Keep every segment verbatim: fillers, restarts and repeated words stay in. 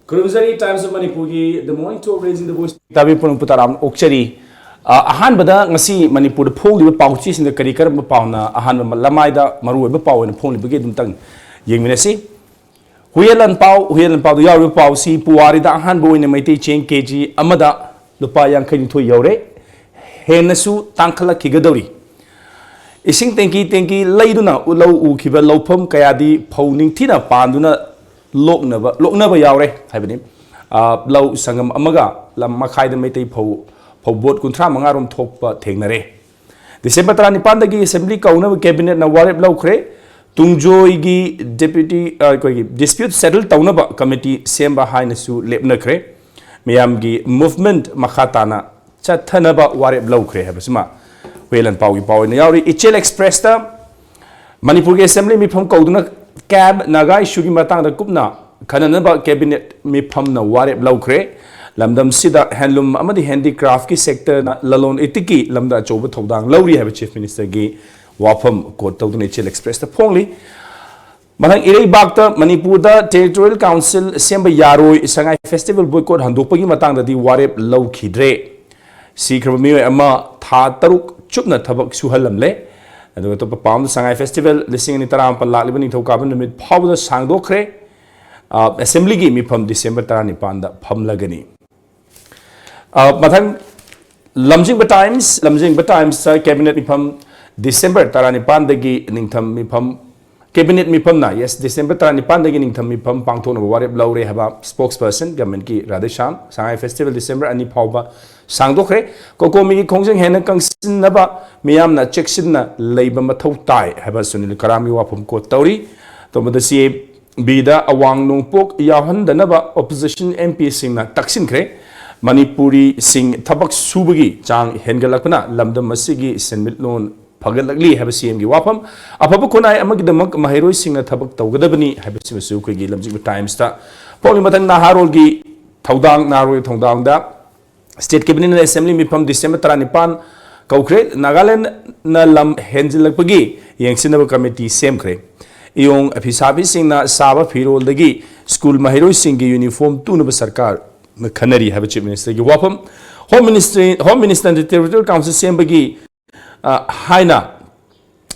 ꯈꯨꯔꯨꯝꯖꯔꯤ Times of Manipurꯒꯤ The Morning Talk Raising the Voice ꯇꯥꯕꯤꯕ ꯄꯨꯝꯅꯃꯛꯄꯨ ꯇꯔꯥꯝꯅ ꯑꯣꯛꯆꯔꯤ꯫ ꯑ, ꯑꯍꯥꯟꯕꯗ ꯉꯁꯤ ꯃꯅꯤꯄꯨꯔꯗ ꯐꯣꯡꯂꯤꯕ ꯄꯥꯎꯆꯦꯁꯤꯡꯗ ꯀꯔꯤ ꯀꯔꯝꯕ ꯄꯥꯎꯅ ꯑꯍꯥꯟꯕ ꯂꯃꯥꯏꯗ ꯃꯔꯨꯑꯣꯏꯕ ꯄꯥꯎ ꯑꯣꯏꯅ ꯐꯣꯡꯂꯤꯕꯒꯦ ꯑꯗꯨꯝꯇꯪ ꯌꯦꯡꯃꯤꯟꯅꯁꯤ꯫ ꯍꯨꯏꯌꯦꯟ ꯂꯥꯟꯄꯥꯎ, ꯍꯨꯏꯌꯦꯟ ꯂꯥꯟꯄꯥꯎꯗ ꯌꯥꯎꯔꯤꯕ ꯄꯥꯎꯁꯤ ꯄꯨꯋꯥꯔꯤꯗ ꯑꯍꯥꯟꯕ ꯑꯣꯏꯅ ꯃꯩꯇꯩ ꯆꯦꯡ ꯀꯦ ꯖꯤ ꯑꯃꯗ ꯂꯨꯄꯥ ꯌꯥꯡꯈꯩꯅꯤꯊꯣꯏ ꯌꯧꯔꯦ꯫ ꯍꯦꯟꯅꯁꯨ ꯇꯥꯡꯈꯠꯂꯛꯈꯤꯒꯗꯧꯔꯤ꯫ ꯏꯁꯤꯡ ꯇꯦꯡꯀꯤ ꯇꯦꯡꯀꯤ ꯂꯩꯗꯨꯅ ꯂꯧ ꯎꯈꯤꯕ ꯂꯧꯐꯝ ꯀꯌꯥꯗꯤ ꯐꯧ ꯅꯤꯡꯊꯤꯅ ꯄꯥꯟꯗꯨꯅ ꯂꯣꯛꯅꯕ, ꯂꯣꯛꯅꯕ ꯌꯥꯎꯔꯦ ꯍꯥꯏꯕꯅꯤ꯫ ꯑ, ꯂꯧ ꯁꯪꯒꯝ ꯑꯃꯒ ꯂꯝ ꯃꯈꯥꯏꯗ ꯃꯩꯇꯩ ꯐꯧ, ꯐꯧꯕꯣꯠ ꯀꯨꯟꯊ꯭ꯔꯥ ꯃꯉꯥ ꯔꯣꯝ ꯊꯣꯛꯄ ꯊꯦꯡꯅꯔꯦ꯫ ꯗꯤꯁꯦꯝꯕꯔ ꯇꯔꯥꯅꯤꯄꯥꯟꯗꯒꯤ ꯑꯦꯁꯦꯝꯕ꯭ꯂꯤ ꯀꯧꯅꯕ ꯀꯦꯕꯤꯅꯦꯠꯅ ꯋꯥꯔꯦꯞ ꯂꯧꯈ꯭ꯔꯦ꯫ ꯇꯨꯡꯖꯣꯏꯒꯤ ꯗꯦꯄ꯭ꯌꯨꯇꯤ, ꯑ, ꯑꯩꯈꯣꯏꯒꯤ ꯗꯤꯁꯄ꯭ꯌꯨꯠ ꯁꯦꯇꯜ ꯇꯧꯅꯕ ꯀꯃꯤꯇꯤ ꯁꯦꯝꯕ ꯍꯥꯏꯅꯁꯨ ꯂꯦꯞꯅꯈ꯭ꯔꯦ꯫ ꯃꯤꯌꯥꯝꯒꯤ ꯃꯨꯚꯃꯦꯟꯠ ꯃꯈꯥ ꯇꯥꯅ ꯆꯠꯊꯅꯕ ꯋꯥꯔꯦꯞ ꯂꯧꯈ꯭ꯔꯦ ꯍꯥꯏꯕꯁꯤꯃ ꯍꯨꯏꯌꯦꯟ ꯂꯥꯟꯄꯥꯎꯒꯤ ꯄꯥꯎ ꯑꯣꯏꯅ ꯌꯥꯎꯔꯤ꯫ ꯏꯆꯦꯜ ꯑꯦꯛꯁꯄ꯭ꯔꯦꯁꯇ ꯃꯅꯤꯄꯨꯔꯒꯤ ꯑꯦꯁꯦꯝꯕ꯭ꯂꯤ ꯃꯤꯐꯝ ꯀꯧꯗꯨꯅ ꯀꯦꯕ ꯅꯥꯒꯥ ꯏꯁꯨꯒꯤ ꯃꯇꯥꯡꯗ ꯀꯨꯞꯅ ꯈꯟꯅꯅꯕ ꯀꯦꯕꯤꯅꯦꯠ ꯃꯤꯐꯝꯅ ꯋꯥꯔꯦꯞ ꯂꯧꯈ꯭ꯔꯦ꯫ ꯂꯝꯗꯝꯁꯤꯗ ꯍꯦꯟꯂꯨꯝ ꯑꯃꯗꯤ ꯍꯦꯟꯗꯤꯀ꯭ꯔꯥꯐꯀꯤ ꯁꯦꯛꯇꯔꯅ ꯂꯂꯣꯟ ꯏꯇꯤꯛꯀꯤ ꯂꯝꯗ ꯑꯆꯧꯕ ꯊꯧꯗꯥꯡ ꯂꯧꯔꯤ ꯍꯥꯏꯕ ꯆꯤꯐ ꯃꯤꯅꯤꯁꯇꯔꯒꯤ ꯋꯥꯐꯝ ꯀꯣꯠ ꯇꯧꯗꯨꯅ ꯏꯆꯦꯜ ꯑꯦꯛꯁꯄ꯭ꯔꯦꯁꯇ ꯐꯣꯡꯂꯤ꯫ ꯃꯊꯪ, ꯏꯔꯩꯕꯥꯛꯇ ꯃꯅꯤꯄꯨꯔꯗ ꯇꯦꯔꯤꯇꯣꯔꯤꯌꯦꯜ ꯀꯥꯎꯟꯁꯤꯜ ꯁꯦꯝꯕ ꯌꯥꯔꯣꯏ, ꯁꯉꯥꯏ ꯐꯦꯁꯇꯤꯚꯦꯜ ꯕꯣꯏꯀꯣꯠ ꯍꯟꯗꯣꯛꯄꯒꯤ ꯃꯇꯥꯡꯗꯗꯤ ꯋꯥꯔꯦꯞ ꯂꯧꯈꯤꯗ꯭ꯔꯦ꯫ ꯁꯤꯈ꯭ꯔꯕ ꯃꯤꯑꯣꯏ ꯑꯃ ꯊꯥ ꯇꯔꯨꯛ ꯆꯨꯞꯅ ꯊꯕꯛ ꯁꯨꯍꯜꯂꯝꯂꯦ꯫ ꯑꯗꯨꯒ ꯑꯇꯣꯞꯄ ꯄꯥꯎ ꯑꯃꯗ, ꯁꯉꯥꯏ ꯐꯦꯁꯇꯤꯚꯦꯜ ꯂꯤꯁꯤꯡ ꯑꯅꯤ ꯇꯔꯥꯃꯥꯄꯟ ꯂꯥꯛꯂꯤꯕ ꯅꯤꯡꯊꯧꯀꯥꯕ ꯅꯨꯃꯤꯠ ꯐꯥꯎꯕꯗ ꯁꯥꯡꯗꯣꯛꯈ꯭ꯔꯦ꯫ ꯑ, ꯑꯦꯁꯦꯝꯕ꯭ꯂꯤꯒꯤ ꯃꯤꯐꯝ ꯗꯤꯁꯦꯝꯕꯔ ꯇꯔꯥꯅꯤꯄꯥꯟꯗ ꯐꯝꯂꯒꯅꯤ꯫ ꯑ, ꯃꯊꯪ, ꯂꯝꯖꯤꯡꯕ ꯇꯥꯏꯝꯁ, ꯂꯝꯖꯤꯡꯕ ꯇꯥꯏꯝꯁꯇ ꯀꯦꯕꯤꯅꯦꯠ ꯃꯤꯐꯝ ꯗꯤꯁꯦꯝꯕꯔ ꯇꯔꯥꯅꯤꯄꯥꯟꯗꯒꯤ ꯅꯤꯡꯊꯝ ꯃꯤꯐꯝ, ꯀꯦꯕꯤꯅꯦꯠ ꯃꯤꯐꯝꯅ, ꯌꯦꯁ, ꯗꯤꯁꯦꯝꯕꯔ ꯇꯔꯥꯅꯤꯄꯥꯟꯗꯒꯤ ꯅꯤꯡꯊꯝ ꯃꯤꯐꯝ ꯄꯥꯡꯊꯣꯛꯅꯕ ꯋꯥꯔꯦꯞ ꯂꯧꯔꯦ ꯍꯥꯏꯕ ꯁ꯭ꯄꯣꯛꯁ ꯄꯔꯁꯟ ꯒꯃꯦꯟꯠꯀꯤ ꯔꯥꯙꯦꯁ꯭ꯌꯥꯝ꯫ ꯁꯉꯥꯏ ꯐꯦꯁꯇꯤꯚꯦꯜ ꯗꯤꯁꯦꯝꯕꯔ ꯑꯅꯤ ꯐꯥꯎꯕ ꯁꯥꯡꯗꯣꯛꯈ꯭ꯔꯦ꯫ ꯀꯣꯀꯣꯃꯤꯒꯤ ꯈꯣꯡꯖꯪ ꯍꯦꯟꯅ ꯀꯪꯁꯤꯟꯅꯕ ꯃꯤꯌꯥꯝꯅ ꯆꯦꯛꯁꯤꯟꯅ ꯂꯩꯕ ꯃꯊꯧ ꯇꯥꯏ ꯍꯥꯏꯕ ꯁꯨꯅꯤꯜ ꯀꯔꯥꯝꯒꯤ ꯋꯥꯐꯝ ꯀꯣꯠ ꯇꯧꯔꯤ꯫ ꯑꯇꯣꯞꯄꯗ, ꯁꯤ ꯑꯦ ꯕꯤꯗ ꯑꯋꯥꯡ ꯅꯣꯡꯄꯣꯛ ꯌꯥꯎꯍꯟꯗꯅꯕ ꯑꯣꯄꯣꯖꯤꯁꯟ ꯑꯦꯝ ꯄꯤꯁꯤꯡꯅ ꯇꯛꯁꯤꯟꯈ꯭ꯔꯦ꯫ ꯃꯅꯤꯄꯨꯔꯤꯁꯤꯡ ꯊꯕꯛ ꯁꯨꯕꯒꯤ ꯆꯥꯡ ꯍꯦꯟꯒꯠꯂꯛꯄꯅ ꯂꯝꯗꯝ ꯑꯁꯤꯒꯤ ꯁꯦꯟꯃꯤꯠꯂꯣꯟ ꯐꯒꯠꯂꯛꯂꯤ ꯍꯥꯏꯕ ꯁꯤ ꯑꯦꯝꯒꯤ ꯋꯥꯐꯝ꯫ ꯑꯐꯕ ꯈꯨꯟꯅꯥꯏ ꯑꯃꯒꯤꯗꯃꯛ ꯃꯍꯩꯔꯣꯏꯁꯤꯡꯅ ꯊꯕꯛ ꯇꯧꯒꯗꯕꯅꯤ ꯍꯥꯏꯕꯁꯤꯃꯁꯨ ꯑꯩꯈꯣꯏꯒꯤ ꯂꯝꯖꯤꯡꯕ ꯇꯥꯏꯝꯁꯇ ꯐꯣꯡꯂꯤ꯫ ꯃꯊꯪ, ꯅꯍꯥꯔꯣꯜꯒꯤ ꯊꯧꯗꯥꯡ, ꯅꯍꯥꯔꯣꯜꯒꯤ ꯊꯧꯗꯥꯡꯗ ꯁ꯭ꯇꯦꯠ ꯀꯦꯕꯤꯅꯦꯠꯅ ꯑꯦꯁꯦꯝꯕ꯭ꯂꯤ ꯃꯤꯐꯝ ꯗꯤꯁꯦꯝꯕꯔ ꯇꯔꯥꯅꯤꯄꯥꯟ ꯀꯧꯈ꯭ꯔꯦ꯫ ꯅꯥꯒꯥꯂꯦꯟꯗꯅ ꯂꯝ ꯍꯦꯟꯖꯤꯜꯂꯛꯄꯒꯤ ꯌꯦꯡꯁꯤꯟꯅꯕ ꯀꯃꯤꯇꯤ ꯁꯦꯝꯈ꯭ꯔꯦ꯫ ꯏꯌꯣꯡ ꯐꯤꯁꯥꯕꯤꯁꯤꯡꯅ ꯁꯥꯕ ꯐꯤꯔꯣꯜꯗꯒꯤ ꯁ꯭ꯀꯨꯜ ꯃꯍꯩꯔꯣꯏꯁꯤꯡꯒꯤ ꯌꯨꯅꯤꯐꯣꯔꯝ ꯇꯨꯅꯕ ꯁꯔꯀꯥꯔꯅ ꯈꯟꯅꯔꯤ ꯍꯥꯏꯕ Chief Ministerꯒꯤ ꯋꯥꯐꯝ꯫ Home Ministry, Home Ministerꯅ Territorial Council ꯁꯦꯝꯕꯒꯤ, ꯑ, ꯍꯥꯏꯅ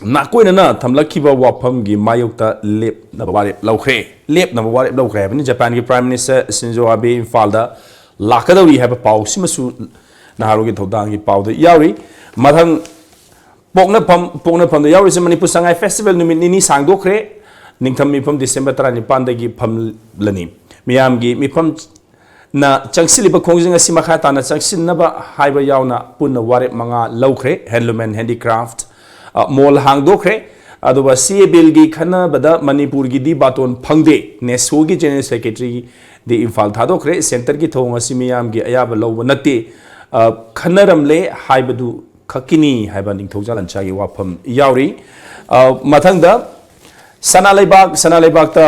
ꯅꯥꯀꯣꯏꯅꯅ ꯊꯝꯂꯛꯈꯤꯕ ꯋꯥꯐꯝꯒꯤ ꯃꯥꯌꯣꯛꯇ ꯂꯦꯞꯅꯕ ꯋꯥꯔꯦꯞ ꯂꯧꯈ꯭ꯔꯦ꯫ ꯂꯦꯞꯅꯕ ꯋꯥꯔꯦꯞ ꯂꯧꯈ꯭ꯔꯦ ꯍꯥꯏꯕꯅꯤ꯫ ꯖꯄꯥꯟꯒꯤ Prime Minister Shinzo Abe ꯏꯝꯐꯥꯜꯗ ꯂꯥꯛꯀꯗꯧꯔꯤ ꯍꯥꯏꯕ ꯄꯥꯎꯁꯤꯃꯁꯨ ꯅꯍꯥꯔꯣꯜꯒꯤ ꯊꯧꯗꯥꯡꯒꯤ ꯄꯥꯎꯗ ꯌꯥꯎꯔꯤ꯫ ꯃꯊꯪ ꯄꯣꯛꯅꯐꯝ, ꯄꯣꯛꯅꯐꯝꯗ ꯌꯥꯎꯔꯤꯁꯦ ꯃꯅꯤꯄꯨꯔ ꯁꯉꯥꯏ Festival ꯅꯨꯃꯤꯠ ꯅꯤꯅꯤ ꯁꯥꯡꯗꯣꯛꯈ꯭ꯔꯦ꯫ ꯅꯤꯡꯊꯝ ꯃꯤꯐꯝ ꯗꯤꯁꯦꯝꯕꯔ ꯇꯔꯥꯅꯤꯄꯥꯟꯗꯒꯤ ꯐꯝꯂꯅꯤ꯫ ꯃꯤꯌꯥꯝꯒꯤ ꯃꯤꯐꯝ ꯅ ꯆꯪꯁꯤꯜꯂꯤꯕ ꯈꯣꯡꯖꯪ ꯑꯁꯤ ꯃꯈꯥ ꯇꯥꯅ ꯆꯪꯁꯤꯟꯅꯕ ꯍꯥꯏꯕ ꯌꯥꯎꯅ ꯄꯨꯟꯅ ꯋꯥꯔꯦꯞ ꯃꯉꯥ ꯂꯧꯈ꯭ꯔꯦ꯫ Handloom and Handicraft, ꯑ, mall ꯍꯥꯡꯗꯣꯛꯈ꯭ꯔꯦ꯫ ꯑꯗꯨꯒ C A Billꯒꯤ ꯈꯟꯅꯕꯗ ꯃꯅꯤꯄꯨꯔꯒꯤꯗꯤ ꯕꯥꯇꯣꯟ ꯐꯪꯗꯦ꯫ NESOꯒꯤ General Secretaryꯗꯤ ꯏꯝꯐꯥꯜ ꯊꯥꯗꯣꯛꯈ꯭ꯔꯦ꯫ Centreꯒꯤ ꯊꯧꯑꯣꯡ ꯑꯁꯤ ꯃꯤꯌꯥꯝꯒꯤ ꯑꯌꯥꯕ ꯂꯧꯕ ꯅꯠꯇꯦ꯫ ꯑ, ꯈꯟꯅꯔꯝꯂꯦ ꯍꯥꯏꯕꯗꯨ ꯈꯛꯀꯤꯅꯤ ꯍꯥꯏꯕ ꯅꯤꯡꯊꯧꯖꯥ ꯂꯟꯁꯥꯒꯤ ꯋꯥꯐꯝ ꯌꯥꯎꯔꯤ꯫ ꯑ, ꯃꯊꯪꯗ ꯁꯅꯥ ꯂꯩꯕꯥꯛ, ꯁꯅꯥ ꯂꯩꯕꯥꯛꯇ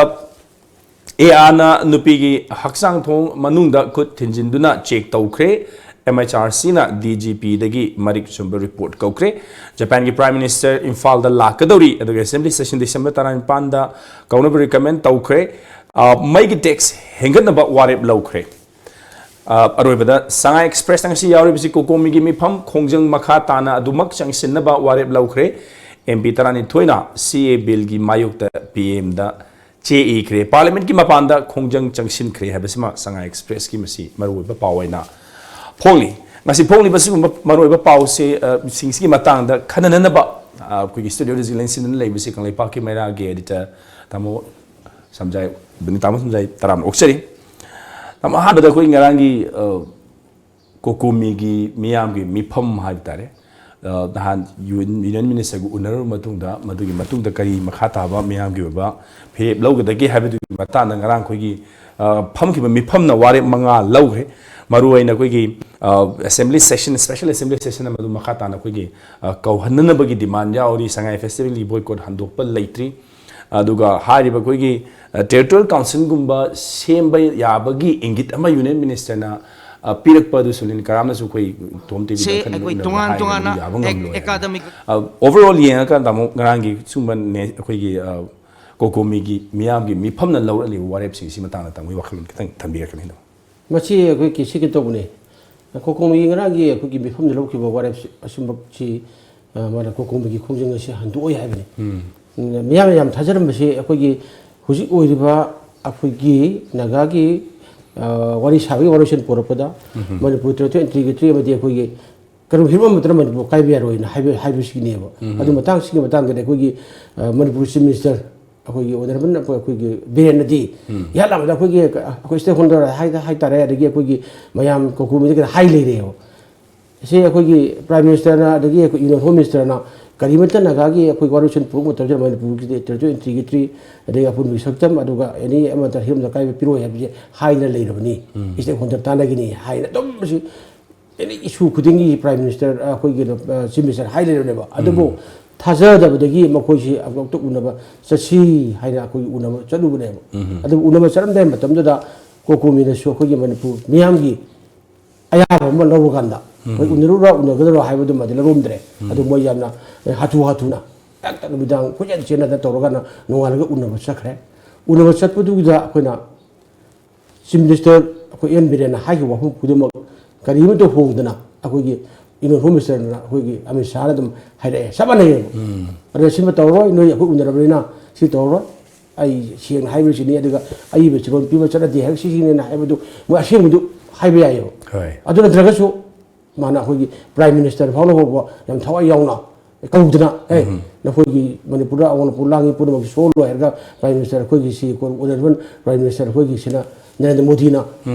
ꯑꯦ ꯑꯥꯔꯅ ꯅꯨꯄꯤꯒꯤ ꯍꯛꯆꯥꯡ ꯊꯣꯡ ꯃꯅꯨꯡꯗ ꯈꯨꯠ ꯊꯤꯟꯖꯤꯟꯗꯨꯅ check ꯇꯧꯈ꯭ꯔꯦ꯫ MHRCꯅ DGPꯗꯒꯤ ꯃꯔꯤꯛ ꯆꯨꯝꯕ report ꯀꯧꯈ꯭ꯔꯦ꯫ ꯖꯄꯥꯟꯒꯤ Prime Minister ꯏꯝꯐꯥꯜꯗ ꯂꯥꯛꯀꯗꯧꯔꯤ, ꯑꯗꯨꯒ Assembly Session ꯗꯤꯁꯦꯝꯕꯔ ꯇꯔꯥꯅꯤꯄꯥꯟꯗ ꯀꯧꯅꯕ recommend ꯇꯧꯈ꯭ꯔꯦ꯫ ꯑ, ꯃꯩꯒꯤ tax ꯍꯦꯟꯒꯠꯅꯕ ꯋꯥꯔꯦꯞ ꯂꯧꯈ꯭ꯔꯦ꯫ ꯑ, ꯑꯔꯣꯏꯕꯗ ꯁꯉꯥꯏ Expressꯇ ꯉꯁꯤ ꯌꯥꯎꯔꯤꯕꯁꯤ COCOMIꯒꯤ ꯃꯤꯐꯝ ꯈꯣꯡꯖꯪ ꯃꯈꯥ ꯇꯥꯅ ꯑꯗꯨꯃꯛ ꯆꯪꯁꯤꯟꯅꯕ ꯋꯥꯔꯦꯞ ꯂꯧꯈ꯭ꯔꯦ꯫ MP ꯇꯔꯥꯅꯤꯊꯣꯏꯅ C A Billꯒꯤ ꯃꯥꯌꯣꯛꯇ PMꯗ ꯆꯦ ꯏꯈ꯭ꯔꯦ꯫ Parliamentꯀꯤ ꯃꯄꯥꯟꯗ ꯈꯣꯡꯖꯪ ꯆꯪꯁꯤꯟꯈ꯭ꯔꯦ ꯍꯥꯏꯕꯁꯤꯃ ꯁꯉꯥꯏ Expressꯀꯤ ꯃꯁꯤ ꯃꯔꯨꯑꯣꯏꯕ ꯄꯥꯎ ꯑꯣꯏꯅ ꯐꯣꯡꯂꯤ꯫ ꯉꯁꯤ ꯐꯣꯡꯂꯤꯕ ꯁꯤꯒꯨꯝꯕ ꯃꯔꯨꯑꯣꯏꯕ ꯄꯥꯎꯁꯦ, ꯑ, ꯁꯤꯡꯁꯤꯒꯤ ꯃꯇꯥꯡꯗ ꯈꯟꯅꯅꯅꯕ, ꯑ, ꯑꯩꯈꯣꯏꯒꯤ studioꯗ ꯍꯧꯖꯤꯛ ꯂꯦꯡꯁꯤꯟꯗꯨꯅ ꯂꯩꯕꯁꯤ ꯀꯪꯂꯩꯄꯥꯛꯀꯤ ꯃꯩꯔꯥꯒꯤ editor ꯇꯥꯃꯣ ꯁꯝꯖꯥꯏ, ꯇꯥꯃꯣ ꯁꯝꯖꯥꯏ ꯇꯔꯥꯝꯅ ꯑꯣꯛꯆꯔꯤ꯫ ꯇꯥꯃꯣ, ꯑꯍꯥꯟꯕꯗ ꯑꯩꯈꯣꯏ ꯉꯔꯥꯡꯒꯤ, ꯑ, COCOMIꯒꯤ ꯃꯤꯌꯥꯝꯒꯤ ꯃꯤꯐꯝ ꯍꯥꯏꯕ ꯇꯥꯔꯦ꯫ ꯑ, ꯅꯍꯥꯟ ꯌꯨ-, Union Ministerꯒ ꯎꯅꯔꯕ ꯃꯇꯨꯡꯗ, ꯃꯗꯨꯒꯤ ꯃꯇꯨꯡꯗ ꯀꯔꯤ ꯃꯈꯥ ꯇꯥꯕ ꯃꯤꯌꯥꯝꯒꯤ ꯑꯣꯏꯕ ꯐꯤꯔꯦꯞ ꯂꯧꯒꯗꯒꯦ ꯍꯥꯏꯕꯗꯨꯒꯤ ꯃꯇꯥꯡꯗ ꯉꯔꯥꯡ ꯑꯩꯈꯣꯏꯒꯤ, ꯑ, ꯐꯝꯈꯤꯕ ꯃꯤꯐꯝꯅ ꯋꯥꯔꯦꯞ ꯃꯉꯥ ꯂꯧꯈ꯭ꯔꯦ꯫ ꯃꯔꯨꯑꯣꯏꯅ ꯑꯩꯈꯣꯏꯒꯤ, ꯑ, Assembly Session, Special Assembly Session ꯑꯃꯗꯨ ꯃꯈꯥ ꯇꯥꯅ ꯑꯩꯈꯣꯏꯒꯤ, ꯑ, ꯀꯧꯍꯟꯅꯅꯕꯒꯤ demand ꯌꯥꯎꯔꯤ꯫ ꯁꯉꯥꯏ Festivalꯒꯤ boycott ꯍꯟꯗꯣꯛꯄ ꯂꯩꯇ꯭ꯔꯤ꯫ ꯑꯗꯨꯒ ꯍꯥꯏꯔꯤꯕ ꯑꯩꯈꯣꯏꯒꯤ, ꯑ, Territorial Councilꯒꯨꯝꯕ ꯁꯦꯝꯕ ꯌꯥꯕꯒꯤ ꯏꯪꯒꯤꯠ ꯑꯃ Union Ministerꯅ, ꯑ, ꯄꯤꯔꯛꯄ ꯑꯗꯨ ꯁꯨꯅꯤꯜ ꯀꯔꯥꯝꯅꯁꯨ ꯑꯩꯈꯣꯏ ꯇꯣꯝ ꯁꯤ TVꯗ ꯈꯟꯅ ꯑꯩꯈꯣꯏ ꯎꯠꯅꯕ ꯇꯣꯉꯥꯟ ꯍꯥꯏꯔꯒ ꯇꯣꯉꯥꯟꯅ ꯃꯗꯨ ꯌꯥꯕ ꯑꯦꯛ-, ꯉꯝꯂꯣꯏ ꯍꯥꯏꯕꯅꯤ꯫ Academic ꯑ, overall ꯌꯦꯡꯉꯀꯥꯟꯗ ꯑꯃꯨꯛ ꯉꯔꯥꯡꯒꯤ ꯁꯨꯝꯕ ꯅꯦ-, ꯑꯩꯈꯣꯏꯒꯤ, ꯑ, ꯀꯣꯀꯣꯃꯤꯒꯤ ꯃꯤꯌꯥꯝꯒꯤ ꯃꯤꯐꯝꯅ ꯂꯧꯔꯛꯂꯤꯕ ꯋꯥꯔꯦꯞꯁꯤꯡꯁꯤ ꯃꯇꯥꯡꯗ ꯇꯥꯃꯣꯒꯤ ꯋꯥꯈꯜꯂꯣꯟ ꯈꯤꯇꯪ ꯊꯝꯕꯤꯔꯛꯀꯅꯤ ꯑꯗꯣ꯫ ꯃꯁꯤ ꯑꯩꯈꯣꯏ ꯀꯦ ꯁꯤ ꯀꯩ ꯇꯧꯕꯅꯦ꯫ ꯀꯣꯀꯣꯃꯤꯒꯤ ꯉꯔꯥꯡꯒꯤ ꯑꯩꯈꯣꯏꯒꯤ ꯃꯤꯐꯝꯗ ꯂꯧꯈꯤꯕ ꯋꯥꯔꯦꯞꯁꯤ ꯑꯆꯨꯝꯕꯁꯤ, ꯑ, ꯃꯥꯅ ꯀꯣꯀꯣꯃꯤꯒꯤ ꯈꯣꯡꯖꯪ ꯑꯁꯤ ꯍꯟꯗꯣꯛꯑꯣꯏ ꯍꯥꯏꯕꯅꯤ꯫ ꯎꯝ, ꯃꯤꯌꯥꯝꯅ ꯌꯥꯝ ꯊꯥꯖꯔꯝꯕꯁꯤ ꯑꯩꯈꯣꯏꯒꯤ ꯍꯧꯖꯤꯛ ꯑꯣꯏꯔꯤꯕ ꯑꯩꯈꯣꯏꯒꯤ ꯅꯥꯒꯥꯒꯤ, ꯑ, ꯋꯥꯔꯤ ꯁꯥꯕꯒꯤ ꯋꯥꯔꯣꯏꯁꯤꯟ ꯄꯨꯔꯛꯄꯗ ꯃꯅꯤꯄꯨꯔ ꯇꯦꯔꯤꯇꯣꯔꯤ ꯏꯟꯇꯤꯒ꯭ꯔꯤꯇꯤ ꯑꯃꯗꯤ ꯑꯩꯈꯣꯏꯒꯤ ꯀꯩꯅꯣ ꯍꯤꯔꯝ ꯑꯃꯠꯇꯅ ꯃꯅꯤꯄꯨꯔ ꯀꯥꯏꯕ ꯌꯥꯔꯣꯏꯅ ꯍꯥꯏꯕ, ꯍꯥꯏꯕꯁꯤꯅꯦꯕ꯫ ꯑꯗꯨ ꯃꯇꯥꯡꯁꯤꯒꯤ ꯃꯇꯥꯡꯗꯗꯤ ꯑꯩꯈꯣꯏꯒꯤ, ꯑ, ꯃꯅꯤꯄꯨꯔ ꯆꯤꯐ ꯃꯤꯅꯤꯁꯇꯔ ꯑꯩꯈꯣꯏꯒꯤ ꯑꯣꯅꯔꯦꯕꯜ ꯑꯩꯈꯣꯏ, ꯑꯩꯈꯣꯏꯒꯤ ꯕꯤꯔꯦꯟꯅꯗꯤ ꯏꯍꯥꯟ ꯍꯥꯟꯕꯗ ꯑꯩꯈꯣꯏꯒꯤ, ꯑꯩꯈꯣꯏ ꯁ꯭ꯇꯦꯛ ꯍꯣꯜꯗꯔ ꯍꯥꯏ-, ꯍꯥꯏꯇꯥꯔꯦ, ꯑꯗꯒꯤ ꯑꯩꯈꯣꯏꯒꯤ ꯃꯌꯥꯝ ꯀꯣꯀꯣꯃꯤꯗ ꯀꯩꯗ ꯍꯥꯏ ꯂꯩꯔꯦꯕ꯫ ꯁꯤ ꯑꯩꯈꯣꯏꯒꯤ ꯄ꯭ꯔꯥꯏꯝ ꯃꯤꯅꯤꯁꯇꯔꯅ ꯑꯗꯒꯤ ꯑꯩꯈꯣꯏ ꯌꯨꯅꯤꯌꯟ ꯍꯣꯝ ꯃꯤꯅꯤꯁꯇꯔꯅ ꯀꯔꯤꯃꯠꯇ ꯅꯥꯒꯥꯒꯤ ꯑꯩꯈꯣꯏ ꯋꯥꯔꯣꯏꯁꯤꯟ ꯄꯨꯔꯛꯄ ꯃꯇꯝꯗ ꯃꯅꯤꯄꯨꯔꯒꯤ ꯇꯦꯔꯤꯇꯣꯔꯤ ꯏꯟꯇꯤꯒ꯭ꯔꯤꯇꯤ ꯑꯗꯒꯤ ꯑꯄꯨꯟꯕꯒꯤ ꯁꯛꯇꯝ ꯑꯗꯨꯒ ꯑꯦꯅꯤ ꯑꯃꯠꯇ ꯍꯤꯔꯝꯗ ꯑꯀꯥꯏꯕ ꯄꯤꯔꯣꯏ ꯍꯥꯏꯕꯁꯦ ꯍꯥꯏꯗꯅ ꯂꯩꯔꯕꯅꯤ꯫ ꯁ꯭ꯇꯦꯛ ꯍꯣꯜꯗꯔ ꯇꯥꯟꯅꯒꯅꯤ ꯍꯥꯏꯅ ꯑꯗꯨꯝ ꯃꯁꯤ ꯑꯦꯅꯤ ꯏꯁꯨ ꯈꯨꯗꯤꯡꯒꯤ ꯄ꯭ꯔꯥꯏꯝ ꯃꯤꯅꯤꯁꯇꯔ, ꯑꯩꯈꯣꯏꯒꯤ, ꯑ, ꯆꯤꯐ ꯃꯤꯅꯤꯁꯇꯔ ꯍꯥꯏ ꯂꯩꯔꯕꯅꯦꯕ꯫ ꯑꯗꯨꯕꯨ ꯊꯥꯖꯗꯕꯗꯒꯤ ꯃꯈꯣꯏꯁꯤ ꯑꯃꯨꯛꯇ ꯎꯅꯕ ꯆꯠꯁꯤ ꯍꯥꯏꯅ ꯑꯩꯈꯣꯏꯒꯤ ꯎꯅꯕ ꯆꯠꯂꯨꯕꯅꯦꯕ꯫ ꯑꯗꯨꯕꯨ ꯎꯅꯕ ꯆꯠꯂꯝꯗꯥꯏ ꯃꯇꯝꯗꯨꯗ ꯀꯣꯀꯣꯃꯤꯅꯁꯨ ꯑꯩꯈꯣꯏꯒꯤ ꯃꯅꯤꯄꯨꯔ ꯃꯤꯌꯥꯝꯒꯤ ꯑꯌꯥꯕ ꯑꯃ ꯂꯧꯔꯀꯥꯟꯗ ꯃꯣꯏ ꯎꯅꯔꯨꯔꯥ ꯎꯅꯒꯗꯔꯣ ꯍꯥꯏꯕꯗꯨꯃꯗꯤ ꯂꯧꯔꯝꯗ꯭ꯔꯦ꯫ ꯑꯗꯨ ꯃꯣꯏ ꯌꯥꯝꯅ ꯍꯥꯊꯨ ꯍꯥꯊꯨꯅ ꯍꯦꯛꯇ ꯅꯨꯃꯤꯗꯥꯡ ꯀꯣꯏꯆꯦꯟ ꯆꯦꯟꯅꯗꯅ ꯇꯧꯔꯒ ꯅꯣꯡꯉꯥꯜꯂꯒ ꯎꯅꯕ ꯆꯠꯈ꯭ꯔꯦ꯫ ꯎꯅꯕ ꯆꯠꯄꯗꯨꯒꯤꯗ ꯑꯩꯈꯣꯏꯅ ꯆꯤꯐ ꯃꯤꯅꯤꯁꯇꯔ ꯑꯩꯈꯣꯏ ꯑꯦꯟ ꯕꯤꯔꯦꯟꯅ ꯍꯥꯏꯈꯤꯕ ꯋꯥꯐꯝ ꯈꯨꯗꯤꯡꯃꯛ ꯀꯔꯤꯃꯠꯇ ꯍꯣꯡꯗꯅ ꯑꯩꯈꯣꯏꯒꯤ ꯌꯨꯅꯤꯌꯟ ꯍꯣꯝ ꯃꯤꯅꯤꯁꯇꯔꯅ ꯑꯩꯈꯣꯏꯒꯤ ꯑꯃꯤꯠ ꯁꯥꯍꯅ ꯑꯗꯨꯝ ꯍꯥꯏꯔꯛꯑꯦ, ꯆꯞ ꯃꯥꯟꯅꯩꯌꯦꯕ꯫ ꯑꯗꯨꯅ ꯁꯤꯃ ꯇꯧꯔꯔꯣꯏ, ꯅꯣꯏ ꯑꯩꯈꯣꯏ ꯎꯅꯔꯕꯅꯤꯅ ꯁꯤ ꯇꯧꯔꯔꯣꯏ, ꯑꯩ ꯁꯦꯡꯅ ꯍꯥꯏꯕꯁꯤꯅꯤ, ꯑꯗꯨꯒ ꯑꯏꯕ ꯆꯤꯔꯣꯜ ꯄꯤꯕ ꯆꯠꯅꯗꯦ ꯍꯥꯏꯕ ꯁꯤꯁꯤꯅꯦꯅ ꯍꯥꯏꯕꯗꯨ ꯃꯣꯏ ꯑꯁꯦꯡꯕꯗꯨ ꯍꯥꯏꯕ ꯌꯥꯏꯌꯦꯕ꯫ ꯍꯣꯏ꯫ ꯑꯗꯨ ꯅꯠꯇ꯭ꯔꯒꯁꯨ ꯃꯥꯅ ꯑꯩꯈꯣꯏꯒꯤ ꯄ꯭ꯔꯥꯏꯝ ꯃꯤꯅꯤꯁꯇꯔ ꯐꯥꯎꯅ ꯐꯥꯎꯕ ꯌꯥꯝ ꯊꯋꯥꯏ ꯌꯥꯎꯅ ꯀꯧꯗꯅ, "ꯑꯦ, ꯅꯈꯣꯏꯒꯤ ꯃꯅꯤꯄꯨꯔꯗ ꯑꯋꯥꯡ ꯅꯣꯡꯄꯣꯛ ꯂꯥꯡꯉꯤ ꯄꯨꯝꯅꯃꯛꯁꯤ ꯁꯣꯛꯍꯜꯂꯣꯏ" ꯍꯥꯏꯔꯒ ꯄ꯭ꯔꯥꯏꯝ ꯃꯤꯅꯤꯁꯇꯔ ꯑꯩꯈꯣꯏꯒꯤ ꯁꯤ ꯑꯣꯅꯔꯦꯕꯜ ꯄ꯭ꯔꯥꯏꯝ ꯃꯤꯅꯤꯁꯇꯔ ꯑꯩꯈꯣꯏꯒꯤꯁꯤꯅ ꯅꯔꯦꯟꯗ꯭ꯔ ꯃꯣꯗꯤꯅ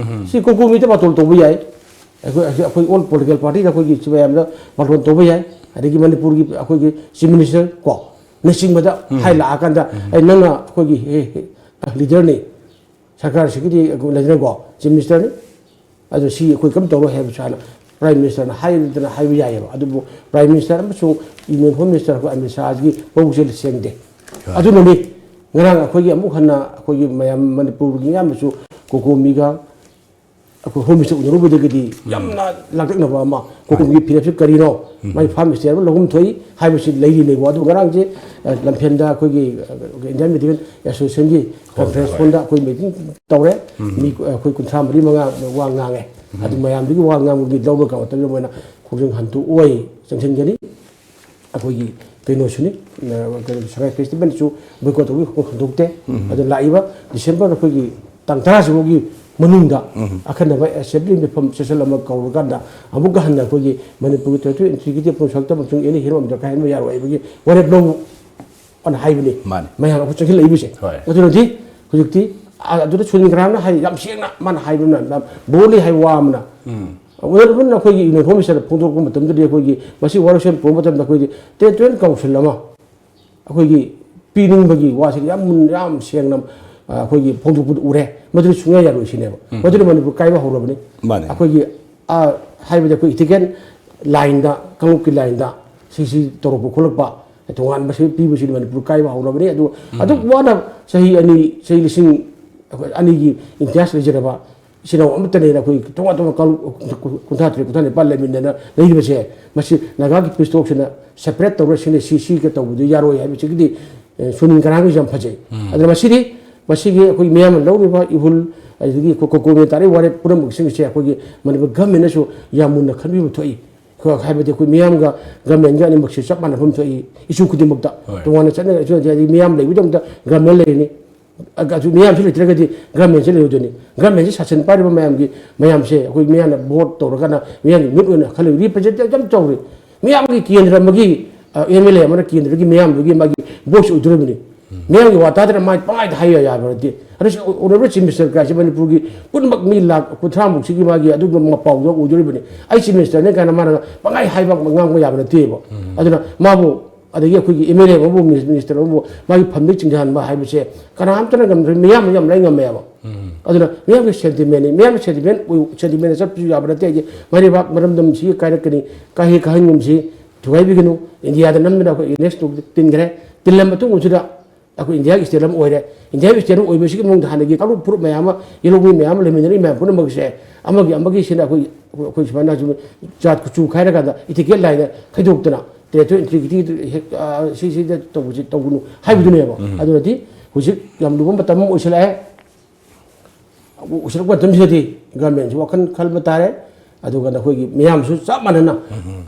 ꯁꯤ ꯀꯣꯀꯣꯃꯤꯗ ꯕꯥꯇꯣꯟ ꯇꯧꯕ ꯌꯥꯏ꯫ ꯑꯩꯈꯣꯏ, ꯑꯩꯈꯣꯏ ꯑꯣꯜ ꯄꯣꯂꯤꯇꯤꯀꯦꯜ ꯄꯥꯔꯇꯤꯗ ꯑꯩꯈꯣꯏꯒꯤ ꯁꯤ ꯃꯌꯥꯝꯗ ꯕꯥꯇꯣꯟ ꯇꯧꯕ ꯌꯥꯏ꯫ ꯑꯗꯒꯤ ꯃꯅꯤꯄꯨꯔꯒꯤ ꯑꯩꯈꯣꯏꯒꯤ ꯆꯤꯐ ꯃꯤꯅꯤꯁꯇꯔ ꯀꯣ ꯅꯆꯤꯡꯕꯗ ꯍꯥꯏ ꯂꯥꯛꯑꯀꯥꯟꯗ, "ꯑꯩ ꯅꯪꯅ ꯑꯩꯈꯣꯏꯒꯤ ꯍꯦ, ꯍꯦ, ꯂꯤꯗꯔꯅꯤ, ꯁꯔꯀꯥꯔꯁꯤꯒꯤꯗꯤ ꯂꯩꯗꯅꯀꯣ, ꯆꯤꯐ ꯃꯤꯅꯤꯁꯇꯔꯅꯤ, ꯑꯗꯣ ꯁꯤ ꯑꯩꯈꯣꯏ ꯀꯔꯝ ꯇꯧꯔꯣꯏ" ꯍꯥꯏꯕꯁꯨ ꯍꯥꯏꯅ ꯄ꯭ꯔꯥꯏꯝ ꯃꯤꯅꯤꯁꯇꯔꯅ ꯍꯥꯏꯗꯅ ꯍꯥꯏꯕ ꯌꯥꯏꯌꯦꯕ꯫ ꯑꯗꯨꯕꯨ ꯄ꯭ꯔꯥꯏꯝ ꯃꯤꯅꯤꯁꯇꯔ ꯑꯃꯁꯨꯡ ꯌꯨꯅꯤꯌꯟ ꯍꯣꯝ ꯃꯤꯅꯤꯁꯇꯔ ꯑꯩꯈꯣꯏ ꯑꯃꯤꯠ ꯁꯥꯍꯒꯤ ꯃꯕꯨꯛꯁꯦ ꯁꯦꯡꯗꯦ꯫ ꯑꯗꯨꯅꯅꯤ ꯉꯔꯥꯡ ꯑꯩꯈꯣꯏꯒꯤ ꯑꯃꯨꯛ ꯍꯟꯅ ꯑꯩꯈꯣꯏꯒꯤ ꯃꯌꯥꯝ ꯃꯅꯤꯄꯨꯔꯒꯤ ꯃꯤꯌꯥꯝꯅꯁꯨ ꯀꯣꯀꯣꯃꯤꯒ ꯑꯩꯈꯣꯏ ꯍꯣꯝ ꯃꯤꯅꯤꯁꯇꯔ ꯎꯅꯔꯨꯕꯗꯒꯤꯗꯤ ꯌꯥꯝꯅ ꯂꯥꯡꯇꯛꯅꯕ ꯑꯃ, ꯀꯣꯀꯨꯝꯒꯤ ꯐꯤꯔꯦꯞꯁꯤ ꯀꯔꯤꯅꯣ, ꯃꯥꯏ ꯐꯥꯔꯝ ꯁ꯭ꯇꯦ ꯍꯥꯏꯕ ꯂꯧꯐꯝ ꯊꯣꯛꯏ ꯍꯥꯏꯕꯁꯤ ꯂꯩꯔꯤꯅꯦꯀꯣ꯫ ꯑꯗꯨ ꯉꯔꯥꯡꯁꯦ, ꯑ, ꯂꯝꯐꯦꯜꯗ ꯑꯩꯈꯣꯏꯒꯤ, ꯑ, ꯏꯟꯗꯤꯌꯥꯟ ꯃꯦꯗꯤꯀꯦꯜ ꯑꯦꯁꯣꯁꯤꯌꯦꯁꯟꯒꯤ ꯀꯟꯐ꯭ꯔꯦꯟꯁ ꯍꯣꯜꯗ ꯑꯩꯈꯣꯏ ꯃꯤꯇꯤꯡ ꯇꯧꯔꯦ꯫ ꯃꯤ ꯑꯩꯈꯣꯏ ꯀꯨꯟꯊ꯭ꯔꯥ ꯃꯔꯤ ꯃꯉꯥ ꯋꯥ ꯉꯥꯡꯉꯦ꯫ ꯑꯗꯨ ꯃꯌꯥꯝꯗꯨꯒꯤ ꯋꯥ ꯉꯥꯡꯕꯒꯤ ꯂꯧꯕ ꯀꯔꯝꯕ ꯃꯇꯝꯗ ꯃꯣꯏꯅ ꯈꯣꯡꯖꯪ ꯍꯟꯗꯣꯛꯑꯣꯏ, ꯆꯪꯁꯤꯟꯒꯅꯤ꯫ ꯑꯩꯈꯣꯏꯒꯤ ꯀꯩꯅꯣꯁꯨꯅꯤ, ꯑ, ꯀꯩꯅꯣ, ꯁꯉꯥꯏ ꯐꯦꯁꯇꯤꯚꯦꯜꯁꯨ ꯕꯣꯏꯀꯣꯠ ꯇꯧꯕꯒꯤ ꯍꯧꯗꯣꯛꯇꯦ꯫ ꯑꯗꯣ ꯂꯥꯛꯏꯕ ꯗꯤꯁꯦꯝꯕꯔ ꯑꯩꯈꯣꯏꯒꯤ ꯇꯥꯡ ꯇꯔꯥꯁꯤꯐꯥꯎꯒꯤ ꯃꯅꯨꯡꯗ ꯑꯈꯟꯅꯕ ꯑꯦꯁꯦꯝꯕ꯭ꯂꯤ ꯃꯤꯐꯝ ꯁꯦꯁꯟ ꯑꯃ ꯀꯧꯔꯀꯥꯟꯗ ꯑꯃꯨꯛꯀ ꯍꯟꯅ ꯑꯩꯈꯣꯏꯒꯤ ꯃꯅꯤꯄꯨꯔꯒꯤ ꯇꯦꯔꯤꯇꯣꯔꯤꯌꯦꯜ ꯏꯟꯇꯤꯒ꯭ꯔꯤꯇꯤ ꯑꯃꯁꯨꯡ ꯁꯛꯇꯝ ꯑꯃꯁꯨꯡ ꯑꯦꯅꯤ ꯍꯤꯔꯝ ꯑꯃꯗ ꯀꯥꯏꯍꯟꯕ ꯌꯥꯔꯣꯏ ꯍꯥꯏꯕꯒꯤ ꯋꯥꯔꯦꯞ ꯂꯧ ꯑꯅ ꯍꯥꯏꯕꯅꯤ꯫ ꯃꯥꯅꯤ꯫ ꯃꯌꯥꯝ ꯑꯩꯈꯣꯏ ꯆꯪꯁꯤꯜꯂꯛꯏꯕꯁꯦ꯫ ꯍꯣꯏ꯫ ꯑꯗꯨꯅꯗꯤ ꯍꯧꯖꯤꯛꯇꯤ, ꯑ, ꯑꯗꯨꯗ ꯁꯨꯅꯤꯜ ꯒ꯭ꯔꯥꯝꯅ ꯍꯥꯏ, ꯌꯥꯝ ꯁꯦꯡꯅ ꯃꯥꯅ ꯍꯥꯏꯕꯅ, ꯌꯥꯝ ꯕꯣꯜꯂꯤ ꯍꯥꯏꯕ ꯋꯥ ꯑꯃꯅ꯫ ꯎꯝ꯫ ꯑꯣꯅꯔꯦꯕꯜꯅ ꯑꯩꯈꯣꯏꯒꯤ ꯌꯨꯅꯤꯌꯟ ꯍꯣꯝ ꯃꯤꯅꯤꯁꯇꯔꯗ ꯐꯣꯡꯗꯣꯔꯛꯄ ꯃꯇꯝꯗꯗꯤ ꯑꯩꯈꯣꯏꯒꯤ ꯃꯁꯤ ꯋꯥꯔꯣꯏꯁꯤꯟ ꯄꯨꯔꯛꯄ ꯃꯇꯝꯗ ꯑꯩꯈꯣꯏꯒꯤ ꯇꯦꯔꯤꯇꯣꯔꯤꯌꯦꯜ ꯀꯥꯎꯟꯁꯤꯜ ꯑꯃ ꯑꯩꯈꯣꯏꯒꯤ ꯄꯤꯅꯤꯡꯕꯒꯤ ꯋꯥꯁꯤꯗꯤ ꯌꯥꯝ ꯃꯨꯟ-, ꯌꯥꯝ ꯁꯦꯡꯅ, ꯑ, ꯑꯩꯈꯣꯏꯒꯤ ꯐꯣꯡꯗꯣꯛꯄꯗ ꯎꯔꯦ꯫ ꯃꯗꯨꯗꯤ ꯁꯨꯡꯌꯥ ꯌꯥꯔꯣꯏ ꯁꯤꯅꯦꯕ꯫ ꯎꯝ꯫ ꯃꯗꯨꯅ ꯃꯅꯤꯄꯨꯔ ꯀꯥꯏꯕ ꯍꯧꯔꯕꯅꯤ꯫ ꯃꯥꯅꯦ꯫ ꯑꯩꯈꯣꯏꯒꯤ, ꯑ, ꯍꯥꯏꯕꯗꯤ ꯑꯩꯈꯣꯏ ꯏꯊꯤꯀꯦꯜ ꯂꯥꯏꯟꯗ, ꯀꯥꯡꯂꯨꯞꯀꯤ ꯂꯥꯏꯟꯗ ꯁꯤꯁꯤ ꯇꯧꯔꯛꯄ ꯈꯣꯠꯂꯛꯄ, ꯇꯣꯉꯥꯟꯕ ꯁꯤ ꯄꯤꯕꯁꯤꯗꯤ ꯃꯅꯤꯄꯨꯔ ꯀꯥꯏꯕ ꯍꯧꯔꯕꯅꯤ꯫ ꯑꯗꯨ, ꯎꯝ꯫ ꯑꯗꯨꯛ ꯋꯥꯅ ꯆꯍꯤ ꯑꯅꯤ, ꯆꯍꯤ ꯂꯤꯁꯤꯡ ꯑꯅꯤꯒꯤ ꯏꯟꯇꯤꯍꯥꯁ ꯂꯩꯖꯔꯕ ꯏꯆꯤꯟ ꯏꯅꯥꯎ ꯑꯃꯠꯇꯅꯦꯅ ꯑꯩꯈꯣꯏ ꯇꯣꯉꯥꯟ ꯇꯣꯉꯥꯟ ꯀꯥꯡꯂꯨꯞ ꯀꯨꯟꯊ꯭ꯔꯥ ꯇꯔꯦꯠ, ꯀꯨꯟꯊ꯭ꯔꯥ ꯅꯤꯄꯥꯜ ꯂꯩꯃꯤꯟꯅꯅ ꯂꯩꯔꯤꯕꯁꯦ, ꯃꯁꯤ ꯅꯥꯒꯥꯒꯤ ꯄꯤꯁ ꯇꯣꯛꯁꯤꯅ ꯁꯦꯄꯔꯦꯠ ꯇꯧꯔ ꯁꯤꯅ ꯁꯤ, ꯁꯤ ꯀ ꯇꯧꯕꯗꯨ ꯌꯥꯔꯣꯏ ꯍꯥꯏꯕꯁꯤꯒꯤꯗꯤ, ꯑꯦ, ꯁꯨꯅꯤꯜ ꯒ꯭ꯔꯥꯝꯒꯤꯁꯨ ꯌꯥꯝ ꯐꯖꯩ꯫ ꯎꯝ꯫ ꯑꯗꯨꯅ ꯃꯁꯤꯗꯤ, ꯃꯁꯤꯒꯤ ꯑꯩꯈꯣꯏ ꯃꯤꯌꯥꯝꯅ ꯂꯧꯔꯤꯕ ꯏꯍꯨꯜ, ꯑꯗꯨꯗꯒꯤ ꯑꯩꯈꯣꯏ ꯀꯣꯀꯣꯃꯤꯅ ꯇꯥꯔꯤꯕ ꯋꯥꯔꯦꯞ ꯄꯨꯝꯅꯃꯛꯁꯤꯡꯁꯦ ꯑꯩꯈꯣꯏꯒꯤ ꯃꯅꯤꯄꯨꯔ ꯒꯚꯔꯟꯃꯦꯟꯅꯁꯨ ꯌꯥꯝ ꯃꯨꯟꯅ ꯈꯟꯕꯤꯕ ꯊꯣꯛꯏ꯫ ꯑꯩꯈꯣꯏ ꯍꯥꯏꯕꯗꯤ ꯑꯩꯈꯣꯏ ꯃꯤꯌꯥꯝꯒ ꯒꯚꯔꯟꯃꯦꯟꯒ ꯑꯅꯤꯃꯛꯁꯦ ꯆꯞ ꯃꯥꯟꯅꯐꯝ ꯊꯣꯛꯏ꯫ ꯏꯁꯨ ꯈꯨꯗꯤꯡꯃꯛꯇ ꯍꯣꯏ꯫ ꯇꯣꯉꯥꯟꯅ ꯆꯠꯅꯔꯁꯨ ꯅꯠꯇꯦ, ꯍꯥꯏꯗꯤ ꯃꯤꯌꯥꯝ ꯂꯩꯕꯗꯧꯗ ꯒꯚꯔꯟꯃꯦꯟ ꯂꯩꯔꯤꯅꯤ꯫ ꯑꯗꯨ ꯃꯤꯌꯥꯝꯁꯤ ꯂꯩꯇ꯭ꯔꯒꯗꯤ ꯒꯚꯔꯟꯃꯦꯟꯁꯤ ꯂꯩꯔꯣꯏꯗꯣꯏꯅꯤ꯫ ꯒꯚꯔꯟꯃꯦꯟꯁꯤ ꯁꯥꯁꯟ ꯄꯥꯏꯔꯤꯕ ꯃꯌꯥꯝꯒꯤ, ꯃꯌꯥꯝꯁꯦ ꯑꯩꯈꯣꯏ ꯃꯤꯌꯥꯝꯅ ꯚꯣꯠ ꯇꯧꯔꯒꯅ ꯃꯤꯌꯥꯝꯒꯤ ꯃꯤꯍꯨꯠ ꯑꯣꯏꯅ ꯈꯜꯂꯤ, ꯔꯤꯄ꯭ꯔꯖꯦꯟꯇꯦꯇꯤꯚ ꯌꯥꯝ ꯇꯧꯔꯤ꯫ ꯃꯤꯌꯥꯝꯒꯤ ꯀꯦꯟꯗ꯭ꯔ ꯑꯃꯒꯤ, ꯑ, ꯑꯦꯝ ꯑꯦꯜ ꯑꯦ ꯑꯃꯅ ꯀꯦꯟꯗ꯭ꯔꯒꯤ ꯃꯤꯌꯥꯝꯗꯨꯒꯤ ꯃꯥꯒꯤ ꯚꯣꯏꯁ ꯑꯣꯏꯗꯣꯔꯤꯕꯅꯤ꯫ ꯃꯤꯌꯥꯝꯒꯤ ꯋꯥ ꯇꯥꯗꯅ ꯃꯥꯏ ꯄꯪꯍꯥꯏꯗ ꯍꯥꯏꯕ ꯌꯥꯕ ꯅꯠꯇꯦ꯫ ꯑꯗꯨꯁꯨ ꯑꯣꯅꯔꯦꯕꯜ ꯆꯤꯐ ꯃꯤꯅꯤꯁꯇꯔ ꯀꯥꯏꯁꯦ ꯃꯅꯤꯄꯨꯔꯒꯤ ꯄꯨꯝꯅꯃꯛ ꯃꯤ ꯂꯥꯈ ꯀꯨꯟꯊ꯭ꯔꯥꯃꯨꯛꯁꯤꯒꯤ ꯃꯥꯒꯤ ꯑꯗꯨꯒꯨꯝꯕ ꯃꯄꯥꯎꯗꯣ ꯑꯣꯏꯗꯣꯔꯤꯕꯅꯤ꯫ ꯑꯩ ꯆꯤꯐ ꯃꯤꯅꯤꯁꯇꯔꯅꯦ ꯀꯥꯏꯅ ꯃꯥꯅ ꯄꯪꯍꯥꯏ ꯍꯥꯏꯕ ꯉꯥꯡꯕ ꯌꯥꯕ ꯅꯠꯇꯦꯕ꯫ ꯑꯗꯨꯅ ꯃꯥꯕꯨ, ꯑꯗꯒꯤ ꯑꯩꯈꯣꯏꯒꯤ ꯑꯦꯝ ꯑꯦꯜ ꯑꯦ ꯑꯃꯕꯨ, ꯃꯤꯅꯤꯁꯇꯔ ꯑꯃꯕꯨ ꯃꯥꯒꯤ ꯐꯝꯗꯒꯤ ꯆꯤꯡꯊꯍꯟꯕ ꯍꯥꯏꯕꯁꯦ ꯀꯅꯥꯝꯇꯅ ꯉꯝꯗ꯭ꯔꯦ, ꯃꯤꯌꯥꯝꯅ ꯌꯥꯝ ꯂꯣꯏ ꯉꯝꯃꯦꯕ꯫ ꯑꯗꯨꯅ ꯃꯤꯌꯥꯝꯒꯤ ꯁꯦꯟꯇꯤꯃꯦꯟꯅꯤ, ꯃꯤꯌꯥꯝꯒꯤ ꯁꯦꯟꯇꯤꯃꯦꯟ ꯑꯣꯏ-, ꯁꯦꯟꯇꯤꯃꯦꯟꯗ ꯆꯠꯄꯁꯨ ꯌꯥꯕ ꯅꯠꯇꯦ꯫ ꯑꯩꯁꯦ ꯃꯥꯏꯔꯩꯕꯥꯛ ꯃꯔꯝꯗꯝꯁꯤꯒꯤ ꯀꯥꯏꯔꯛꯀꯅꯤ, ꯀꯥꯍꯦ ꯀꯥꯍꯟꯒꯨꯝꯁꯤ, ꯊꯨꯒꯥꯏꯕꯤꯒꯅꯨ, ꯏꯟꯗꯤꯌꯥꯗ ꯅꯝꯗꯅ ꯑꯩꯈꯣꯏ ꯑꯦꯅꯦꯛꯁ ꯇꯧ-, ꯇꯤꯟꯈ꯭ꯔꯦ꯫ ꯇꯤꯜꯂ ꯃꯇꯨꯡꯁꯤꯗ ꯑꯩꯈꯣꯏ ꯏꯟꯗꯤꯌꯥꯒꯤ ꯁ꯭ꯇꯦꯠ ꯑꯃ ꯑꯣꯏꯔꯦ꯫ ꯏꯟꯗꯤꯌꯥꯒꯤ ꯁ꯭ꯇꯦꯠ ꯑꯃ ꯑꯣꯏꯕꯁꯤꯒꯤ ꯃꯅꯨꯡꯗ ꯍꯥꯟꯅꯒꯤ ꯀꯥꯡꯂꯨꯞ ꯐꯨꯔꯨꯞ ꯃꯌꯥꯝ ꯑꯃ, ꯌꯦꯜꯍꯧꯃꯤ ꯃꯌꯥꯝ ꯑꯃ ꯂꯩꯃꯤꯟꯅꯔꯤ ꯃꯌꯥꯝ ꯄꯨꯝꯅꯃꯛꯁꯦ ꯑꯃꯒꯤ ꯑꯃꯒꯤ ꯁꯤꯅ ꯑꯩꯈꯣꯏ, ꯑꯩꯈꯣꯏ ꯁꯨꯃꯥꯏꯅ ꯁꯨꯝ ꯖꯥꯠ ꯀꯨꯆꯨ ꯈꯥꯏꯔꯀꯥꯟꯗ ꯏꯇꯤꯀꯦꯠ ꯂꯥꯏꯟꯗ ꯈꯥꯏꯗꯣꯛꯇꯅ ꯇꯦꯔꯤꯇꯣꯔꯤ ꯏꯟꯇꯤꯒ꯭ꯔꯤꯇꯤ ꯍꯦꯛ, ꯑ, ꯁꯤ, ꯁꯤꯗ ꯇꯧꯕꯁꯤ ꯇꯧꯒꯅꯨ ꯍꯥꯏꯕꯗꯨꯅꯦꯕ꯫ ꯑꯗꯨꯅꯗꯤ ꯍꯧꯖꯤꯛ ꯌꯥꯝ ꯂꯨꯕ ꯃꯇꯝ ꯑꯃ ꯑꯣꯏꯁꯤꯜꯂꯛꯑꯦ꯫ ꯑꯣꯏꯁꯤꯜꯂꯛꯄ ꯃꯇꯝꯁꯤꯗꯗꯤ ꯒꯃꯦꯟꯁꯨ ꯋꯥꯈꯜ ꯈꯟꯕ ꯇꯥꯔꯦ꯫ ꯑꯗꯨꯒ ꯅꯈꯣꯏꯒꯤ ꯃꯤꯌꯥꯝꯁꯨ ꯆꯞ ꯃꯥꯟꯅꯅ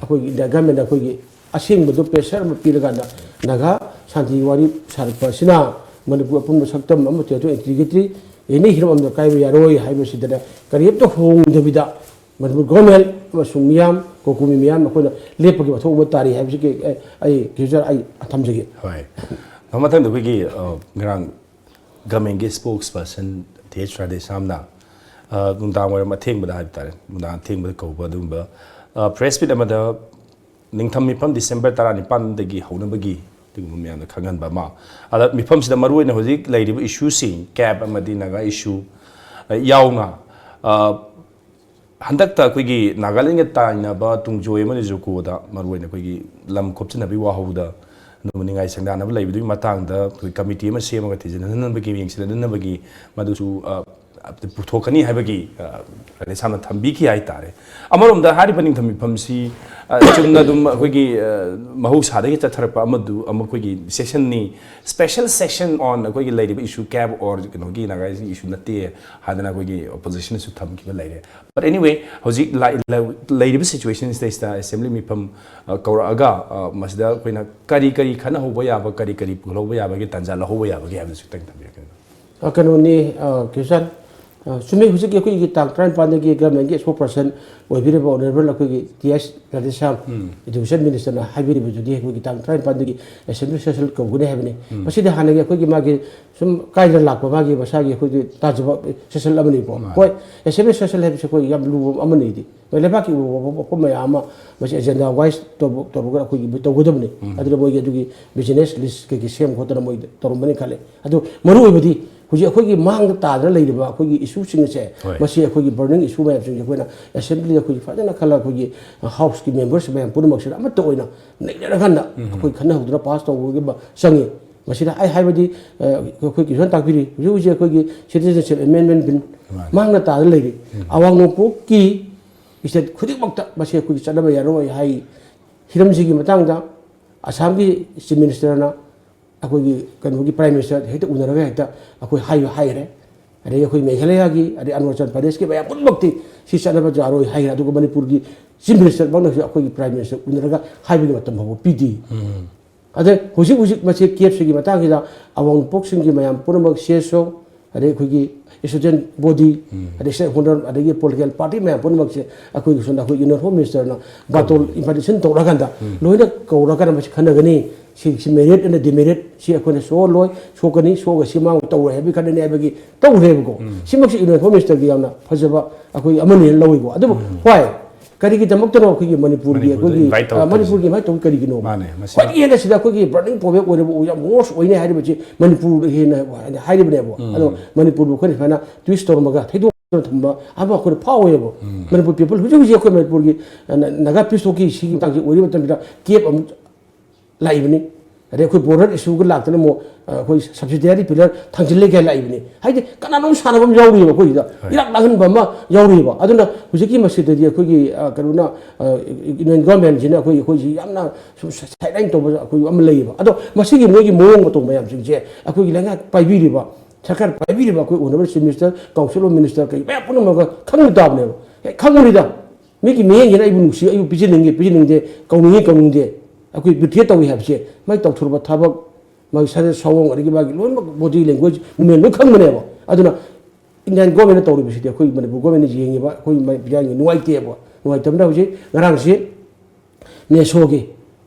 ꯑꯩꯈꯣꯏꯒꯤ ꯏꯟꯗꯤꯌꯥ ꯒꯃꯦꯟꯗ ꯑꯩꯈꯣꯏꯒꯤ ꯑꯁꯦꯡꯕꯗꯨ ꯄ꯭ꯔꯦꯁꯔ ꯑꯃ ꯄꯤꯔꯀꯥꯟꯗ ꯅꯥꯒꯥ ꯁꯥꯟꯇꯤ ꯋꯥꯔꯤ ꯁꯥꯔꯛꯄ ꯑꯁꯤꯅ ꯃꯅꯤꯄꯨꯔ ꯑꯄꯨꯟꯕ ꯁꯛꯇꯝ ꯑꯃ ꯇꯦꯔꯤꯇꯣꯔꯤ ꯏꯟꯇꯤꯒ꯭ꯔꯤꯇꯤ ꯑꯦꯅꯤ ꯍꯤꯔꯝ ꯑꯃꯗ ꯀꯥꯏꯕ ꯌꯥꯔꯣꯏ ꯍꯥꯏꯕꯁꯤꯗꯅ ꯀꯔꯤꯝꯇ ꯍꯣꯡꯗꯕꯤꯗ ꯃꯅꯤꯄꯨꯔ ꯒꯣꯔꯃꯦꯟ ꯑꯃꯁꯨꯡ ꯃꯤꯌꯥꯝ ꯀꯣꯀꯨꯃꯤ ꯃꯤꯌꯥꯝ ꯑꯩꯈꯣꯏꯅ ꯂꯦꯞꯄꯒꯤ ꯃꯊꯧ ꯑꯃ ꯇꯥꯔꯤ ꯍꯥꯏꯕꯁꯤꯒꯤ ꯑꯩ, ꯑꯩ ꯒ꯭ꯔꯤꯖꯔ ꯑꯩ ꯊꯝꯖꯒꯦ꯫ ꯍꯣꯏ꯫ ꯃꯊꯪꯗ ꯑꯩꯈꯣꯏꯒꯤ, ꯑ, ꯉꯔꯥꯡ ꯒꯃꯦꯟꯒꯤ ꯁ꯭ꯄꯣꯛꯁ ꯄꯔꯁꯟ ꯇꯤ ꯑꯩꯆ ꯔꯥꯙꯦꯁ꯭ꯌꯥꯝꯅ, ꯑ, ꯅꯨꯡꯗꯥꯡ ꯋꯥꯏꯔꯝ ꯑꯊꯦꯡꯕꯗ ꯍꯥꯏꯕ ꯇꯥꯔꯦ, ꯅꯨꯡꯗꯥꯡ ꯑꯊꯦꯡꯕꯗ ꯀꯧꯕ ꯑꯗꯨꯒꯨꯝꯕ, ꯑ, ꯄ꯭ꯔꯦꯁ ꯃꯤꯠ ꯑꯃꯗ ꯅꯤꯡꯊꯝ ꯃꯤꯐꯝ ꯗꯤꯁꯦꯝꯕꯔ ꯇꯔꯥꯅꯤꯄꯥꯟꯗꯒꯤ ꯍꯧꯅꯕꯒꯤ ꯑꯗꯨꯒꯨꯝꯕ ꯃꯌꯥꯝꯗ ꯈꯪꯍꯟꯕ ꯑꯃ꯫ ꯑꯗ ꯃꯤꯐꯝꯁꯤꯗ ꯃꯔꯨꯑꯣꯏꯅ ꯍꯧꯖꯤꯛ ꯂꯩꯔꯤꯕ ꯏꯁꯨꯁꯤꯡ, ꯀꯦꯞ ꯑꯃꯗꯤ ꯅꯥꯒꯥ ꯏꯁꯨ, ꯑ, ꯌꯥꯎꯅ, ꯑ, ꯍꯟꯗꯛꯇ ꯑꯩꯈꯣꯏꯒꯤ ꯅꯥꯒꯥꯂꯦꯟꯒ ꯇꯥꯏꯅꯕ ꯇꯨꯡꯖꯣꯏ ꯑꯃꯗꯤ ꯖꯨꯀꯣꯗ ꯃꯔꯨꯑꯣꯏꯅ ꯑꯩꯈꯣꯏꯒꯤ ꯂꯝ ꯈꯣꯞꯆꯤꯟꯅꯕꯒꯤ ꯋꯥꯍꯧꯗ ꯑꯗꯨꯒꯨꯝꯕ ꯅꯤꯡꯉꯥꯏ ꯁꯪꯗꯥꯅꯕ ꯂꯩꯕꯗꯨꯒꯤ ꯃꯇꯥꯡꯗ ꯑꯩꯈꯣꯏ ꯀꯃꯤꯇꯤ ꯑꯃ ꯁꯦꯝꯃꯒ ꯊꯤꯖꯤꯟꯅꯅꯕꯒꯤ, ꯌꯦꯡꯁꯤꯟꯅꯅꯕꯒꯤ ꯃꯗꯨꯁꯨ, ꯑ, ꯄꯨꯊꯣꯛꯀꯅꯤ ꯍꯥꯏꯕꯒꯤ, ꯑ, ꯔꯥꯙꯦꯁ꯭ꯌꯥꯝꯅ ꯊꯝꯕꯤꯈꯤ ꯍꯥꯏꯇꯥꯔꯦ꯫ ꯑꯃꯔꯣꯝꯗ ꯍꯥꯏꯔꯤꯕ ꯅꯤꯡꯊꯝ ꯃꯤꯐꯝꯁꯤ, ꯑ, ꯆꯨꯝꯅ ꯑꯗꯨꯝ ꯑꯩꯈꯣꯏꯒꯤ, ꯑ, ꯃꯍꯧꯁꯥꯗꯒꯤ ꯆꯠꯊꯔꯛꯄ ꯑꯃꯗꯨ, ꯑꯃ ꯑꯩꯈꯣꯏꯒꯤ ꯁꯦꯁꯟꯅꯤ, special session on ꯑꯩꯈꯣꯏꯒꯤ ꯂꯩꯔꯤꯕ issue, cap or ꯀꯩꯅꯣꯒꯤ ꯅꯥꯒꯥꯒꯤ issue ꯅꯠꯇꯦ ꯍꯥꯏꯗꯅ ꯑꯩꯈꯣꯏꯒꯤ ꯑꯣꯄꯣꯖꯤꯁꯟꯅꯁꯨ ꯊꯝꯈꯤꯕ ꯂꯩꯔꯦ꯫ But anyway, ꯍꯧꯖꯤꯛ ꯂꯥꯛ-, ꯂ-, ꯂꯩꯔꯤꯕ ꯁꯤꯆꯨꯋꯦꯁꯟꯁꯤꯗꯩꯁꯤꯗ ꯑꯦꯁꯦꯝꯕ꯭ꯂꯤ ꯃꯤꯐꯝ, ꯑ, ꯀꯧꯔꯛꯑꯒ, ꯑ, ꯃꯁꯤꯗ ꯑꯩꯈꯣꯏꯅ ꯀꯔꯤ ꯀꯔꯤ ꯈꯟꯅꯍꯧꯕ ꯌꯥꯕ, ꯀꯔꯤ ꯀꯔꯤ ꯄꯨꯍꯧꯕ ꯌꯥꯕꯒꯦ, ꯇꯥꯟꯖꯥ ꯂꯧꯍꯧꯕ ꯌꯥꯕꯒꯦ ꯍꯥꯏꯕꯗꯨꯁꯨ ꯈꯤꯇꯪ ꯊꯝꯕꯤꯔꯛꯀꯦ꯫ ꯑ, ꯀꯩꯅꯣꯅꯤ, ꯑ, ꯀ꯭ꯔꯤꯁꯟ, ꯑ, ꯆꯨꯝꯃꯤ, ꯍꯧꯖꯤꯛꯀꯤ ꯑꯩꯈꯣꯏꯒꯤ ꯇꯥꯡ ꯇꯔꯥꯅꯤꯄꯥꯟꯗꯒꯤ ꯒꯃꯦꯟꯒꯤ ꯁ꯭ꯄꯣꯛꯁ ꯄꯔꯁꯟ ꯑꯣꯏꯕꯤꯔꯤꯕ ꯑꯣꯅꯔꯦꯕꯜ ꯑꯩꯈꯣꯏꯒꯤ ꯇꯤ ꯑꯦꯁ ꯔꯥꯙꯦꯁ꯭ꯌꯥꯝ, ꯏꯗꯨꯀꯦꯁꯟ ꯃꯤꯅꯤꯁꯇꯔꯅ ꯍꯥꯏꯕꯤꯔꯤꯕꯗꯨꯗꯤ ꯑꯩꯈꯣꯏꯒꯤ ꯇꯥꯡ ꯇꯔꯥꯅꯤꯄꯥꯟꯗꯒꯤ ꯑꯦꯁꯦꯝꯕ꯭ꯂꯤ ꯁꯦꯁꯟ ꯀꯧꯒꯅꯤ ꯍꯥꯏꯕꯅꯤ꯫ ꯃꯁꯤꯗꯤ ꯍꯥꯟꯅꯒꯤ ꯑꯩꯈꯣꯏꯒꯤ ꯃꯥꯒꯤ ꯁꯨꯝ ꯀꯥꯏꯗꯅ ꯂꯥꯛꯄ ꯃꯥꯒꯤ ꯃꯁꯥꯒꯤ ꯑꯩꯈꯣꯏꯒꯤ ꯇꯥꯖꯕ ꯁꯦꯁꯟ ꯑꯃꯅꯤꯀꯣ꯫ ꯍꯣꯏ, ꯑꯦꯁꯦꯝꯕ꯭ꯂꯤ ꯁꯦꯁꯟ ꯍꯥꯏꯕꯁꯤ ꯑꯩꯈꯣꯏ ꯌꯥꯝ ꯂꯨꯕ ꯑꯃꯅꯤꯗꯤ꯫ ꯂꯩꯕꯥꯛꯀꯤ ꯑꯣꯏꯕ ꯋꯥꯐꯝ ꯃꯌꯥꯝ ꯑꯃ ꯃꯁꯤ ꯑꯦꯖꯦꯟꯗꯥ ꯋꯥꯏꯁ ꯇꯧꯕ-, ꯇꯧꯔꯒ ꯑꯩꯈꯣꯏꯒꯤ ꯇꯧꯒꯗꯕꯅꯤ꯫ ꯑꯗꯨꯅ ꯃꯣꯏꯒꯤ ꯑꯗꯨꯒꯤ ꯕꯤꯖꯤꯅꯦꯁ ꯂꯤꯁ ꯀꯩꯀꯩ ꯁꯦꯝ ꯈꯣꯠꯇꯅ ꯃꯣꯏ ꯇꯧꯔꯝꯕꯅꯤ ꯈꯜꯂꯦ꯫ ꯑꯗꯨ ꯃꯔꯨꯑꯣꯏꯕꯗꯤ ꯍꯧꯖꯤꯛ ꯑꯩꯈꯣꯏꯒꯤ ꯃꯥꯡꯗ ꯇꯥꯗꯅ ꯂꯩꯔꯤꯕ ꯑꯩꯈꯣꯏꯒꯤ ꯏꯁꯨꯁꯤꯡ ꯑꯁꯦ ꯃꯁꯤ ꯑꯩꯈꯣꯏꯒꯤ ꯕꯔꯅꯤꯡ ꯏꯁꯨ ꯃꯌꯥꯝꯁꯤꯡꯁꯦ ꯑꯩꯈꯣꯏꯅ ꯑꯦꯁꯦꯝꯕ꯭ꯂꯤꯗ ꯑꯩꯈꯣꯏꯒꯤ ꯐꯖꯅ ꯈꯜꯂꯒ ꯑꯩꯈꯣꯏꯒꯤ ꯍꯥꯎꯁꯀꯤ ꯃꯦꯝꯕꯔꯁ ꯃꯌꯥꯝ ꯄꯨꯝꯅꯃꯛꯁꯤꯗ ꯑꯃꯠꯇ ꯑꯣꯏꯅ ꯅꯩꯅꯔꯀꯥꯟꯗ ꯑꯩꯈꯣꯏ ꯈꯟꯅꯍꯧꯗꯅ ꯄꯥꯁ ꯇꯧꯕꯒꯤ ꯑꯃ ꯆꯪꯉꯤ꯫ ꯃꯁꯤꯗ ꯑꯩ ꯍꯥꯏꯕꯗꯤ, ꯑ, ꯑꯩꯈꯣꯏ ꯀꯤꯁꯟ ꯇꯥꯛꯄꯤꯔꯤ, ꯍꯧꯖꯤꯛ ꯍꯧꯖꯤꯛ ꯑꯩꯈꯣꯏꯒꯤ Citizenship Amendment Bill ꯃꯥꯡꯅ ꯇꯥꯗꯅ ꯂꯩꯔꯤ꯫ ꯑꯋꯥꯡ ꯅꯣꯡꯄꯣꯛꯀꯤ state ꯈꯨꯗꯤꯡꯃꯛꯇ ꯃꯁꯤ ꯑꯩꯈꯣꯏꯒꯤ ꯆꯠꯅꯕ ꯌꯥꯔꯣꯏ ꯍꯥꯏ꯫ ꯍꯤꯔꯝꯁꯤꯒꯤ ꯃꯇꯥꯡꯗ ꯑꯁꯥꯝꯒꯤ Chief Ministerꯅ ꯑꯩꯈꯣꯏꯒꯤ ꯀꯩꯅꯣꯒꯤ Prime Minister ꯍꯦꯛꯇ ꯎꯅꯔꯒ ꯍꯦꯛꯇ ꯑꯩꯈꯣꯏ ꯍꯥꯏ-, ꯍꯥꯏꯈ꯭ꯔꯦ꯫ ꯑꯗꯒꯤ ꯑꯩꯈꯣꯏ ꯃꯦꯘꯥꯂꯌꯥꯒꯤ, ꯑꯗꯩ ꯑꯔꯨꯅꯥꯆꯜ ꯄ꯭ꯔꯗꯦꯁꯀꯤ ꯃꯌꯥꯝ ꯄꯨꯝꯅꯃꯛꯇꯤ ꯁꯤ ꯆꯠꯅꯕ ꯌꯥꯔꯣꯏ ꯍꯥꯏꯈ꯭ꯔꯦ꯫ ꯑꯗꯨꯒ ꯃꯅꯤꯄꯨꯔꯒꯤ Chief Minister ꯃꯛꯅꯁꯨ ꯑꯩꯈꯣꯏꯒꯤ Prime Minister ꯎꯅꯔꯒ ꯍꯥꯏꯕꯒꯤ ꯃꯇꯝ ꯐꯥꯎꯕ ꯄꯤꯗꯦ꯫ ꯑꯗ ꯍꯧꯖꯤꯛ ꯍꯧꯖꯤꯛ ꯃꯁꯤ CABꯁꯤꯒꯤ ꯃꯇꯥꯡꯁꯤꯗ ꯑꯋꯥꯡ ꯅꯣꯡꯄꯣꯛꯁꯤꯡꯒꯤ ꯃꯌꯥꯝ ꯄꯨꯝꯅꯃꯛ, CSO, ꯑꯗꯩ ꯑꯩꯈꯣꯏꯒꯤ student body, ꯑꯗꯩ stakeholder, ꯑꯗꯒꯤ political party ꯃꯌꯥꯝ ꯄꯨꯝꯅꯃꯛꯁꯦ ꯑꯩꯈꯣꯏꯒꯤ ꯁꯣꯝꯗ ꯑꯩꯈꯣꯏ Union Home Ministerꯅ ꯕꯥꯇꯣꯜ invitation ꯇꯧꯔꯀꯥꯟꯗ ꯂꯣꯏꯅ ꯀꯧꯔꯀꯥꯟꯗ ꯃꯁꯤ ꯈꯟꯅꯒꯅꯤ꯫ ꯁꯤ, ꯁꯤ merit ꯑꯃꯗꯤ demerit, ꯁꯤ ꯑꯩꯈꯣꯏꯅ ꯁꯣꯛꯍꯜꯂꯣꯏ, ꯁꯣꯛꯀꯅꯤ, ꯁꯣꯛꯑꯒ ꯁꯤ ꯃꯥꯡ ꯇꯧꯔꯣꯏ ꯍꯥꯏꯕꯒꯤ ꯈꯟꯅꯅꯤ ꯍꯥꯏꯕꯒꯤ ꯇꯧꯈ꯭ꯔꯦꯕꯀꯣ꯫ ꯁꯤꯃꯛꯁꯤ Union Home Ministerꯒꯤ ꯌꯥꯝꯅ ꯐꯖꯕ ꯑꯩꯈꯣꯏꯒꯤ ꯑꯃꯅꯤꯅ ꯂꯧꯏꯀꯣ꯫ ꯑꯗꯨꯕꯨ ꯍꯣꯏ, ꯀꯔꯤꯒꯤꯗꯃꯛꯇꯅꯣ ꯑꯩꯈꯣꯏꯒꯤ ꯃꯅꯤꯄꯨꯔꯒꯤ ꯃꯅꯤꯄꯨꯔꯗ ꯑꯩꯈꯣꯏꯒꯤ, invite ꯇꯧꯔꯛꯇ꯭ꯔꯤꯁꯦ? ꯑ, ꯃꯅꯤꯄꯨꯔꯒꯤ invite ꯇꯧꯔꯤ ꯀꯔꯤꯒꯤꯅꯣ? ꯃꯥꯅꯦ, ꯃꯁꯤ ꯈ꯭ꯋꯥꯏꯗꯒꯤ ꯍꯦꯟꯅ ꯁꯤꯗ ꯑꯩꯈꯣꯏꯒꯤ burning problem ꯑꯣꯏꯔꯕ, ꯌꯥꯝ worst ꯑꯣꯏꯅꯤ ꯍꯥꯏꯔꯤꯕꯁꯤ ꯃꯅꯤꯄꯨꯔꯗ ꯍꯦꯟꯅ ꯍꯥꯏꯔꯤꯕꯅꯦꯕ꯫ ꯑꯗꯣ ꯃꯅꯤꯄꯨꯔꯕꯨ ꯑꯩꯈꯣꯏꯅ ꯁꯨꯃꯥꯏꯅ twist ꯇꯧꯔꯝꯃꯒ ꯊꯩꯗꯣꯛꯇꯅ ꯊꯝꯕ ꯑꯃ ꯑꯩꯈꯣꯏꯅ ꯐꯥꯎꯋꯦꯕ꯫ ꯃꯅꯤꯄꯨꯔ people ꯍꯧꯖꯤꯛ ꯍꯧꯖꯤꯛ ꯑꯩꯈꯣꯏ ꯃꯅꯤꯄꯨꯔꯒꯤ, ꯑ, ꯅ-, ꯅꯥꯒꯥ peace talkꯀꯤ ꯁꯤꯒꯤ ꯃꯇꯥꯡꯁꯤ ꯑꯣꯏꯔꯤꯕ ꯃꯇꯝꯁꯤꯗ CAB ꯑꯃꯨꯛ ꯂꯥꯛꯏꯕꯅꯤ꯫ ꯑꯗꯩ ꯑꯩꯈꯣꯏ border issueꯒ ꯂꯥꯛꯇꯅ ꯑꯃꯨꯛ, ꯑ, ꯑꯩꯈꯣꯏ subsidiary pillar ꯊꯥꯡꯖꯤꯜꯂꯦ ꯀꯥꯏꯅ ꯂꯥꯛꯏꯕꯅꯤ꯫ ꯍꯥꯏꯗꯤ ꯀꯅꯥꯅꯣꯝ ꯁꯥꯟꯅꯕ ꯑꯃ ꯌꯥꯎꯔꯤꯕ ꯑꯩꯈꯣꯏꯁꯤꯗ꯫ ꯏꯔꯥꯛ ꯂꯥꯡꯍꯟꯕ ꯑꯃ ꯌꯥꯎꯔꯤꯕ꯫ ꯑꯗꯨꯅ ꯍꯧꯖꯤꯛꯀꯤ ꯃꯁꯤꯗꯗꯤ ꯑꯩꯈꯣꯏꯒꯤ, ꯑ, ꯀꯩꯅꯣꯅ, ꯑ, Union Governmentꯁꯤꯅ ꯑꯩꯈꯣꯏ, ꯑꯩꯈꯣꯏꯁꯤ ꯌꯥꯝꯅ ꯁꯨꯝ sideline ꯇꯧꯕ ꯑꯩꯈꯣꯏ ꯑꯃ ꯂꯩꯌꯦꯕ꯫ ꯑꯗꯣ ꯃꯁꯤꯒꯤ ꯃꯣꯏꯒꯤ ꯃꯑꯣꯡ ꯃꯇꯧ ꯃꯌꯥꯝꯁꯤꯡꯁꯦ ꯑꯩꯈꯣꯏꯒꯤ ꯂꯩꯉꯥꯛ ꯄꯥꯏꯕꯤꯔꯤꯕ, ꯁꯔꯀꯥꯔ ꯄꯥꯏꯕꯤꯔꯤꯕ ꯑꯩꯈꯣꯏ Honourable Chief Minister, Council of Minister ꯀꯩ ꯃꯌꯥꯝ ꯄꯨꯝꯅꯃꯛꯀ ꯈꯪꯕ ꯇꯥꯕꯅꯦꯕ꯫ ꯍꯦꯛ ꯈꯪꯕꯅꯤꯗ꯫ ꯃꯤꯒꯤ ꯃꯤꯠꯌꯦꯡꯁꯤꯅ ꯑꯩꯕꯨ ꯅꯨꯡꯁꯤ, ꯑꯩꯕꯨ ꯄꯤꯖꯅꯤꯡꯉꯤ, ꯄꯤꯖꯅꯤꯡꯗꯦ, ꯀꯧꯅꯤꯡꯉꯤ, ꯀꯧꯅꯤꯡꯗꯦ, ꯑꯩꯈꯣꯏ ꯕꯤꯔꯊꯤꯌꯦ ꯇꯧꯏ ꯍꯥꯏꯕꯁꯦ, ꯃꯥꯒꯤ ꯇꯧꯊꯣꯔꯛꯄ ꯊꯕꯛ, ꯃꯥꯒꯤ ꯁꯥꯖꯠ ꯁꯑꯣꯡ, ꯑꯗꯒꯤ ꯃꯥꯒꯤ ꯂꯣꯏꯅꯃꯛ body language movement ꯂꯣꯏ ꯈꯪꯕꯅꯦꯕ꯫ ꯑꯗꯨꯅ Indian Governmentꯅ ꯇꯧꯔꯤꯕꯁꯤꯗꯤ ꯑꯩꯈꯣꯏ ꯃꯅꯤꯄꯨꯔ Governmentꯅ ꯌꯦꯡꯉꯤꯕ, ꯑꯩꯈꯣꯏ ꯃ-, ꯃꯤꯌꯥꯝꯒꯤ ꯅꯨꯡꯉꯥꯏꯇꯦꯕ꯫ ꯅꯨꯡꯉꯥꯏꯇꯕꯅ ꯍꯧꯖꯤꯛ ꯉꯔꯥꯡꯁꯤ NESOꯒꯤ,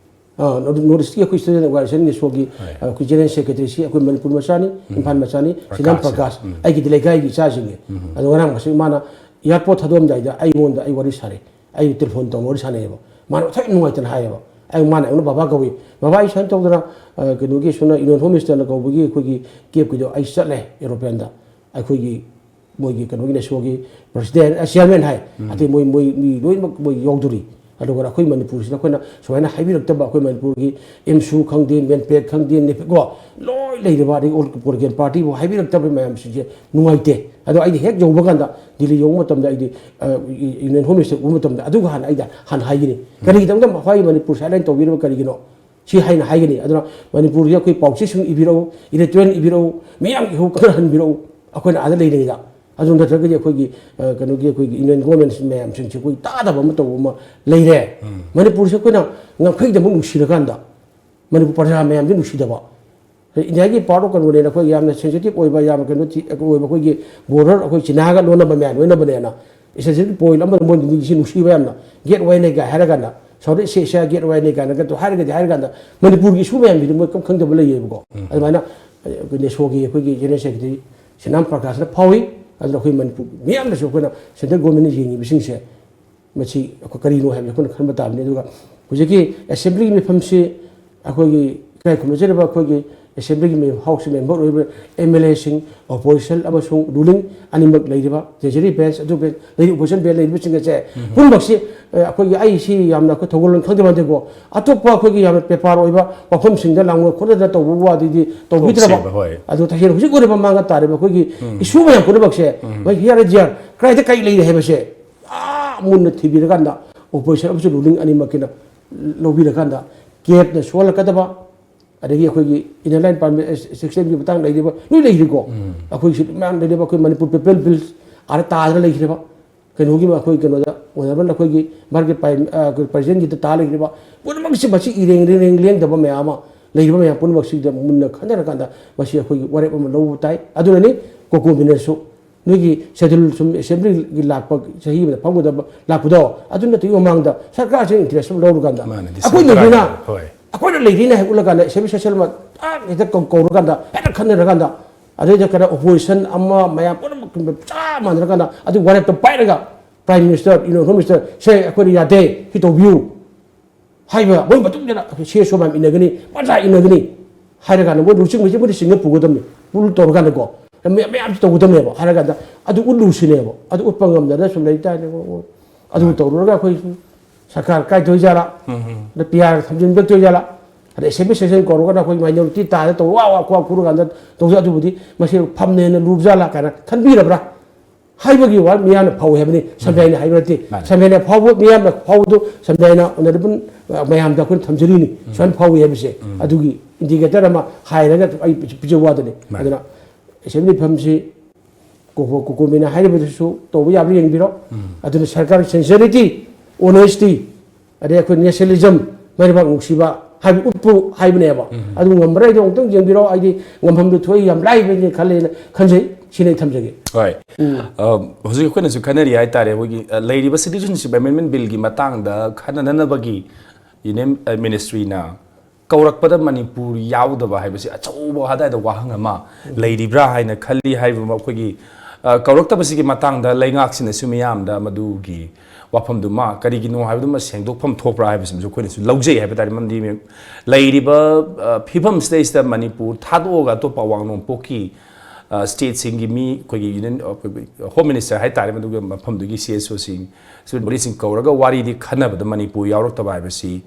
ꯑ, North Eastꯀꯤ ꯑꯩꯈꯣꯏ Student Organisation NESOꯒꯤ, ꯑ, ꯑꯩꯈꯣꯏ General Secretaryꯁꯤ ꯑꯩꯈꯣꯏ ꯃꯅꯤꯄꯨꯔ ꯃꯆꯥꯅꯤ, ꯏꯝꯐꯥꯜ ꯃꯆꯥꯅꯤ, ꯁꯤꯗꯝ ꯄ꯭ꯔꯀꯥꯁ, ꯑꯩꯒꯤꯗꯤ ꯂꯩꯀꯥꯏꯒꯤ ꯏꯆꯥꯁꯤꯡꯅꯤ꯫ ꯑꯗꯣ ꯉꯔꯥꯡ ꯃꯁꯤ ꯃꯥꯅ airport ꯊꯥꯗꯣꯛꯑꯝꯗꯥꯏꯗ ꯑꯩꯉꯣꯟꯗ ꯑꯩ ꯋꯥꯔꯤ ꯁꯥꯔꯦ꯫ ꯑꯩ telephone ꯇꯧꯅ ꯋꯥꯔꯤ ꯁꯥꯟꯅꯩꯌꯦꯕ꯫ ꯃꯥꯅ ꯑꯣꯟꯊꯣꯛ ꯅꯨꯡꯉꯥꯏꯇꯅ ꯍꯥꯏꯌꯦꯕ꯫ ꯑꯩ, ꯃꯥꯅ ꯑꯩꯉꯣꯟꯗ ꯕꯕꯥ ꯀꯧꯏ꯫ "ꯕꯕꯥ, ꯑꯩ ꯁꯨꯃꯥꯏꯅ ꯇꯧꯗꯅ, ꯑ, ꯀꯩꯅꯣꯒꯤ ꯁꯣꯝꯅ Union Home Ministerꯅ ꯀꯧꯕꯒꯤ ꯑꯩꯈꯣꯏꯒꯤ CABꯀꯤꯗꯣ ꯑꯩ ꯆꯠꯂꯦ aeroplaneꯗ꯫ ꯑꯩꯈꯣꯏꯒꯤ ꯃꯣꯏꯒꯤ ꯀꯩꯅꯣꯒꯤ NESOꯒꯤ president, ꯑ, chairman ꯍꯥꯏ꯫ ꯑꯇꯩ ꯃꯣꯏ, ꯃꯣꯏ ꯃꯤ ꯂꯣꯏꯅꯃꯛ ꯃꯣꯏ ꯌꯥꯎꯗꯣꯔꯤ꯫ ꯑꯗꯨꯒ ꯑꯩꯈꯣꯏ ꯃꯅꯤꯄꯨꯔꯁꯤꯗ ꯑꯩꯈꯣꯏꯅ ꯁꯨꯃꯥꯏꯅ ꯍꯥꯏꯕꯤꯔꯛꯇꯕ, ꯑꯩꯈꯣꯏ ꯃꯅꯤꯄꯨꯔꯒꯤ ꯑꯦꯝꯁꯨ ꯈꯪꯗꯦ, ꯃꯦꯟꯄꯦꯛ ꯈꯪꯗꯦ, ꯅꯦꯄꯦꯛ ꯀꯣ, ꯂꯣꯏ ꯂꯩꯔꯤꯕ, ꯑꯗꯒꯤ ꯑꯣꯜ ꯄꯣꯂꯤꯇꯤꯀꯦꯜ ꯄꯥꯔꯇꯤꯕꯨ ꯍꯥꯏꯕꯤꯔꯛꯇꯕ ꯃꯌꯥꯝꯁꯤꯡꯁꯦ ꯅꯨꯡꯉꯥꯏꯇꯦ꯫ ꯑꯗꯣ ꯑꯩꯗꯤ ꯍꯦꯛ ꯌꯧꯕ ꯀꯥꯟꯗ, ꯗꯤꯜꯂꯤ ꯌꯧꯕ ꯃꯇꯝꯗ ꯑꯩꯗꯤ, ꯑ, E-, E-, union home minister ꯎꯕ ꯃꯇꯝꯗ ꯑꯗꯨꯒ ꯍꯥꯟꯅ ꯑꯩꯗ ꯍꯥꯟꯅ ꯍꯥꯏꯒꯅꯤ, "ꯀꯔꯤꯒꯤꯗꯃꯛꯇ ꯃꯈꯣꯏ ꯃꯅꯤꯄꯨꯔ ꯁꯥꯏꯠꯂꯥꯏꯟ ꯇꯧꯕꯤꯔꯤꯕ ꯀꯔꯤꯒꯤꯅꯣ?" ꯁꯤ ꯍꯥꯏꯅ ꯍꯥꯏꯒꯅꯤ꯫ ꯑꯗꯨꯅ ꯃꯅꯤꯄꯨꯔꯁꯤ ꯑꯩꯈꯣꯏ ꯄꯥꯎꯆꯦꯁꯤꯡ ꯏꯕꯤꯔꯛꯎ, ꯏꯂꯦꯛꯇꯣꯔꯦꯜ ꯏꯕꯤꯔꯛꯎ, ꯃꯤꯌꯥꯝꯒꯤ ꯏꯍꯧ ꯈꯪꯍꯟꯕꯤꯔꯛꯎ꯫ ꯑꯩꯈꯣꯏꯅ ꯑꯥꯗ ꯂꯩꯔꯤꯉꯩꯗ, ꯑꯗꯨ ꯅꯠꯇ꯭ꯔꯒꯗꯤ ꯑꯩꯈꯣꯏꯒꯤ, ꯑ, ꯀꯩꯅꯣꯒꯤ, ꯑꯩꯈꯣꯏꯒꯤ ꯌꯨꯅꯤꯌꯟ ꯒꯣꯔꯃꯦꯟꯁ ꯃꯌꯥꯝꯁꯤꯡꯁꯦ ꯑꯩꯈꯣꯏ ꯇꯥꯗꯕ ꯑꯃ ꯇꯧꯕ ꯑꯃ ꯂꯩꯔꯦ꯫ ꯃꯅꯤꯄꯨꯔꯁꯦ ꯑꯩꯈꯣꯏꯅ ꯉꯝꯈꯩꯗꯃꯛ ꯅꯨꯡꯁꯤꯔꯀꯥꯟꯗ ꯃꯅꯤꯄꯨꯔ ꯄ꯭ꯔꯖꯥ ꯃꯌꯥꯝꯁꯦ ꯅꯨꯡꯁꯤꯗꯕ꯫ ꯏꯟꯗꯤꯌꯥꯒꯤ ꯄꯥꯔꯠ ꯑꯣꯐ ꯀꯩꯅꯣꯅꯦꯅ ꯑꯩꯈꯣꯏ ꯌꯥꯝꯅ ꯁꯦꯟꯁꯤꯇꯤꯞ ꯑꯣꯏꯕ, ꯌꯥꯝꯅ ꯀꯩꯅꯣ ꯊꯤ-, ꯑꯣꯏꯕ ꯑꯩꯈꯣꯏꯒꯤ ꯕꯣꯔꯗꯔ, ꯑꯩꯈꯣꯏ ꯆꯤꯅꯥꯒ ꯂꯣꯟꯅꯕ ꯃꯌꯥꯝ ꯂꯣꯏꯅꯕꯅꯦꯅ, ꯏꯁꯇ꯭ꯔꯦꯇꯦꯖꯤꯛ ꯄꯣꯏꯟꯠ ꯑꯃꯗ ꯃꯣꯏ ꯅꯤꯡꯁꯤ ꯅꯨꯡꯁꯤꯕ ꯌꯥꯝꯅ, ꯒꯦꯠ ꯋꯦꯅꯦ ꯀꯥꯏ ꯍꯥꯏꯔꯀꯥꯟꯗ, ꯁꯥꯎꯠ ꯏꯁ ꯑꯦꯁꯤꯌꯥ ꯒꯦꯠ ꯋꯦꯅꯦ ꯀꯥꯏꯅ ꯀꯩꯅꯣ ꯍꯥꯏꯔꯒꯗꯤ ꯍꯥꯏꯔꯀꯥꯟꯗ, ꯃꯅꯤꯄꯨꯔꯒꯤ ꯏꯁꯨ ꯃꯌꯥꯝꯁꯤꯗꯤ ꯃꯣꯏ ꯀꯝ ꯈꯪꯗꯕ ꯂꯩꯌꯦꯕꯀꯣ꯫ ꯑꯗꯨꯃꯥꯏꯅ ꯑꯩꯈꯣꯏ ꯅꯦꯁꯣꯒꯤ ꯑꯩꯈꯣꯏꯒꯤ ꯖꯦꯅꯔꯦꯜ ꯁꯦꯀ꯭ꯔꯦꯇꯔꯤ ꯁꯤꯅꯥꯝ ꯄ꯭ꯔꯀꯥꯁꯅ ꯐꯥꯎꯏ꯫ ꯑꯗꯨꯅ ꯑꯩꯈꯣꯏ ꯃꯅꯤꯄꯨꯔ ꯃꯤꯌꯥꯝꯅꯁꯨ ꯑꯩꯈꯣꯏꯅ ꯁꯦꯟꯇ꯭ꯔꯦꯜ ꯒꯣꯔꯃꯦꯟꯅ ꯌꯦꯡꯉꯤꯕꯁꯤꯡꯁꯦ ꯃꯁꯤ ꯑꯩꯈꯣꯏ ꯀꯔꯤꯅꯣ ꯍꯥꯏꯕꯁꯤ ꯑꯩꯈꯣꯏꯅ ꯈꯟꯕ ꯇꯥꯕꯅꯤ꯫ ꯑꯗꯨꯒ ꯍꯧꯖꯤꯛꯀꯤ ꯑꯦꯁꯦꯝꯕ꯭ꯂꯤꯒꯤ ꯃꯤꯐꯝꯁꯤ ꯑꯩꯈꯣꯏꯒꯤ ꯏꯀꯥꯏ ꯈꯨꯝꯅꯖꯔꯤꯕ ꯑꯩꯈꯣꯏꯒꯤ ꯑꯦꯁꯦꯝꯕ꯭ꯂꯤꯒꯤ ꯃꯦꯝ-, ꯍꯥꯎꯁꯀꯤ ꯃꯦꯝꯕꯔ ꯑꯣꯏꯔꯤꯕ ꯑꯦꯝ ꯑꯦꯜ ꯑꯦꯁꯤꯡ, ꯑꯣꯄꯣꯖꯤꯁꯟ ꯑꯃꯁꯨꯡ ꯔꯨꯂꯤꯡ ꯑꯅꯤꯃꯛ ꯂꯩꯔꯤꯕ ꯇ꯭ꯔꯦꯖꯔꯤ ꯕꯦꯟꯁ, ꯑꯗꯨ ꯕꯦꯟꯁ, ꯂꯩꯔꯤꯕ ꯑꯣꯄꯣꯖꯤꯁꯟ ꯕꯦꯟꯁ ꯂꯩꯔꯤꯕꯁꯤꯡ ꯑꯁꯦ ꯄꯨꯝꯅꯃꯛꯁꯤ, ꯑ, ꯑꯩꯈꯣꯏꯒꯤ, ꯑꯩ ꯁꯤ ꯌꯥꯝꯅ ꯑꯩꯈꯣꯏ ꯊꯧꯒꯜꯂꯣꯟ ꯈꯪꯗꯦ ꯃꯥꯟꯗꯦꯀꯣ, ꯑꯇꯣꯞꯄ ꯑꯩꯈꯣꯏꯒꯤ ꯌꯥꯝꯅ ꯄꯦꯄꯥꯔ ꯑꯣꯏꯕ ꯋꯥꯐꯝꯁꯤꯡꯗ ꯂꯥꯡꯕ ꯈꯣꯠꯅꯗꯅ ꯇꯧꯕ ꯋꯥꯗꯨꯗꯤ ꯇꯧꯕꯤꯗ꯭ꯔꯕ꯫ ꯇꯣꯛꯁꯦꯕ, ꯍꯣꯏ꯫ ꯑꯗꯨ ꯇꯁꯦꯡꯅ ꯍꯧꯖꯤꯛ ꯑꯣꯏꯔꯤꯕ ꯃꯥꯡꯗ ꯇꯥꯔꯤꯕ ꯑꯩꯈꯣꯏꯒꯤ ꯏꯁꯨ ꯃꯌꯥꯝ ꯄꯨꯝꯅꯃꯛꯁꯦ, ꯃꯣꯏ here is here, ꯀꯗꯥꯏꯗ ꯀꯔꯤ ꯂꯩꯔꯤ ꯍꯥꯏꯕꯁꯦ ꯌꯥꯝ ꯃꯨꯟꯅ ꯊꯤꯕꯤꯔꯀꯥꯟꯗ ꯑꯣꯄꯣꯖꯤꯁꯟ ꯑꯃꯁꯨꯡ ꯔꯨꯂꯤꯡ ꯑꯅꯤꯃꯛꯀꯤꯅ ꯂꯧꯕꯤꯔꯀꯥꯟꯗ ꯀꯦꯞꯅ ꯁꯣꯛꯍꯜꯂꯛꯀꯗꯕ, ꯑꯗꯒꯤ ꯑꯩꯈꯣꯏꯒꯤ ꯏꯟꯅꯔ ꯂꯥꯏꯟ ꯄꯥꯔꯃꯤꯠ ꯁꯤꯁꯇꯦꯝꯒꯤ ꯃꯇꯥꯡ ꯂꯩꯔꯤꯕ, ꯂꯣꯏ ꯂꯩꯔꯤꯀꯣ꯫ ꯑꯩꯈꯣꯏꯁꯨ ꯃꯌꯥꯝ ꯂꯩꯔꯤꯕ ꯑꯩꯈꯣꯏ ꯃꯅꯤꯄꯨꯔ ꯄꯤꯄꯜ ꯕꯤꯜ ꯑꯥꯗ ꯇꯥꯗꯅ ꯂꯩꯈ꯭ꯔꯦꯕ꯫ ꯀꯩꯅꯣꯒꯤ ꯑꯩꯈꯣꯏ ꯀꯩꯅꯣꯗ ꯑꯣꯅꯔꯦꯕꯜ ꯑꯩꯈꯣꯏꯒꯤ ꯚꯥꯔꯠꯀꯤ ꯄ꯭ꯔꯥꯏꯝ, ꯑ, ꯑꯩꯈꯣꯏ ꯄ꯭ꯔꯦꯁꯤꯗꯦꯟꯒꯤꯗ ꯇꯥ ꯂꯩꯈ꯭ꯔꯤꯕ ꯄꯨꯝꯅꯃꯛꯁꯤ ꯃꯁꯤ ꯏꯔꯦꯡ ꯏꯔꯦꯡ ꯂꯦꯡꯗꯕ ꯃꯌꯥꯝ ꯑꯃ ꯂꯩꯔꯤꯕ ꯃꯌꯥꯝ ꯄꯨꯝꯅꯃꯛꯁꯤꯗ ꯃꯨꯟꯅ ꯈꯟꯅꯔꯀꯥꯟꯗ ꯃꯁꯤ ꯑꯩꯈꯣꯏꯒꯤ ꯋꯥꯔꯦꯞ ꯑꯃ ꯂꯧꯕ ꯇꯥꯏ꯫ ꯑꯗꯨꯅꯅꯤ ꯀꯣꯀꯣꯃꯤꯅꯁꯨ ꯅꯣꯏꯒꯤ ꯁꯦꯗꯨꯜ ꯁꯨꯝ ꯑꯦꯁꯦꯝꯕ꯭ꯂꯤꯒꯤ ꯂꯥꯛꯄ ꯆꯍꯤ ꯑꯃꯗ ꯐꯝꯒꯗꯕ ꯂꯥꯛꯄꯗꯣ, ꯑꯗꯨ ꯅꯠꯇ꯭ꯔꯒꯤ ꯃꯃꯥꯡꯗ ꯁꯔꯀꯥꯔꯁꯤꯅ ꯏꯟꯇꯔꯦꯁ ꯑꯃ ꯂꯧꯔꯀꯥꯟꯗ ꯃꯥꯅꯦ, ꯑꯩꯈꯣꯏ ꯂꯩꯔꯤꯅ, ꯗꯤꯁꯦꯟꯇ꯭ꯔꯦꯂꯥꯏꯖ, ꯍꯣꯏ꯫ ꯑꯩꯈꯣꯏꯅ ꯂꯩꯔꯤꯅ ꯍꯦꯛ ꯎꯠꯂꯀꯥꯟꯗ ꯑꯦꯁꯦꯝꯕ꯭ꯂꯤ ꯁꯦꯁꯟ ꯑꯃ ꯇꯥꯛ ꯍꯦꯛꯇ ꯀꯧ-, ꯀꯧꯔꯀꯥꯟꯗ ꯍꯦꯛꯇ ꯈꯟꯅꯔꯀꯥꯟꯗ ꯑꯗꯩꯗ ꯀꯩꯅꯣ ꯑꯣꯄꯣꯖꯤꯁꯟ ꯑꯃ ꯃꯌꯥꯝ ꯄꯨꯝꯅꯃꯛ ꯆꯞ ꯃꯥꯟꯅꯔꯀꯥꯟꯗ ꯑꯗꯨ ꯋꯥꯔꯦꯞꯇꯣ ꯄꯥꯏꯔꯒ ꯄ꯭ꯔꯥꯏꯝ ꯃꯤꯅꯤꯁꯇꯔ, ꯏꯅꯣ ꯍꯣꯝ ꯃꯤꯅꯤꯁꯇꯔ, "ꯁꯦ, ꯑꯩꯈꯣꯏꯅ ꯌꯥꯗꯦ, ꯁꯤ ꯇꯧꯕꯤꯌꯨ" ꯍꯥꯏꯕ ꯃꯣꯏ ꯃꯇꯨꯡ ꯏꯟꯅ ꯁꯤ ꯑꯦꯁ ꯑꯣ ꯃꯌꯥꯝ ꯏꯟꯅꯒꯅꯤ, ꯃꯆꯥ ꯏꯟꯅꯒꯅꯤ ꯍꯥꯏꯔꯀꯥꯟꯗ ꯃꯣꯏ ꯂꯨꯆꯤꯡꯕꯁꯤ ꯃꯣꯏꯗꯤ ꯆꯤꯡꯅ ꯄꯨꯒꯗꯕꯅꯤ, ꯄꯨꯜ ꯇꯧꯔꯀꯥꯟꯗꯀꯣ꯫ ꯃꯌꯥꯝ, ꯃꯌꯥꯝꯁꯤ ꯇꯧꯒꯗꯕꯅꯦꯕ ꯍꯥꯏꯔꯀꯥꯟꯗ ꯑꯗꯨ ꯎꯠꯂꯨꯁꯤꯅꯦꯕ꯫ ꯑꯗꯨ ꯎꯠꯄ ꯉꯝꯗꯅ ꯁꯨꯝ ꯂꯩ ꯇꯥꯔꯗꯤ ꯑꯗꯨ ꯇꯧꯔꯨꯔꯒ ꯑꯩꯈꯣꯏ ꯁꯨꯝ ꯁꯔꯀꯥꯔ ꯀꯥꯏꯊꯣꯛꯏ ꯖꯥꯠꯂꯥ? ꯑꯗ ꯄꯤ ꯑꯥꯔ ꯊꯝꯖꯤꯟꯕ ꯇꯣꯏ ꯖꯥꯠꯂꯥ? ꯑꯗ ꯑꯦꯁꯦꯝꯕ꯭ꯂꯤ ꯁꯦꯁꯟ ꯀꯧꯔꯒꯅ ꯑꯩꯈꯣꯏ ꯃꯥꯏꯅꯣꯔꯤꯇꯤ ꯇꯥꯗ ꯇꯧ ꯋꯥ ꯋꯥ ꯈꯨꯋꯥ ꯈꯨꯔꯀꯥꯟꯗ ꯇꯧꯖ ꯑꯗꯨꯕꯨꯗꯤ ꯃꯁꯤ ꯐꯝꯅꯦꯅ ꯂꯨꯕ ꯖꯥꯠꯂꯥ ꯀꯥꯏꯅ ꯈꯟꯕꯤꯔꯕ꯭ꯔꯥ ꯍꯥꯏꯕꯒꯤ ꯋꯥ ꯃꯤꯌꯥꯝꯅ ꯐꯥꯎꯏ ꯍꯥꯏꯕꯅꯤ꯫ ꯁꯝꯖꯥꯏꯅ ꯍꯥꯏꯕ ꯅꯠꯇꯦ꯫ ꯃꯥꯅꯤ꯫ ꯁꯝꯖꯥꯏꯅ ꯐꯥꯎꯕ ꯃꯤꯌꯥꯝꯅ ꯐꯥꯎꯕꯗꯣ ꯁꯝꯖꯥꯏꯅ ꯑꯣꯅꯔꯦꯕꯜ ꯃꯌꯥꯝꯗ ꯑꯩꯈꯣꯏꯅ ꯊꯝꯖꯔꯤꯅꯤ꯫ ꯁꯨꯃꯥꯏꯅ ꯐꯥꯎꯏ ꯍꯥꯏꯕꯁꯦ ꯑꯗꯨꯒꯤ ꯏꯟꯗꯤꯀꯦꯇꯔ ꯑꯃ ꯍꯥꯏꯔꯒ ꯑꯩ ꯄꯤꯖ ꯋꯥꯗꯨꯅꯤ꯫ ꯃꯥꯅꯤ꯫ ꯑꯗꯨꯅ ꯑꯦꯁꯦꯝꯕ꯭ꯂꯤ ꯐꯝꯁꯤ ꯀꯣ-, ꯀꯣ-, ꯀꯣꯀꯣꯃꯤꯅ ꯍꯥꯏꯔꯤꯕꯗꯨꯁꯨ ꯇꯧꯕ ꯌꯥꯕ꯭ꯔꯥ ꯌꯦꯡꯕꯤꯔꯣ꯫ ꯑꯗꯨꯅ ꯁꯔꯀꯥꯔꯒꯤ ꯁꯤꯟꯁꯤꯌꯔꯤꯇꯤ, ꯑꯣꯅꯦꯁꯇꯤ, ꯑꯗꯩ ꯑꯩꯈꯣꯏ ꯅꯦꯁꯅꯦꯂꯤꯖꯝ, ꯃꯩꯔꯩꯕꯥꯛ ꯅꯨꯡꯁꯤꯕ ꯍꯥꯏꯕ ꯎꯠꯄ ꯍꯥꯏꯕꯅꯦꯕ꯫ ꯑꯗꯨ ꯉꯝꯕ꯭ꯔꯥ ꯍꯥꯏꯗꯣ ꯑꯃꯨꯛꯇꯪ ꯌꯦꯡꯕꯤꯔꯣ꯫ ꯑꯩꯗꯤ ꯉꯝꯐꯝꯗꯨ ꯊꯣꯛꯏ, ꯌꯥꯝ ꯂꯥꯏꯕꯅꯤ ꯈꯜꯂꯦꯅ ꯈꯟꯖꯩ꯫ ꯁꯤꯅ ꯑꯩ ꯊꯝꯖꯒꯦ꯫ ꯍꯣꯏ꯫ ꯑ, ꯍꯧꯖꯤꯛ ꯑꯩꯈꯣꯏꯅꯁꯨ ꯈꯟꯅꯔꯤ ꯍꯥꯏꯇꯥꯔꯦ, ꯑꯩꯈꯣꯏꯒꯤ, ꯑ, ꯂꯩꯔꯤꯕ ꯁꯤꯇꯤꯖꯟꯁꯤꯞ ꯑꯦꯃꯦꯟꯃꯦꯟ ꯕꯤꯜꯒꯤ ꯃꯇꯥꯡꯗ ꯈꯟꯅꯅꯕꯒꯤ ꯌꯨꯅꯤꯌꯟ, ꯑ, ꯃꯤꯅꯤꯁꯇ꯭ꯔꯤꯅ ꯀꯧꯔꯛꯄꯗ ꯃꯅꯤꯄꯨꯔ ꯌꯥꯎꯗꯕ ꯍꯥꯏꯕꯁꯤ ꯑꯆꯧꯕ ꯑꯗꯥꯏꯗ ꯋꯥꯍꯪ ꯑꯃ ꯂꯩꯔꯤꯕ꯭ꯔꯥ ꯍꯥꯏꯅ ꯈꯜꯂꯤ꯫ ꯍꯥꯏꯕ ꯑꯃ ꯑꯩꯈꯣꯏꯒꯤ, ꯑ, ꯀꯧꯔꯛꯇꯕꯁꯤꯒꯤ ꯃꯇꯥꯡꯗ ꯂꯩꯉꯥꯛꯁꯤꯅꯁꯨ ꯃꯤꯌꯥꯝꯗ ꯃꯗꯨꯒꯤ ꯋꯥꯐꯝꯗꯨꯃ ꯀꯔꯤꯒꯤꯅꯣ ꯍꯥꯏꯕꯗꯨꯃ ꯁꯦꯡꯗꯣꯛꯐꯝ ꯊꯣꯛꯄ꯭ꯔꯥ ꯍꯥꯏꯕꯁꯤꯃꯁꯨ ꯑꯩꯈꯣꯏꯅꯁꯨ ꯂꯧꯖꯩ ꯍꯥꯏꯕ ꯇꯥꯔꯦ꯫ ꯃꯔꯝꯗꯤ ꯂꯩꯔꯤꯕ, ꯑ, ꯐꯤꯕꯝꯁꯤꯗꯩꯁꯤꯗ ꯃꯅꯤꯄꯨꯔ ꯊꯥꯗꯣꯛꯑꯒ ꯑꯇꯣꯞꯄ ꯑꯋꯥꯡ ꯅꯣꯡꯄꯣꯛꯀꯤ, ꯑ, ꯁ꯭ꯇꯦꯠꯁꯤꯡꯒꯤ ꯃꯤ ꯑꯩꯈꯣꯏꯒꯤ ꯌꯨꯅꯤꯌꯟ, ꯑ, ꯑꯩꯈꯣꯏꯒꯤ ꯍꯣꯝ ꯃꯤꯅꯤꯁꯇꯔ ꯍꯥꯏꯇꯥꯔꯦ, ꯃꯗꯨꯒꯤ ꯃꯐꯝꯗꯨꯒꯤ ꯁꯤ ꯑꯦꯁ ꯑꯣꯁꯤꯡ, ꯁꯤꯚꯤꯜ ꯕꯣꯗꯤꯁꯤꯡ ꯀꯧꯔꯒ ꯋꯥꯔꯤꯗꯤ ꯈꯟꯅꯕꯗ ꯃꯅꯤꯄꯨꯔ ꯌꯥꯎꯔꯛꯇꯕ ꯍꯥꯏꯕꯁꯤ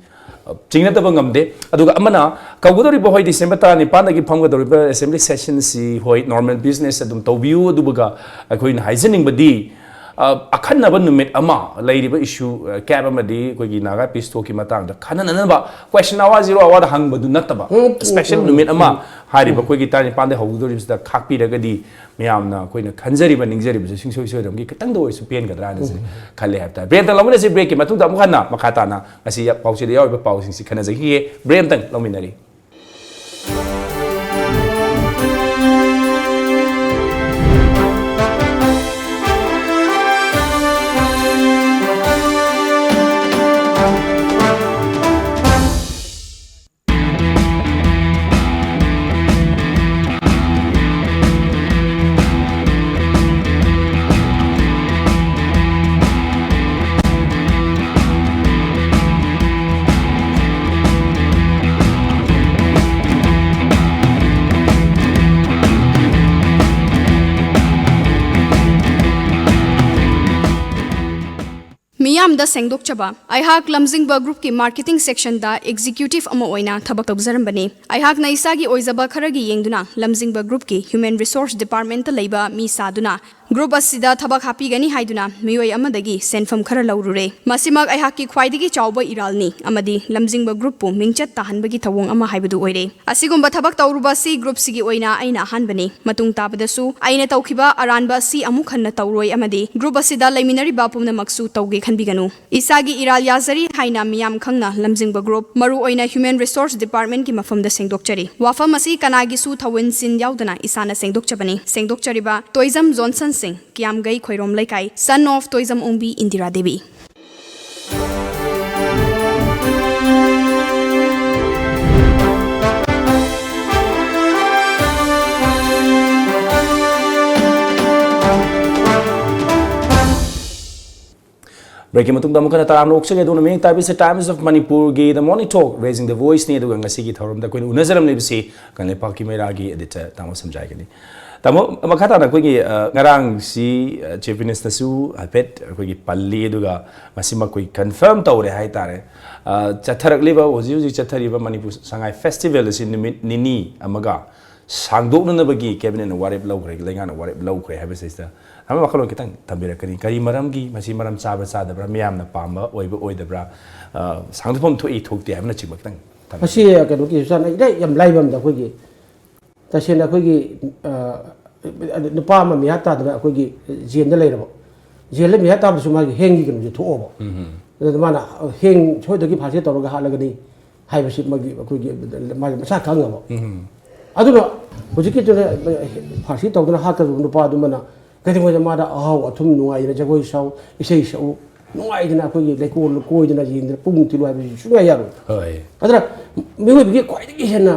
ꯑ, ꯆꯤꯡꯅꯗꯕ ꯉꯝꯗꯦ꯫ ꯑꯗꯨꯒ ꯑꯃꯅ ꯀꯧꯒꯗꯧꯔꯤꯕ, ꯍꯣꯏ, ꯗꯤꯁꯦꯝꯕꯔ ꯇꯔꯥꯅꯤꯄꯥꯟꯗꯒꯤ ꯐꯝꯒꯗꯧꯔꯤꯕ ꯑꯦꯁꯦꯝꯕ꯭ꯂꯤ ꯁꯦꯁꯟꯁꯤ, ꯍꯣꯏ, ꯅꯣꯔꯃꯦꯜ ꯕꯤꯖꯤꯅꯦꯁ ꯑꯗꯨꯝ ꯇꯧꯕꯤꯌꯨ, ꯑꯗꯨꯒ ꯑꯩꯈꯣꯏꯅ ꯍꯥꯏꯖꯅꯤꯡꯕꯗꯤ, ꯑ, ꯑꯈꯟꯅꯕ ꯅꯨꯃꯤꯠ ꯑꯃ ꯂꯩꯔꯤꯕ ꯏꯁꯨ, ꯑ, ꯀꯦꯞ ꯑꯃꯗꯤ ꯑꯩꯈꯣꯏꯒꯤ ꯅꯥꯒꯥ ꯄꯤꯁ ꯇꯣꯛꯀꯤ ꯃꯇꯥꯡꯗ ꯈꯟꯅꯅꯅꯕ ꯀ꯭ꯋꯦꯁꯟ ꯑꯋꯥꯔ, ꯖꯤꯔꯣ ꯑꯋꯥꯔꯗ ꯍꯪꯕꯗꯨ ꯅꯠꯇꯕ, ꯎꯝ, ꯎꯝ, ꯁ꯭ꯄꯦꯁꯦꯜ ꯎꯝ, ꯅꯨꯃꯤꯠ ꯑꯃ ꯎꯝ, ꯍꯥꯏꯔꯤꯕ ꯎꯝ, ꯑꯩꯈꯣꯏꯒꯤ ꯇꯔꯥꯅꯤꯄꯥꯟꯗ ꯍꯧꯒꯗꯧꯔꯤꯕꯁꯤꯗ ꯈꯥꯛꯄꯤꯔꯒꯗꯤ ꯃꯌꯥꯝꯅ ꯑꯩꯈꯣꯏꯅ ꯈꯟꯖꯔꯤꯕ, ꯅꯤꯡꯖꯔꯤꯕꯁꯦ ꯁꯨꯡꯁꯣꯏ ꯁꯣꯏꯗꯅꯃꯛꯀꯤ ꯈꯤꯇꯪꯗ ꯑꯣꯏꯔꯁꯨ ꯄꯦꯟꯒꯗ꯭ꯔꯥ ꯍꯥꯏꯅ ꯈꯜꯂꯦ ꯍꯥꯏꯕ ꯇꯥꯔꯦ꯫ ꯕ꯭ꯔꯦꯛ ꯑꯃꯇꯪ ꯂꯧꯃꯤꯟꯅꯁꯤ꯫ ꯕ꯭ꯔꯦꯛꯀꯤ ꯃꯇꯨꯡꯗ ꯑꯃꯨꯛ ꯍꯟꯅ ꯃꯈꯥ ꯇꯥꯅ ꯉꯁꯤ ꯄꯥꯎꯆꯦꯗ ꯌꯥꯎꯔꯤꯕ ꯄꯥꯎꯁꯤꯡꯁꯤ ꯈꯟꯅꯖꯈꯤꯒꯦ꯫ ꯕ꯭ꯔꯦꯛ ꯑꯃꯇꯪ ꯂꯧꯃꯤꯟꯅꯔꯤ꯫ ꯃꯤꯌꯥꯝꯗ ꯁꯦꯡꯗꯣꯛꯆꯕ꯫ ꯑꯩꯍꯥꯛ ꯂꯝꯖꯤꯡꯕ ꯒ꯭ꯔꯨꯞꯀꯤ ꯃꯥꯔꯀꯦꯇꯤꯡ ꯁꯦꯛꯁꯟꯗ ꯑꯦꯛꯖꯤꯀ꯭ꯌꯨꯇꯤꯚ ꯑꯃ ꯑꯣꯏꯅ ꯊꯕꯛ ꯇꯧꯖꯔꯝꯕꯅꯤ꯫ ꯑꯩꯍꯥꯛꯅ ꯏꯁꯥꯒꯤ ꯑꯣꯏꯖꯕ ꯈꯔꯒꯤ ꯌꯦꯡꯗꯨꯅ ꯂꯝꯖꯤꯡꯕ ꯒ꯭ꯔꯨꯞꯀꯤ ꯍ꯭ꯌꯨꯃꯦꯟ ꯔꯤꯁꯣꯔꯁ ꯗꯤꯄꯥꯔꯠꯃꯦꯟꯇ ꯂꯩꯕ ꯃꯤ ꯁꯥꯗꯨꯅ ꯒ꯭ꯔꯨꯞ ꯑꯁꯤꯗ ꯊꯕꯛ ꯍꯥꯞꯄꯤꯒꯅꯤ ꯍꯥꯏꯗꯨꯅ ꯃꯤꯑꯣꯏ ꯑꯃꯗꯒꯤ ꯁꯦꯟꯐꯝ ꯈꯔ ꯂꯧꯔꯨꯔꯦ꯫ ꯃꯁꯤꯃꯛ ꯑꯩꯍꯥꯛꯀꯤ ꯈ꯭ꯋꯥꯏꯗꯒꯤ ꯆꯥꯎꯕ ꯏꯔꯥꯜꯅꯤ ꯑꯃꯗꯤ ꯂꯝꯖꯤꯡꯕ ꯒ꯭ꯔꯨꯞꯄꯨ ꯃꯤꯡꯆꯠ ꯇꯥꯍꯟꯕꯒꯤ ꯊꯧꯑꯣꯡ ꯑꯃ ꯍꯥꯏꯕꯗꯨ ꯑꯣꯏꯔꯦ꯫ ꯑꯁꯤꯒꯨꯝꯕ ꯊꯕꯛ ꯇꯧꯔꯨꯕ ꯑꯁꯤ ꯒ꯭ꯔꯨꯞꯁꯤꯒꯤ ꯑꯣꯏꯅ ꯑꯩꯅ ꯑꯍꯥꯟꯕꯅꯤ꯫ ꯃꯇꯨꯡ ꯇꯥꯕꯗꯁꯨ ꯑꯩꯅ ꯇꯧꯈꯤꯕ ꯑꯔꯥꯟꯕ ꯑꯁꯤ ꯑꯃꯨꯛ ꯍꯟꯅ ꯇꯧꯔꯣꯏ ꯑꯃꯗꯤ ꯒ꯭ꯔꯨꯞ ꯑꯁꯤꯗ ꯂꯩꯃꯤꯟꯅꯔꯤꯕ ꯄꯨꯝꯅꯃꯛꯁꯨ ꯇꯧꯒꯦ ꯈꯟꯕꯤꯒꯅꯨ꯫ ꯏꯁꯥꯒꯤ ꯏꯔꯥꯜ ꯌꯥꯖꯔꯤ ꯍꯥꯏꯅ ꯃꯤꯌꯥꯝ ꯈꯪꯅ ꯂꯝꯖꯤꯡꯕ ꯒ꯭ꯔꯨꯞ, ꯃꯔꯨ ꯑꯣꯏꯅ ꯍ꯭ꯌꯨꯃꯦꯟ ꯔꯤꯁꯣꯔꯁ ꯗꯤꯄꯥꯔꯠꯃꯦꯟꯠꯀꯤ ꯃꯐꯝꯗ ꯁꯦꯡꯗꯣꯛꯆꯔꯤ꯫ ꯋꯥꯐꯝ ꯑꯁꯤ ꯀꯅꯥꯒꯤꯁꯨ ꯊꯧꯑꯣꯏꯟꯁꯤꯟ ꯌꯥꯎꯗꯅ ꯏꯁꯥꯅ ꯁꯦꯡꯗꯣꯛꯆꯕꯅꯤ꯫ ꯁꯦꯡꯗꯣꯛꯆꯔꯤꯕ ꯇꯣꯏꯖꯝ ꯖꯣꯟꯁꯟ ꯁꯤꯡ, ꯀꯤꯌꯥꯝꯒꯩ ꯈꯣꯏꯔꯣꯝ ꯂꯩꯀꯥꯏ, son of ꯇꯣꯏꯖꯝ ꯑꯣꯡꯕꯤ ꯏꯟꯗꯤꯔꯥ ꯗꯦꯕꯤ꯫ ꯕ꯭ꯔꯦꯛꯀꯤ ꯃꯇꯨꯡꯗ ꯑꯃꯨꯛ ꯍꯟꯅ ꯇꯔꯥꯝꯅ ꯑꯣꯛꯆꯒꯦ꯫ ꯑꯗꯣꯝꯅ ꯃꯤꯠꯌꯦꯡ ꯇꯥꯕꯤꯁꯦ Times of Manipurꯒꯤ The Morning Talk, Raising the Voiceꯅꯤ꯫ ꯑꯗꯨꯒ ꯉꯁꯤꯒꯤ ꯊꯧꯔꯝꯗ ꯑꯩꯈꯣꯏꯅ ꯎꯅꯖꯔꯝꯂꯤꯕꯁꯤ ꯀꯪꯂꯩꯄꯥꯛꯀꯤ ꯃꯩꯔꯥꯒꯤ editor ꯇꯥꯃꯣ ꯁꯝꯖꯥꯏꯒꯅꯤ꯫ ꯇꯥꯃꯣ, ꯃꯈꯥ ꯇꯥꯅ ꯑꯩꯈꯣꯏꯒꯤ, ꯑ, ꯉꯔꯥꯡꯁꯤ, ꯑ, Chief Ministerꯅꯁꯨ ꯍꯥꯏꯐꯦꯠ ꯑꯩꯈꯣꯏꯒꯤ ꯄꯜꯂꯤ, ꯑꯗꯨꯒ ꯃꯁꯤꯃꯛ ꯑꯩꯈꯣꯏ confirm ꯇꯧꯔꯦ ꯍꯥꯏꯇꯥꯔꯦ꯫ ꯑ, ꯆꯠꯊꯔꯛꯂꯤꯕ, ꯍꯧꯖꯤꯛ ꯍꯧꯖꯤꯛ ꯆꯠꯊꯔꯤꯕ ꯃꯅꯤꯄꯨꯔ ꯁꯉꯥꯏ festival ꯑꯁꯤ ꯅꯨꯃꯤꯠ ꯅꯤꯅꯤ ꯑꯃꯒ ꯁꯥꯡꯗꯣꯛꯅꯅꯕꯒꯤ cabinetꯅ ꯋꯥꯔꯦꯞ ꯂꯧꯈ꯭ꯔꯦ, ꯂꯩꯉꯥꯛꯅ ꯋꯥꯔꯦꯞ ꯂꯧꯈ꯭ꯔꯦ ꯍꯥꯏꯕꯁꯤꯗ ꯊꯝꯕ ꯋꯥꯈꯜꯂꯣꯟ ꯈꯤꯇꯪ ꯊꯝꯕꯤꯔꯛꯀꯅꯤ꯫ ꯀꯔꯤ ꯃꯔꯝꯒꯤ, ꯃꯁꯤ ꯃꯔꯝ ꯆꯥꯕ꯭ꯔꯥ ꯆꯥꯗꯕ꯭ꯔꯥ, ꯃꯤꯌꯥꯝꯅ ꯄꯥꯝꯕ ꯑꯣꯏꯕ ꯑꯣꯏꯗꯕ꯭ꯔꯥ, ꯑ, ꯁꯥꯡꯗꯣꯛꯐꯝ ꯊꯣꯛꯏ ꯊꯣꯛꯇꯦ ꯍꯥꯏꯕꯅꯆꯤꯡꯕ ꯈꯤꯇꯪ ꯊꯝꯕꯤꯌꯨ꯫ ꯃꯁꯤ ꯀꯩꯅꯣꯒꯤ ꯁꯨꯖꯥꯅ ꯏꯔꯥꯏ ꯌꯥꯝ ꯂꯥꯏꯕ ꯑꯃꯗ ꯑꯩꯈꯣꯏꯒꯤ ꯇꯁꯦꯡꯅ ꯑꯩꯈꯣꯏꯒꯤ, ꯑ, ꯅꯨꯄꯥ ꯑꯃ ꯃꯤꯍꯥꯠ ꯇꯥꯗꯅ ꯑꯩꯈꯣꯏꯒꯤ ꯖꯦꯜꯗ ꯂꯩꯔꯕ, ꯖꯦꯜꯗ ꯃꯤꯍꯥꯠ ꯇꯥꯕꯗꯁꯨ ꯃꯥꯒꯤ ꯍꯦꯡꯒꯤ ꯀꯩꯅꯣꯁꯦ ꯊꯣꯛꯑꯕ꯫ ꯑꯗꯨꯅ ꯃꯥꯅ ꯍꯦꯡ ꯁꯣꯏꯗꯒꯤ ꯐꯥꯔꯁꯤ ꯇꯧꯔꯒ ꯍꯥꯠꯂꯒꯅꯤ ꯍꯥꯏꯕꯁꯤ ꯃꯥꯒꯤ ꯑꯩꯈꯣꯏꯒꯤ ꯃꯥꯒꯤ ꯃꯁꯥ ꯈꯪꯉꯕ꯫ ꯑꯗꯨꯅ ꯍꯧꯖꯤꯛꯀꯤꯗꯨꯅ ꯐꯥꯔꯁꯤ ꯇꯧꯗꯅ ꯍꯥꯠꯀꯗꯕ ꯅꯨꯄꯥꯗꯨꯃꯅ ꯀꯩꯗꯧꯉꯩꯗ ꯃꯥꯗ ꯑꯍꯥꯎ ꯑꯊꯨꯝ ꯅꯨꯡꯉꯥꯏꯗꯅ ꯖꯒꯣꯏ ꯁꯥꯎ, ꯏꯁꯩ ꯁꯛꯎ, ꯅꯨꯡꯉꯥꯏꯗꯅ ꯑꯩꯈꯣꯏꯒꯤ ꯂꯩꯀꯣꯜ ꯀꯣꯏꯗꯅ ꯌꯦꯡꯗꯅ ꯄꯨꯡ ꯊꯤꯜꯂꯨ ꯍꯥꯏꯕꯁꯤ ꯁꯨꯡꯌꯥ ꯌꯥꯔꯣꯏ꯫ ꯍꯣꯏ꯫ ꯑꯗꯨꯅ ꯃꯤꯑꯣꯏꯕꯒꯤ ꯈ꯭ꯋꯥꯏꯗꯒꯤ ꯍꯦꯟꯅ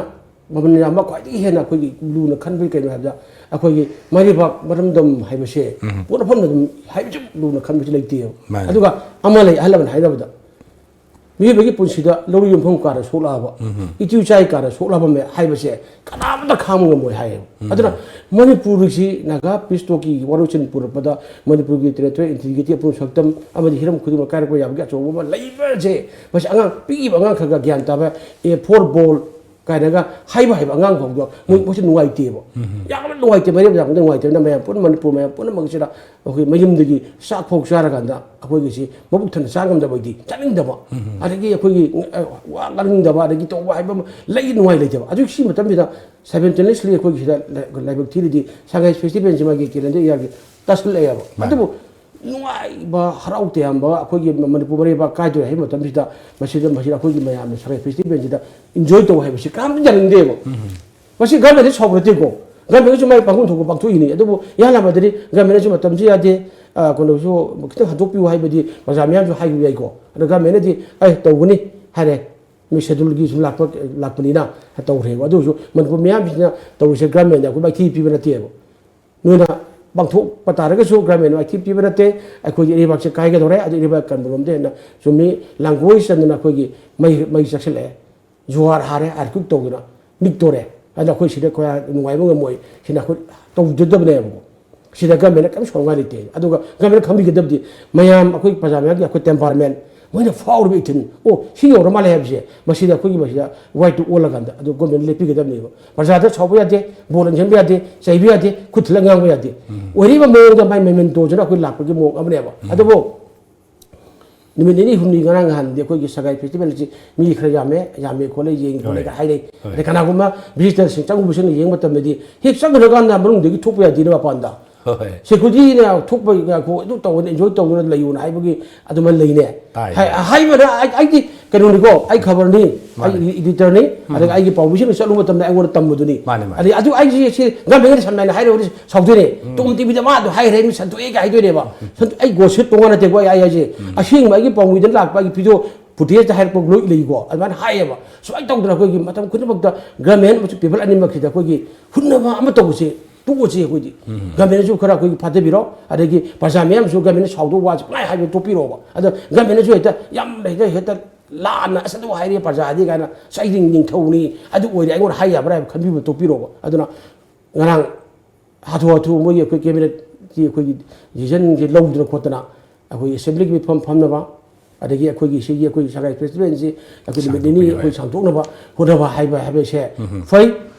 ꯃꯃꯜ ꯌꯥꯝꯕ, ꯈ꯭ꯋꯥꯏꯗꯒꯤ ꯍꯦꯟꯅ ꯑꯩꯈꯣꯏꯒꯤ ꯂꯨꯅ ꯈꯟꯕꯒꯤ ꯀꯩꯅꯣ ꯍꯥꯏꯕꯗ ꯑꯩꯈꯣꯏꯒꯤ ꯃꯩꯔꯩꯕꯥꯛ ꯃꯔꯝꯗꯝ ꯍꯥꯏꯕꯁꯦ ꯄꯣꯠ ꯑꯐꯝꯗ ꯑꯗꯨꯝ ꯍꯥꯏꯕꯁꯨ ꯂꯨꯅ ꯈꯟꯕꯁꯨ ꯂꯩꯇꯦꯕ꯫ ꯃꯥꯅꯦ꯫ ꯑꯗꯨꯒ ꯑꯃ ꯂꯩ, ꯑꯍꯜ ꯂꯃꯟ ꯍꯥꯏꯅꯕꯗ ꯃꯤꯑꯣꯏꯕꯒꯤ ꯄꯨꯟꯁꯤꯗ ꯂꯧꯔꯤ ꯌꯣꯟꯐꯝ ꯀꯥꯔ ꯁꯣꯛꯂꯛꯑꯕ, ꯏꯇꯨ ꯏꯆꯥꯏ ꯀꯥꯔ ꯁꯣꯛꯂꯛꯑꯕ ꯃꯦ-, ꯍꯥꯏꯕꯁꯦ ꯀꯅꯥꯝꯇ ꯈꯥꯡꯕ ꯉꯝꯃꯣꯏ ꯍꯥꯏꯌꯦꯕ꯫ ꯑꯗꯨꯅ ꯃꯅꯤꯄꯨꯔꯁꯤ ꯅꯥꯒꯥ ꯄꯤꯁ ꯇꯣꯛꯀꯤ ꯋꯥꯔꯣꯏꯁꯤꯟ ꯄꯨꯔꯛꯄꯗ ꯃꯅꯤꯄꯨꯔꯒꯤ ꯇꯦꯔꯤꯇꯣꯔꯤꯌꯦꯜ ꯏꯟꯇꯤꯒ꯭ꯔꯤꯇꯤ ꯑꯃꯁꯨꯡ ꯁꯛꯇꯝ ꯑꯃꯗꯤ ꯍꯤꯔꯝ ꯈꯨꯗꯤꯡꯃꯛ ꯀꯥꯏꯔꯛꯄ ꯌꯥꯕꯒꯤ ꯑꯆꯧꯕ ꯑꯃ ꯂꯩꯕꯁꯦ, ꯃꯁꯤ ꯑꯉꯥꯡ, ꯄꯤꯛꯏꯕ ꯑꯉꯥꯡ ꯈꯔ ꯈꯔ ꯒ꯭ꯌꯥꯟ ꯇꯥꯕ, ꯑꯦ ꯐꯣꯔ ꯕꯣꯜ ꯀꯥꯏꯅꯒ ꯍꯥꯏꯕ ꯍꯩꯕ ꯑꯉꯥꯡ ꯐꯥꯎꯗꯣ ꯃꯣꯏ, ꯃꯣꯏꯁꯨ ꯅꯨꯡꯉꯥꯏꯇꯦꯕ꯫ ꯌꯥꯝꯅ ꯅꯨꯡꯉꯥꯏꯇꯦ, ꯃꯔꯦꯝ ꯌꯥꯝꯅ ꯅꯨꯡꯉꯥꯏꯇꯦ꯫ ꯑꯗꯨꯅ ꯃꯌꯥꯝ ꯄꯨꯟꯅ, ꯃꯅꯤꯄꯨꯔ ꯃꯌꯥꯝ ꯄꯨꯝꯅꯃꯛꯁꯤꯗ ꯑꯩꯈꯣꯏ ꯃꯌꯨꯝꯗꯒꯤ ꯆꯥꯛ ꯐꯥꯎ ꯆꯥꯔꯀꯥꯟꯗ ꯑꯩꯈꯣꯏꯒꯤꯁꯤ ꯃꯕꯨꯛ ꯊꯟꯅ ꯆꯥ ꯉꯝꯗꯕꯗꯤ, ꯆꯥꯅꯤꯡꯗꯕ, ꯑꯗꯒꯤ ꯑꯩꯈꯣꯏꯒꯤ, ꯑ, ꯋꯥ ꯉꯥꯡꯅꯤꯡꯗꯕ, ꯑꯗꯒꯤ ꯇꯧꯕ ꯍꯥꯏꯕ ꯑꯃ ꯂꯩ, ꯅꯨꯡꯉꯥꯏ ꯂꯩꯇꯕ꯫ ꯑꯗꯨ ꯁꯤ ꯃꯇꯝꯁꯤꯗ simultaneously ꯑꯩꯈꯣꯏꯒꯤ ꯁꯤꯗ ꯂꯥꯏ-, ꯂꯥꯏꯕꯛ ꯊꯤꯔꯗꯤ ꯁꯉꯥꯏ ꯐꯦꯁꯇꯤꯚꯦꯜꯁꯤ ꯃꯥꯒꯤ calendar yearꯒꯤ ꯇꯥꯁꯜꯂꯛꯑꯦꯕ꯫ ꯃꯥꯅꯤ꯫ ꯑꯗꯨꯕꯨ ꯅꯨꯡꯉꯥꯏꯕ, ꯍꯔꯥꯎ ꯇꯌꯥꯝꯕ, ꯑꯩꯈꯣꯏꯒꯤ ꯃꯅꯤꯄꯨꯔ ꯃꯔꯩꯕꯥꯛ ꯀꯥꯏꯗꯣꯔꯦ ꯍꯥꯏꯕ ꯃꯇꯝꯁꯤꯗ, ꯃꯁꯤꯗ, ꯃꯁꯤꯗ ꯑꯩꯈꯣꯏꯒꯤ ꯃꯌꯥꯝꯅ ꯁꯉꯥꯏ ꯐꯦꯁꯇꯤꯚꯦꯜꯁꯤꯗ enjoy ꯇꯧ ꯍꯥꯏꯕꯁꯤ ꯀꯅꯥꯝꯇ ꯌꯥꯅꯤꯡꯗꯦꯕ꯫ ꯃꯁꯤ ꯒꯃꯦꯟꯗ ꯁꯥꯎꯕ ꯅꯠꯇꯦꯀꯣ, ꯒꯃꯦꯟꯅꯁꯨ ꯃꯥꯏ ꯄꯥꯡꯐꯝ ꯊꯣꯛꯄ ꯄꯥꯡꯊꯣꯛꯏꯅꯤ꯫ ꯑꯗꯨꯕꯨ ꯏꯍꯥꯟ ꯍꯥꯟꯕꯗꯗꯤ ꯒꯃꯦꯟꯅꯁꯨ ꯃꯇꯝꯁꯤ ꯌꯥꯗꯦ, ꯑ, ꯀꯩꯅꯣꯁꯨ ꯈꯤꯇꯪ ꯍꯟꯗꯣꯛꯄꯤꯌꯨ ꯍꯥꯏꯕꯗꯤ ꯄ꯭ꯔꯖꯥ ꯃꯌꯥꯝꯁꯨ ꯍꯥꯏꯕ ꯌꯥꯏꯀꯣ꯫ ꯑꯗꯣ ꯒꯃꯦꯟꯅꯗꯤ, "ꯑꯦ, ꯇꯧꯒꯅꯤ" ꯍꯥꯏꯔꯦ, ꯃꯤ ꯁꯦꯗꯨꯜꯒꯤ ꯁꯨꯝ ꯂꯥꯛꯄ, ꯂꯥꯛꯄꯅꯤꯅ ꯇꯧꯈ꯭ꯔꯦꯕ꯫ ꯑꯗꯨ ꯑꯣꯏꯔꯁꯨ ꯃꯅꯤꯄꯨꯔ ꯃꯤꯌꯥꯝꯁꯤꯅ ꯇꯧꯔꯤꯁꯦ ꯒꯃꯦꯟꯗ ꯑꯩꯈꯣꯏ ꯃꯥꯏꯊꯤ ꯄꯤꯕ ꯅꯠꯇꯦꯕ꯫ ꯅꯣꯏꯅ ꯄꯥꯡꯊꯣꯛꯄ ꯇꯥꯔꯒꯁꯨ ꯒꯃꯦꯟ ꯃꯥꯏꯊꯤ ꯄꯤꯕ ꯅꯠꯇꯦ꯫ ꯑꯩꯈꯣꯏꯒꯤ ꯏꯔꯩꯕꯥꯛꯁꯦ ꯀꯥꯏꯒꯗꯧꯔꯦ, ꯑꯗꯨ ꯏꯔꯩꯕꯥꯛ ꯀꯟꯕꯔꯣꯝꯗ ꯍꯦꯟꯅ ꯆꯨꯝꯃꯤ, ꯂꯥꯡꯒꯣꯏ ꯆꯟꯗꯅ ꯑꯩꯈꯣꯏꯒꯤ ꯃꯩ, ꯃꯩ ꯆꯥꯛꯁꯤꯜꯂꯛꯑꯦ꯫ ꯖꯨꯍꯥꯔ ꯍꯥꯔꯦ, earthquake ꯇꯧꯗꯅ ꯅꯤꯛꯇꯣꯔꯦ꯫ ꯑꯗꯨꯅ ꯑꯩꯈꯣꯏ ꯁꯤꯗ ꯈꯣꯏꯔꯥꯡ ꯅꯨꯡꯉꯥꯏꯕ ꯉꯝꯃꯣꯏ꯫ ꯁꯤꯅ ꯑꯩꯈꯣꯏ ꯇꯧꯖꯗꯕꯅꯦꯕꯀꯣ꯫ ꯁꯤꯗ ꯒꯃꯦꯟꯅ ꯀꯔꯤꯝ ꯁꯥꯎꯅꯤꯡꯉꯥꯏ ꯂꯩꯇꯦ꯫ ꯑꯗꯨꯒ ꯒꯃꯦꯟꯅ ꯈꯪꯕꯤꯒꯗꯕꯗꯤ ꯃꯌꯥꯝ ꯑꯩꯈꯣꯏ ꯄ꯭ꯔꯖꯥ ꯃꯌꯥꯝꯒꯤ ꯑꯩꯈꯣꯏ temperament, ꯃꯣꯏꯅ ꯐꯥꯎꯔꯤꯕ ꯏꯊꯤꯜ, "ꯑꯣ, ꯁꯤ ꯌꯧꯔ ꯃꯥꯜꯂꯦ" ꯍꯥꯏꯕꯁꯦ, ꯃꯁꯤꯗ ꯑꯩꯈꯣꯏꯒꯤ ꯃꯁꯤꯗ ꯋꯥꯏꯠꯇꯨ ꯑꯣꯜꯂꯀꯥꯟꯗ ꯑꯗꯨ ꯒꯣꯔꯃꯦꯟꯅ ꯂꯦꯞꯄꯤꯒꯗꯕꯅꯦꯕ꯫ ꯄ꯭ꯔꯖꯥꯗ ꯁꯥꯎꯕ ꯌꯥꯗꯦ, ꯕꯣꯜ ꯏꯟꯁꯤꯟꯕ ꯌꯥꯗꯦ, ꯆꯩꯕ ꯌꯥꯗꯦ, ꯈꯨꯠ ꯊꯤꯜꯂ ꯉꯥꯡꯕ ꯌꯥꯗꯦ꯫ ꯑꯣꯏꯔꯤꯕ ꯃꯑꯣꯡꯗ ꯃꯥꯏ ꯃꯦꯃꯦꯟꯇꯣꯁꯤꯅ ꯑꯩꯈꯣꯏ ꯂꯥꯛꯄꯒꯤ ꯃꯑꯣꯡ ꯑꯃꯅꯦꯕ꯫ ꯑꯗꯨꯕꯨ ꯅꯨꯃꯤꯠ ꯅꯤꯅꯤ ꯍꯨꯝꯅꯤ ꯉꯔꯥꯡ ꯅꯍꯥꯟꯗꯤ ꯑꯩꯈꯣꯏꯒꯤ ꯁꯉꯥꯏ ꯐꯦꯁꯇꯤꯚꯦꯜꯁꯤ ꯃꯤ ꯈꯔ ꯌꯥꯝꯃꯦ, ꯌꯥꯝꯃꯦ ꯈꯣꯠꯂꯦ, ꯌꯦꯡꯉꯤ ꯈꯣꯠꯂꯦ ꯍꯣꯏ꯫ ꯀ ꯍꯥꯏꯅꯩ꯫ ꯍꯣꯏ꯫ ꯑꯗꯩ ꯀꯅꯥꯒꯨꯝꯕ ꯚꯤꯖꯤꯇꯔꯁꯤꯡ, ꯆꯪꯉꯨꯕꯁꯤꯡꯅ ꯌꯦꯡꯕ ꯃꯇꯝꯗꯗꯤ ꯍꯦꯛ ꯆꯪꯈ꯭ꯔꯀꯥꯟꯗ ꯃꯅꯨꯡꯗꯒꯤ ꯊꯣꯛꯄ ꯌꯥꯗꯦꯅ ꯃꯄꯥꯟꯗ꯫ ꯍꯣꯏ꯫ ꯁꯦꯀ꯭ꯌꯨꯔꯤꯇꯤꯅ ꯊꯣꯛꯄ ꯉꯥꯏꯈꯣ, ꯑꯗꯨ ꯇꯧꯒꯅ, enjoy ꯇꯧꯗꯨꯅ ꯂꯩꯌꯨꯅ ꯍꯥꯏꯕꯒꯤ ꯑꯗꯨꯃꯥꯏꯅ ꯂꯩꯅꯦ꯫ ꯇꯥꯏ, ꯍꯥꯏ-, ꯇꯥꯏ꯫ ꯍꯥꯏꯕꯗ ꯑꯩ, ꯑꯩꯗꯤ ꯀꯩꯅꯣꯅꯤꯀꯣ, ꯑꯩ ꯈꯕꯔꯅꯤ, ꯃꯥꯅꯦ꯫ ꯑꯩ editorꯅꯤ, ꯎꯝ꯫ ꯑꯗꯨꯒ ꯑꯩꯒꯤ ꯄꯥꯎꯃꯤꯁꯤꯡꯅ ꯆꯠꯂꯨꯕ ꯃꯇꯝꯗ ꯑꯩꯉꯣꯟꯗ ꯇꯝꯕꯗꯨꯅꯤ꯫ ꯃꯥꯅꯦ, ꯃꯥꯅꯦ꯫ ꯑꯗꯩ ꯑꯗꯨ ꯑꯩꯁꯦ ꯁꯤ ꯒꯃꯦꯟꯒꯤ ꯁꯝꯅ ꯍꯥꯏꯅ ꯍꯥꯏꯔꯕꯗꯤ ꯁꯥꯎꯗꯣꯏꯅꯦ꯫ ꯎꯝ꯫ ꯇꯣꯝ ꯇꯤꯚꯤꯗ ꯃꯥ ꯑꯗꯨ ꯍꯥꯏꯈ꯭ꯔꯦ, ꯃꯤ ꯁꯟꯗꯣꯛꯑꯦꯒ ꯍꯥꯏꯗꯣꯏꯅꯦꯕ꯫ ꯎꯝ꯫ ꯁꯟꯗꯣꯛ-, ꯑꯩ ꯒꯣꯁꯤꯞ ꯇꯣꯉꯥꯟ ꯅꯠꯇꯦꯀꯣ, ꯑꯩ, ꯑꯩ ꯍꯥꯏꯁꯦ꯫ ꯎꯝ꯫ ꯑꯁꯦꯡꯕ ꯑꯩꯒꯤ ꯄꯥꯎꯃꯤꯗ ꯂꯥꯛꯄ ꯑꯩꯒꯤ ꯚꯤꯗꯤꯑꯣ ꯐꯨꯇꯦꯖꯇ ꯍꯥꯏꯔꯛꯄ ꯂꯣꯏ ꯂꯩꯀꯣ꯫ ꯑꯗꯨꯃꯥꯏꯅ ꯍꯥꯏꯌꯦꯕ꯫ ꯁꯨꯃꯥꯏꯅ ꯇꯧꯗꯅ ꯑꯩꯈꯣꯏꯒꯤ ꯃꯇꯝ ꯈꯨꯗꯤꯡꯃꯛꯇ ꯒꯃꯦꯟ ꯑꯃꯁꯨꯡ ꯄꯤꯄꯜ ꯑꯅꯤꯃꯛꯁꯤꯗ ꯑꯩꯈꯣꯏꯒꯤ ꯍꯨꯟꯅꯕ ꯑꯃ ꯇꯧꯕꯁꯦ ꯇꯣꯛꯑꯁꯤ ꯑꯩꯈꯣꯏꯗꯤ꯫ ꯎꯝ꯫ ꯒꯃꯦꯟꯅꯁꯨ ꯈꯔ ꯑꯩꯈꯣꯏꯒꯤ ꯐꯥꯊꯕꯤꯔꯣ, ꯑꯗꯒꯤ ꯄ꯭ꯔꯖꯥ ꯃꯌꯥꯝꯁꯨ ꯒꯃꯦꯟꯅ ꯁꯥꯎꯗꯧꯕ ꯋꯥꯁꯦ ꯄꯨꯡꯍꯥꯏ ꯍꯥꯏꯕ ꯇꯣꯛꯄꯤꯔꯣꯕ꯫ ꯑꯗꯣ ꯒꯃꯦꯟꯅꯁꯨ ꯍꯦꯛꯇ ꯌꯥꯝ ꯍꯦꯛꯇ, ꯍꯦꯛꯇ ꯂꯥꯟꯅ ꯑꯁ ꯑꯗꯨ ꯍꯥꯏꯔꯦ ꯄ꯭ꯔꯖꯥꯗꯤ ꯀꯥꯏꯅ, ꯑꯁ ꯑꯩꯗꯤ ꯅꯤꯡꯊꯧꯅꯤ, ꯑꯗꯨ ꯑꯣꯏꯔꯦ ꯑꯩꯉꯣꯟꯗ ꯍꯥꯏ ꯌꯥꯕ꯭ꯔꯥ ꯍꯥꯏꯕ ꯈꯟꯕꯤꯕ ꯇꯣꯛꯄꯤꯔꯣꯕ꯫ ꯑꯗꯨꯅ ꯉꯔꯥꯡ ꯍꯥꯊꯨ ꯍꯥꯊꯨ ꯃꯣꯏꯒꯤ ꯑꯩꯈꯣꯏ ꯀꯦꯕꯤꯅꯦꯠꯀꯤ ꯑꯩꯈꯣꯏꯒꯤ ꯗꯤꯁꯤꯖꯟꯁꯦ ꯂꯧꯗꯅ ꯈꯣꯠꯇꯅ ꯑꯩꯈꯣꯏ ꯑꯦꯁꯦꯝꯕ꯭ꯂꯤꯒꯤ ꯃꯤꯐꯝ ꯐꯝꯅꯕ, ꯑꯗꯒꯤ ꯑꯩꯈꯣꯏꯒꯤ ꯁꯤꯒꯤ ꯑꯩꯈꯣꯏ ꯁꯉꯥꯏ ꯐꯦꯁꯇꯤꯚꯦꯜꯁꯤ ꯑꯩꯈꯣꯏ ꯅꯨꯃꯤꯠ ꯅꯤꯅꯤ ꯁꯥꯡꯗꯣꯛꯄꯤꯌꯨ ꯑꯩꯈꯣꯏ ꯍꯥꯏ꯫ ꯁꯥꯡꯗꯣꯛꯅꯕ ꯍꯣꯠꯅꯕ ꯍꯥꯏꯕ ꯍꯥꯏꯕꯁꯦ ꯐꯩ꯫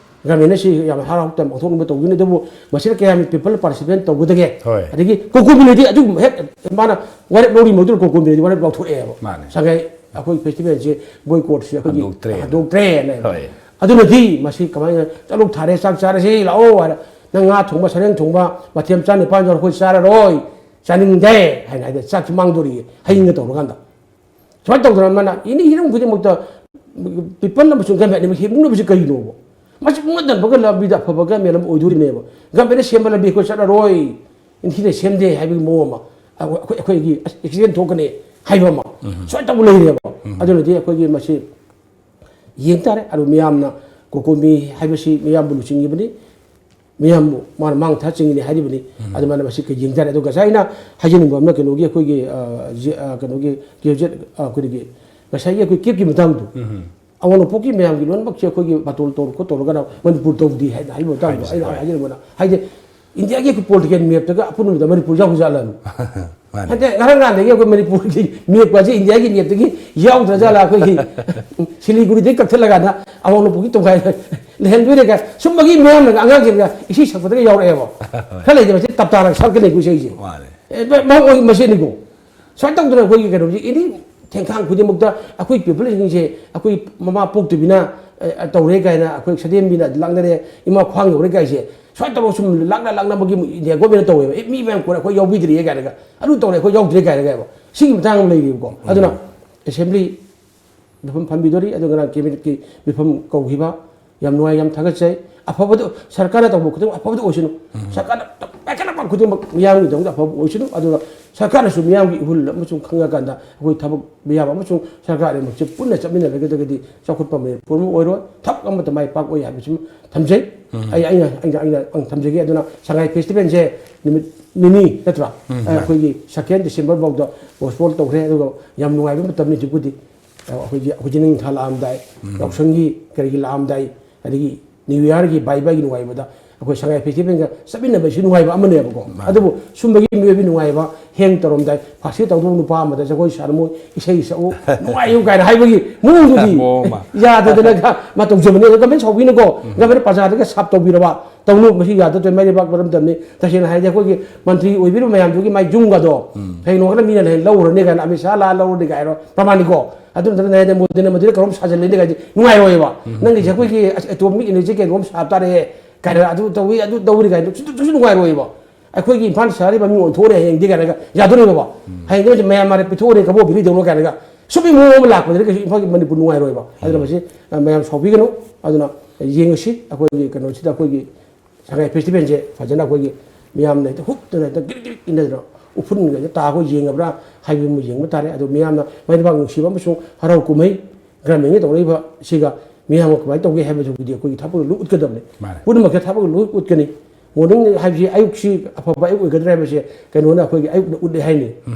ꯒꯃꯦꯟꯅ ꯁꯤ ꯌꯥꯝ ꯍꯔꯥꯎ ꯍꯔꯥꯎ ꯄꯥꯡꯊꯣꯛꯅꯕ ꯇꯧꯒꯅꯤ, ꯑꯗꯨꯕꯨ ꯃꯁꯤꯗ ꯀꯌꯥꯝ ꯄꯤꯄꯜ ꯄꯥꯔꯇꯤꯁꯤꯄꯦꯠ ꯇꯧꯒꯗꯒꯦ? ꯍꯣꯏ꯫ ꯑꯗꯒꯤ ꯀꯣꯀꯣꯃꯤꯅꯗꯤ ꯑꯗꯨꯝ ꯍꯦꯛ ꯃꯥꯅ ꯋꯥꯔꯦꯞ ꯂꯧꯔꯤ ꯃꯗꯨꯅ ꯀꯣꯀꯣꯃꯤꯅꯗꯤ ꯋꯥꯔꯦꯞ ꯂꯧꯊꯣꯛꯑꯦꯕ꯫ ꯃꯥꯅꯦ꯫ ꯁꯉꯥꯏ ꯑꯩꯈꯣꯏ ꯐꯦꯁꯇꯤꯚꯦꯜꯁꯦ ꯕꯣꯏꯀꯣꯠꯁꯦ ꯑꯩꯈꯣꯏꯒꯤ ꯍꯟꯗꯣꯛꯇ꯭ꯔꯦꯅ꯫ ꯍꯟꯗꯣꯛꯇ꯭ꯔꯦꯅ꯫ ꯍꯣꯏ꯫ ꯑꯗꯨꯅꯗꯤ ꯃꯁꯤ ꯀꯃꯥꯏꯅ ꯆꯠꯂꯨ ꯊꯥꯔꯦ ꯆꯥꯛ ꯆꯥꯔꯁꯤ ꯂꯥꯛꯑꯣ ꯍꯥꯏꯅ ꯅꯪ ꯉꯥ ꯊꯣꯡꯕ ꯁꯔꯦꯡ ꯊꯣꯡꯕ ꯃꯊꯦꯜ ꯆꯥ ꯅꯤꯄꯥꯟ ꯌꯥꯎꯔ ꯑꯩꯈꯣꯏ ꯆꯥꯔꯔꯣꯏ, ꯆꯥꯅꯤꯡꯗꯦ ꯍꯥꯏꯅ ꯍꯥꯏꯗꯤ ꯆꯥꯛꯁꯤ ꯃꯥꯡꯗꯣꯔꯤꯌꯦ ꯍꯌꯦꯡꯒ ꯇꯧꯔꯀꯥꯟꯗ꯫ ꯁꯨꯃꯥꯏꯅ ꯇꯧꯗꯅ ꯃꯥꯅ ꯑꯦꯅꯤ ꯍꯤꯔꯝ ꯈꯨꯗꯤꯡꯃꯛꯇ ꯄꯤꯄꯜ ꯑꯃꯁꯨꯡ ꯒꯃꯦꯟ ꯑꯅꯤꯃꯛ ꯍꯤꯡꯅꯕꯁꯤ ꯀꯔꯤꯅꯣꯕ? ꯃꯁꯤ ꯄꯨꯡꯍꯟ ꯍꯟꯕꯒ ꯂꯝꯕꯤꯗ ꯑꯐꯕ ꯒꯃꯦꯟ ꯑꯃ ꯑꯣꯏꯗꯣꯔꯤꯅꯦꯕ꯫ ꯒꯃꯦꯟꯅ ꯁꯦꯝꯕ ꯂꯝꯕꯤ ꯑꯩꯈꯣꯏ ꯆꯠꯂꯔꯣꯏ, ꯏꯟꯊꯤꯅ ꯁꯦꯝꯗꯦ ꯍꯥꯏꯕꯒꯤ ꯃꯑꯣꯡ ꯑꯃ, ꯑꯩꯈꯣꯏ, ꯑꯩꯈꯣꯏꯒꯤ ꯑꯦꯛꯁꯤꯗꯦꯟ ꯊꯣꯛꯀꯅꯤ ꯍꯥꯏꯕ ꯑꯃ ꯁꯨꯃꯥꯏꯅ ꯇꯧꯕ ꯂꯩꯔꯦꯕ꯫ ꯑꯗꯨꯅꯗꯤ ꯑꯩꯈꯣꯏꯒꯤ ꯃꯁꯤ ꯌꯦꯡ ꯇꯥꯔꯦ꯫ ꯑꯗꯨ ꯃꯤꯌꯥꯝꯅ ꯀꯣꯀꯣꯃꯤ ꯍꯥꯏꯕꯁꯤ ꯃꯤꯌꯥꯝꯕꯨ ꯂꯨꯆꯤꯡꯉꯤꯕꯅꯤ, ꯃꯤꯌꯥꯝꯕꯨ ꯃꯥꯅ ꯃꯥꯡ ꯊꯥ ꯆꯤꯡꯉꯤꯅꯤ ꯍꯥꯏꯔꯤꯕꯅꯤ꯫ ꯑꯗꯨꯃꯥꯏꯅ ꯃꯁꯤ ꯀꯩ ꯌꯦꯡ ꯇꯥꯔꯦ꯫ ꯑꯗꯣ ꯉꯁꯥꯏ ꯑꯩꯅ ꯍꯥꯏꯖꯅꯤꯡꯕ ꯑꯃꯅ ꯀꯩꯅꯣꯒꯤ ꯑꯩꯈꯣꯏꯒꯤ, ꯑ, ꯖꯤ-, ꯑ, ꯀꯩꯅꯣꯒꯤ ꯀꯦ ꯖꯦꯠ, ꯑ, ꯑꯩꯈꯣꯏꯒꯤ ꯉꯁꯥꯏꯒꯤ ꯑꯩꯈꯣꯏ ꯀꯦꯞꯀꯤ ꯃꯇꯥꯡꯗꯣ, ꯑꯋꯥꯡ ꯅꯣꯡꯄꯣꯛꯀꯤ ꯃꯌꯥꯝꯒꯤ ꯂꯣꯏꯅꯃꯛꯁꯦ ꯑꯩꯈꯣꯏꯒꯤ ꯕꯥꯇꯣꯜ ꯇꯧꯔ ꯈꯣꯠꯇꯧꯔꯒꯅ ꯃꯅꯤꯄꯨꯔ ꯇꯧꯗꯦ ꯍꯥꯏꯅ ꯍꯥꯏꯕ ꯃꯇꯥꯡꯗꯣ ꯍꯥꯏꯁꯦ, ꯑꯩꯅ ꯍꯣꯏ꯫ ꯍꯥꯏꯖꯅꯤꯡꯕꯅ ꯍꯥꯏꯗꯤ ꯏꯟꯗꯤꯌꯥꯒꯤ ꯑꯩꯈꯣꯏ ꯄꯣꯂꯤꯇꯤꯀꯦꯜ ꯃꯦꯞꯇꯒ ꯑꯄꯨꯟꯕꯗ ꯃꯅꯤꯄꯨꯔ ꯌꯥꯎꯕ ꯖꯥꯠꯂꯅ꯫ ꯃꯥꯅꯦ꯫ ꯍꯥꯏꯗꯤ ꯉꯔꯥꯡ ꯅꯍꯥꯟꯗꯒꯤ ꯑꯩꯈꯣꯏ ꯃꯅꯤꯄꯨꯔꯒꯤ ꯃꯦꯞꯀꯁꯦ ꯏꯟꯗꯤꯌꯥꯒꯤ ꯃꯦꯞꯇꯒꯤ ꯌꯥꯎꯗ꯭ꯔ ꯖꯥꯠꯂ, ꯑꯩꯈꯣꯏꯒꯤ ꯁꯤꯂꯤꯒꯨꯔꯤꯗꯒꯤ ꯀꯛꯊꯠꯂꯀꯥꯟꯗ ꯑꯋꯥꯡ ꯅꯣꯡꯄꯣꯛꯀꯤ ꯇꯣꯡꯈꯥꯏ ꯂꯩꯍꯟꯗꯣꯏꯔꯦ ꯀꯥꯏ ꯁꯨꯝꯕꯒꯤ ꯃꯌꯥꯝꯅꯒ ꯑꯉꯥꯡꯁꯤꯡꯒ ꯏꯁꯩ ꯁꯛꯄꯗꯒ ꯌꯥꯎꯔꯛꯑꯦꯕ꯫ ꯈꯔ ꯂꯩꯗꯤ ꯃꯁꯤ ꯇꯞꯇꯥꯅ ꯁꯛꯀꯅꯤꯀꯣ ꯏꯁꯩꯁꯦ꯫ ꯃꯥꯅꯦ꯫ ꯑꯦ, ꯃ-, ꯃꯔꯨ ꯑꯣꯏ ꯃꯁꯤꯅꯤꯀꯣ꯫ ꯁꯨꯃꯥꯏꯅ ꯇꯧꯗꯅ ꯑꯩꯈꯣꯏꯒꯤ ꯀꯩꯅꯣꯁꯦ ꯑꯦꯅꯤ ꯊꯦꯡꯈꯥꯡ ꯈꯨꯗꯤꯡꯃꯛꯇ ꯑꯩꯈꯣꯏ ꯄꯤꯄꯜꯁꯤꯡꯁꯦ ꯑꯩꯈꯣꯏ ꯃꯃꯥ ꯄꯣꯛꯇꯕꯤꯅ, ꯑ, ꯑ, ꯇꯧꯔꯦ ꯀꯥꯏꯅ ꯑꯩꯈꯣꯏ ꯁꯗꯦꯟꯕꯤꯅ ꯂꯥꯛꯅꯔꯦ, ꯏꯃꯥ ꯈ꯭ꯋꯥꯡ ꯌꯧꯔꯦ ꯀꯥꯏꯁꯦ ꯁꯨꯃꯥꯏꯅ ꯇꯧꯔꯒ ꯁꯨꯝ ꯂꯥꯛꯅ ꯂꯥꯛꯅꯕꯒꯤ ꯏꯟꯗꯤꯌꯥ ꯒꯣꯔꯃꯦꯟꯅ ꯇꯧꯋꯦꯕ꯫ ꯑꯦ, ꯃꯤ ꯃꯌꯥꯝ ꯀꯣꯟꯅ ꯑꯩꯈꯣꯏ ꯌꯥꯎꯕꯤꯗ꯭ꯔꯤꯌꯦ ꯀꯥꯏꯅꯒ, ꯑꯗꯨ ꯇꯧꯔꯦ ꯑꯩꯈꯣꯏ ꯌꯥꯎꯗ꯭ꯔꯦ ꯀꯥꯏꯅꯒ ꯍꯥꯏꯕ꯫ ꯁꯤꯒꯤ ꯃꯇꯥꯡ ꯑꯃ ꯂꯩꯔꯤꯕꯀꯣ꯫ ꯑꯗꯨꯅ ꯎꯝ꯫ ꯑꯦꯁꯦꯝꯕ꯭ꯂꯤ ꯃꯤꯐꯝ ꯐꯝꯕꯤꯗꯣꯔꯤ, ꯑꯗꯨꯒ ꯉꯔꯥꯡ ꯀꯦꯕꯤꯅꯦꯠꯀꯤ ꯃꯤꯐꯝ ꯀꯧꯈꯤꯕ, ꯌꯥꯝ ꯅꯨꯡꯉꯥꯏ, ꯌꯥꯝ ꯊꯥꯒꯠꯆꯩ꯫ ꯑꯐꯕꯗ, ꯁꯔꯀꯥꯔꯅ ꯇꯧꯕ ꯈꯨꯗꯤꯡꯃꯛ ꯑꯐꯕꯗ ꯑꯣꯏꯁꯅꯨ꯫ ꯎꯝ꯫ ꯁꯔꯀꯥꯔꯅ ꯄꯥꯏꯈꯠꯂꯛꯄ ꯈꯨꯗꯤꯡꯃꯛ ꯃꯤꯌꯥꯝꯒꯤꯗꯃꯛꯇ ꯑꯐꯕ ꯑꯣꯏꯁꯅꯨ꯫ ꯑꯗꯨꯒ ꯁꯔꯀꯥꯔꯅꯁꯨ ꯃꯤꯌꯥꯝꯒꯤ ꯏꯍꯨꯜ ꯑꯃꯁꯨꯡ ꯈꯪꯉꯀꯥꯟꯗ ꯑꯩꯈꯣꯏ ꯊꯕꯛ ꯃꯤꯌꯥꯝ ꯑꯃꯁꯨꯡ ꯁꯔꯀꯥꯔ ꯑꯅꯤꯃꯛꯁꯦ ꯄꯨꯟꯅ ꯆꯠꯃꯤꯟꯅꯔꯒꯗꯤ ꯆꯥꯎꯈꯠꯄ ꯃꯅꯤꯄꯨꯔ ꯑꯃ ꯑꯣꯏꯔꯣꯏ, ꯊꯕꯛ ꯑꯃꯠꯇ ꯃꯥꯏ ꯄꯥꯛꯑꯣꯏ ꯍꯥꯏꯕꯁꯤꯃ ꯊꯝꯖꯩ꯫ ꯎꯝ꯫ ꯑꯩ, ꯑꯩꯅ, ꯑꯩꯅ, ꯑꯩꯅ ꯊꯝꯖꯒꯦ꯫ ꯑꯗꯨꯅ ꯁꯉꯥꯏ ꯐꯦꯁꯇꯤꯚꯦꯜꯁꯦ ꯅꯨꯃꯤꯠ ꯅꯤꯅꯤ ꯅꯠꯇ꯭ꯔꯥ? ꯎꯝ꯫ ꯑꯩꯈꯣꯏꯒꯤ ꯁꯦꯀꯦꯟ ꯗꯤꯁꯦꯝꯕꯔ ꯐꯥꯎꯗ ꯄꯣꯁꯄꯣꯟ ꯇꯧꯈ꯭ꯔꯦ꯫ ꯑꯗꯨꯒ ꯌꯥꯝ ꯅꯨꯡꯉꯥꯏꯕ ꯃꯇꯝꯅꯤ ꯍꯧꯖꯤꯛꯄꯨꯗꯤ꯫ ꯑꯩꯈꯣꯏꯒꯤ ꯍꯧꯖꯤꯛ ꯅꯤꯡꯊꯥ ꯂꯥꯛꯑꯝꯗꯥꯏ, ꯌꯥꯎꯁꯪꯒꯤ ꯀꯔꯤꯒꯤ ꯂꯥꯛꯑꯝꯗꯥꯏ, ꯑꯗꯒꯤ ꯅ꯭ꯌꯨ ꯌꯥꯔꯒꯤ ꯕꯥꯏ ꯕꯥꯏꯒꯤ ꯅꯨꯡꯉꯥꯏꯕꯗ ꯑꯩꯈꯣꯏ ꯁꯉꯥꯏ ꯐꯦꯁꯇꯤꯚꯦꯜꯒ ꯆꯠꯃꯤꯟꯅꯕꯁꯤ ꯅꯨꯡꯉꯥꯏꯕ ꯑꯃꯅꯦꯕꯀꯣ꯫ ꯑꯗꯨꯕꯨ ꯁꯨꯝꯕꯒꯤ ꯃꯤꯑꯣꯏꯕ ꯅꯨꯡꯉꯥꯏꯕ, ꯍꯦꯡ ꯇꯧꯔꯝꯗꯥꯏ ꯐꯥꯁꯤ ꯇꯧꯗꯧꯕ ꯅꯨꯄꯥ ꯑꯃꯗ ꯖꯒꯣꯏ ꯁꯥꯔꯝꯃꯣ, ꯏꯁꯩ ꯁꯛꯎ, ꯅꯨꯡꯉꯥꯏꯌꯨ ꯀꯥꯏꯅ ꯍꯥꯏꯕꯒꯤ ꯃꯑꯣꯡꯗꯨꯗꯤ ꯃꯑꯣꯡ ꯑꯃ꯫ ꯌꯥꯗꯗꯅꯒ ꯃꯇꯧ ꯇꯧꯖꯕꯅꯤ꯫ ꯑꯗꯣ ꯒꯃꯦꯟ ꯁꯥꯎꯕꯤꯅꯀꯣ, ꯒꯃꯦꯟ ꯄ꯭ꯔꯖꯥꯗꯒ ꯁꯥꯞ ꯇꯧꯕꯤꯔꯕ, ꯇꯧꯅꯨ, ꯃꯁꯤ ꯌꯥꯗꯗꯣꯏ ꯃꯩꯕꯥꯛ ꯃꯔꯝꯗꯝꯅꯤ꯫ ꯇꯁꯦꯡꯅ ꯍꯥꯏꯔꯗꯤ ꯑꯩꯈꯣꯏꯒꯤ ꯃꯟꯇ꯭ꯔꯤ ꯑꯣꯏꯕꯤꯔꯤꯕ ꯃꯌꯥꯝꯗꯨꯒꯤ ꯃꯥꯏ ꯌꯨꯝꯒꯗꯣ ꯍꯌꯦꯡ ꯅꯣꯡꯉꯥꯟꯅ ꯃꯤꯅ ꯍꯦꯛ ꯂꯧꯔꯅꯤ ꯀꯥꯏꯅ, ꯑꯃꯤꯠ ꯁꯥꯍ ꯂꯥꯛꯑ ꯂꯧꯔꯅꯤ ꯀꯥꯏꯅ ꯄ꯭ꯔꯃꯥꯅꯤꯀꯣ꯫ ꯑꯗꯨ ꯅꯠꯇꯅ ꯅꯔꯦꯟꯗ꯭ꯔ ꯃꯣꯗꯤꯅ ꯃꯗꯨꯗ ꯀꯩꯅꯣꯝ ꯁꯥꯖꯜꯂꯦꯅꯦ ꯀꯥꯏꯗꯤ ꯅꯨꯡꯉꯥꯏꯔꯣꯏꯕ꯫ ꯅꯪꯒꯤꯁꯦ ꯑꯩꯈꯣꯏꯒꯤ ꯑꯦꯇꯣꯃꯤꯛ ꯏꯅꯔꯖꯤ ꯀꯩꯅꯣꯝ ꯁꯥꯕ ꯇꯥꯔꯦ ꯀꯥꯏꯅ, ꯑꯗꯨ ꯇꯧꯏ, ꯑꯗꯨ ꯇꯧꯔꯤ ꯀꯥꯏꯅ ꯁꯨ-, ꯁꯨ-, ꯁꯨ ꯅꯨꯡꯉꯥꯏꯔꯣꯏꯕ꯫ ꯑꯩꯈꯣꯏꯒꯤ ꯏꯝꯐꯥꯜ ꯁꯍꯔ ꯃꯃꯤꯡ ꯑꯣꯟꯊꯣꯛꯑꯅꯤ ꯍꯌꯦꯡꯗꯤ ꯀꯥꯏꯅꯒ ꯌꯥꯗꯣꯔꯤꯕꯕ꯫ ꯍꯌꯦꯡꯗꯤ ꯃꯌꯥꯝ ꯃꯥꯔꯦ ꯄꯤꯊꯣꯛꯑꯅꯤ ꯀꯕꯣꯛ ꯕꯤꯔꯤꯗꯧꯅ ꯀꯥꯏꯅꯒ ꯁꯨꯝꯕꯒꯤ ꯃꯑꯣꯡ ꯑꯃ ꯂꯥꯛꯄꯗꯗꯤ ꯀꯩꯁꯨ ꯏꯝꯐꯥꯜꯒꯤ ꯃꯅꯤꯄꯨꯔ ꯅꯨꯡꯉꯥꯏꯔꯣꯏꯕ꯫ ꯑꯗꯨꯅ ꯃꯁꯤ, ꯑ, ꯃꯌꯥꯝ ꯁꯥꯎꯕꯤꯒꯅꯨ꯫ ꯑꯗꯨꯅ ꯌꯦꯡꯉꯁꯤ, ꯑꯩꯈꯣꯏꯒꯤ ꯀꯩꯅꯣꯁꯤꯗ ꯑꯩꯈꯣꯏꯒꯤ ꯁꯉꯥꯏ ꯐꯦꯁꯇꯤꯚꯦꯜꯁꯦ ꯐꯖꯅ ꯑꯩꯈꯣꯏꯒꯤ ꯃꯤꯌꯥꯝꯅ ꯍꯦꯛꯇ ꯍꯨꯞꯇꯅ ꯍꯦꯛꯇ ꯒꯤꯔꯤꯛ ꯒꯤꯔꯤꯛ ꯏꯟꯅꯗꯅ ꯎꯐꯨꯟꯒ ꯍꯦꯛꯇ ꯇꯥ ꯑꯩꯈꯣꯏ ꯌꯦꯡꯉꯕ꯭ꯔꯥ ꯍꯥꯏꯕꯗꯨ ꯑꯃ ꯌꯦꯡꯕ ꯇꯥꯔꯦ꯫ ꯑꯗꯣ ꯃꯤꯌꯥꯝꯅ ꯃꯥꯏ ꯅꯨꯄꯥ ꯅꯨꯡꯁꯤꯕ ꯑꯃꯁꯨꯡ ꯍꯔꯥꯎ ꯀꯨꯝꯍꯩ ꯒ꯭ꯔꯥꯃꯤꯟꯒꯤ ꯇꯧꯔꯛꯏꯕ ꯁꯤꯒ ꯃꯤꯌꯥꯝꯒ ꯀꯃꯥꯏꯅ ꯇꯧꯒꯦ ꯍꯥꯏꯕꯁꯤꯕꯨꯗꯤ ꯑꯩꯈꯣꯏꯒꯤ ꯊꯕꯛ ꯂꯣꯏ ꯎꯠꯀꯗꯕꯅꯤ꯫ ꯃꯥꯅꯦ꯫ ꯄꯨꯝꯅꯃꯛꯁꯦ ꯊꯕꯛ ꯂꯣꯏ ꯎꯠꯀꯅꯤ꯫ ꯃꯣꯔꯅꯤꯡ ꯍꯥꯏꯕꯁꯤ ꯑꯌꯨꯛꯁꯤ ꯑꯐꯕ ꯑꯌꯨꯛ ꯑꯣꯏꯒꯗ꯭ꯔꯥ ꯍꯥꯏꯕꯁꯦ ꯀꯩꯅꯣꯅ ꯑꯩꯈꯣꯏꯒꯤ ꯑꯌꯨꯛꯅ ꯎꯠꯂꯦ ꯍꯥꯏꯅꯤ꯫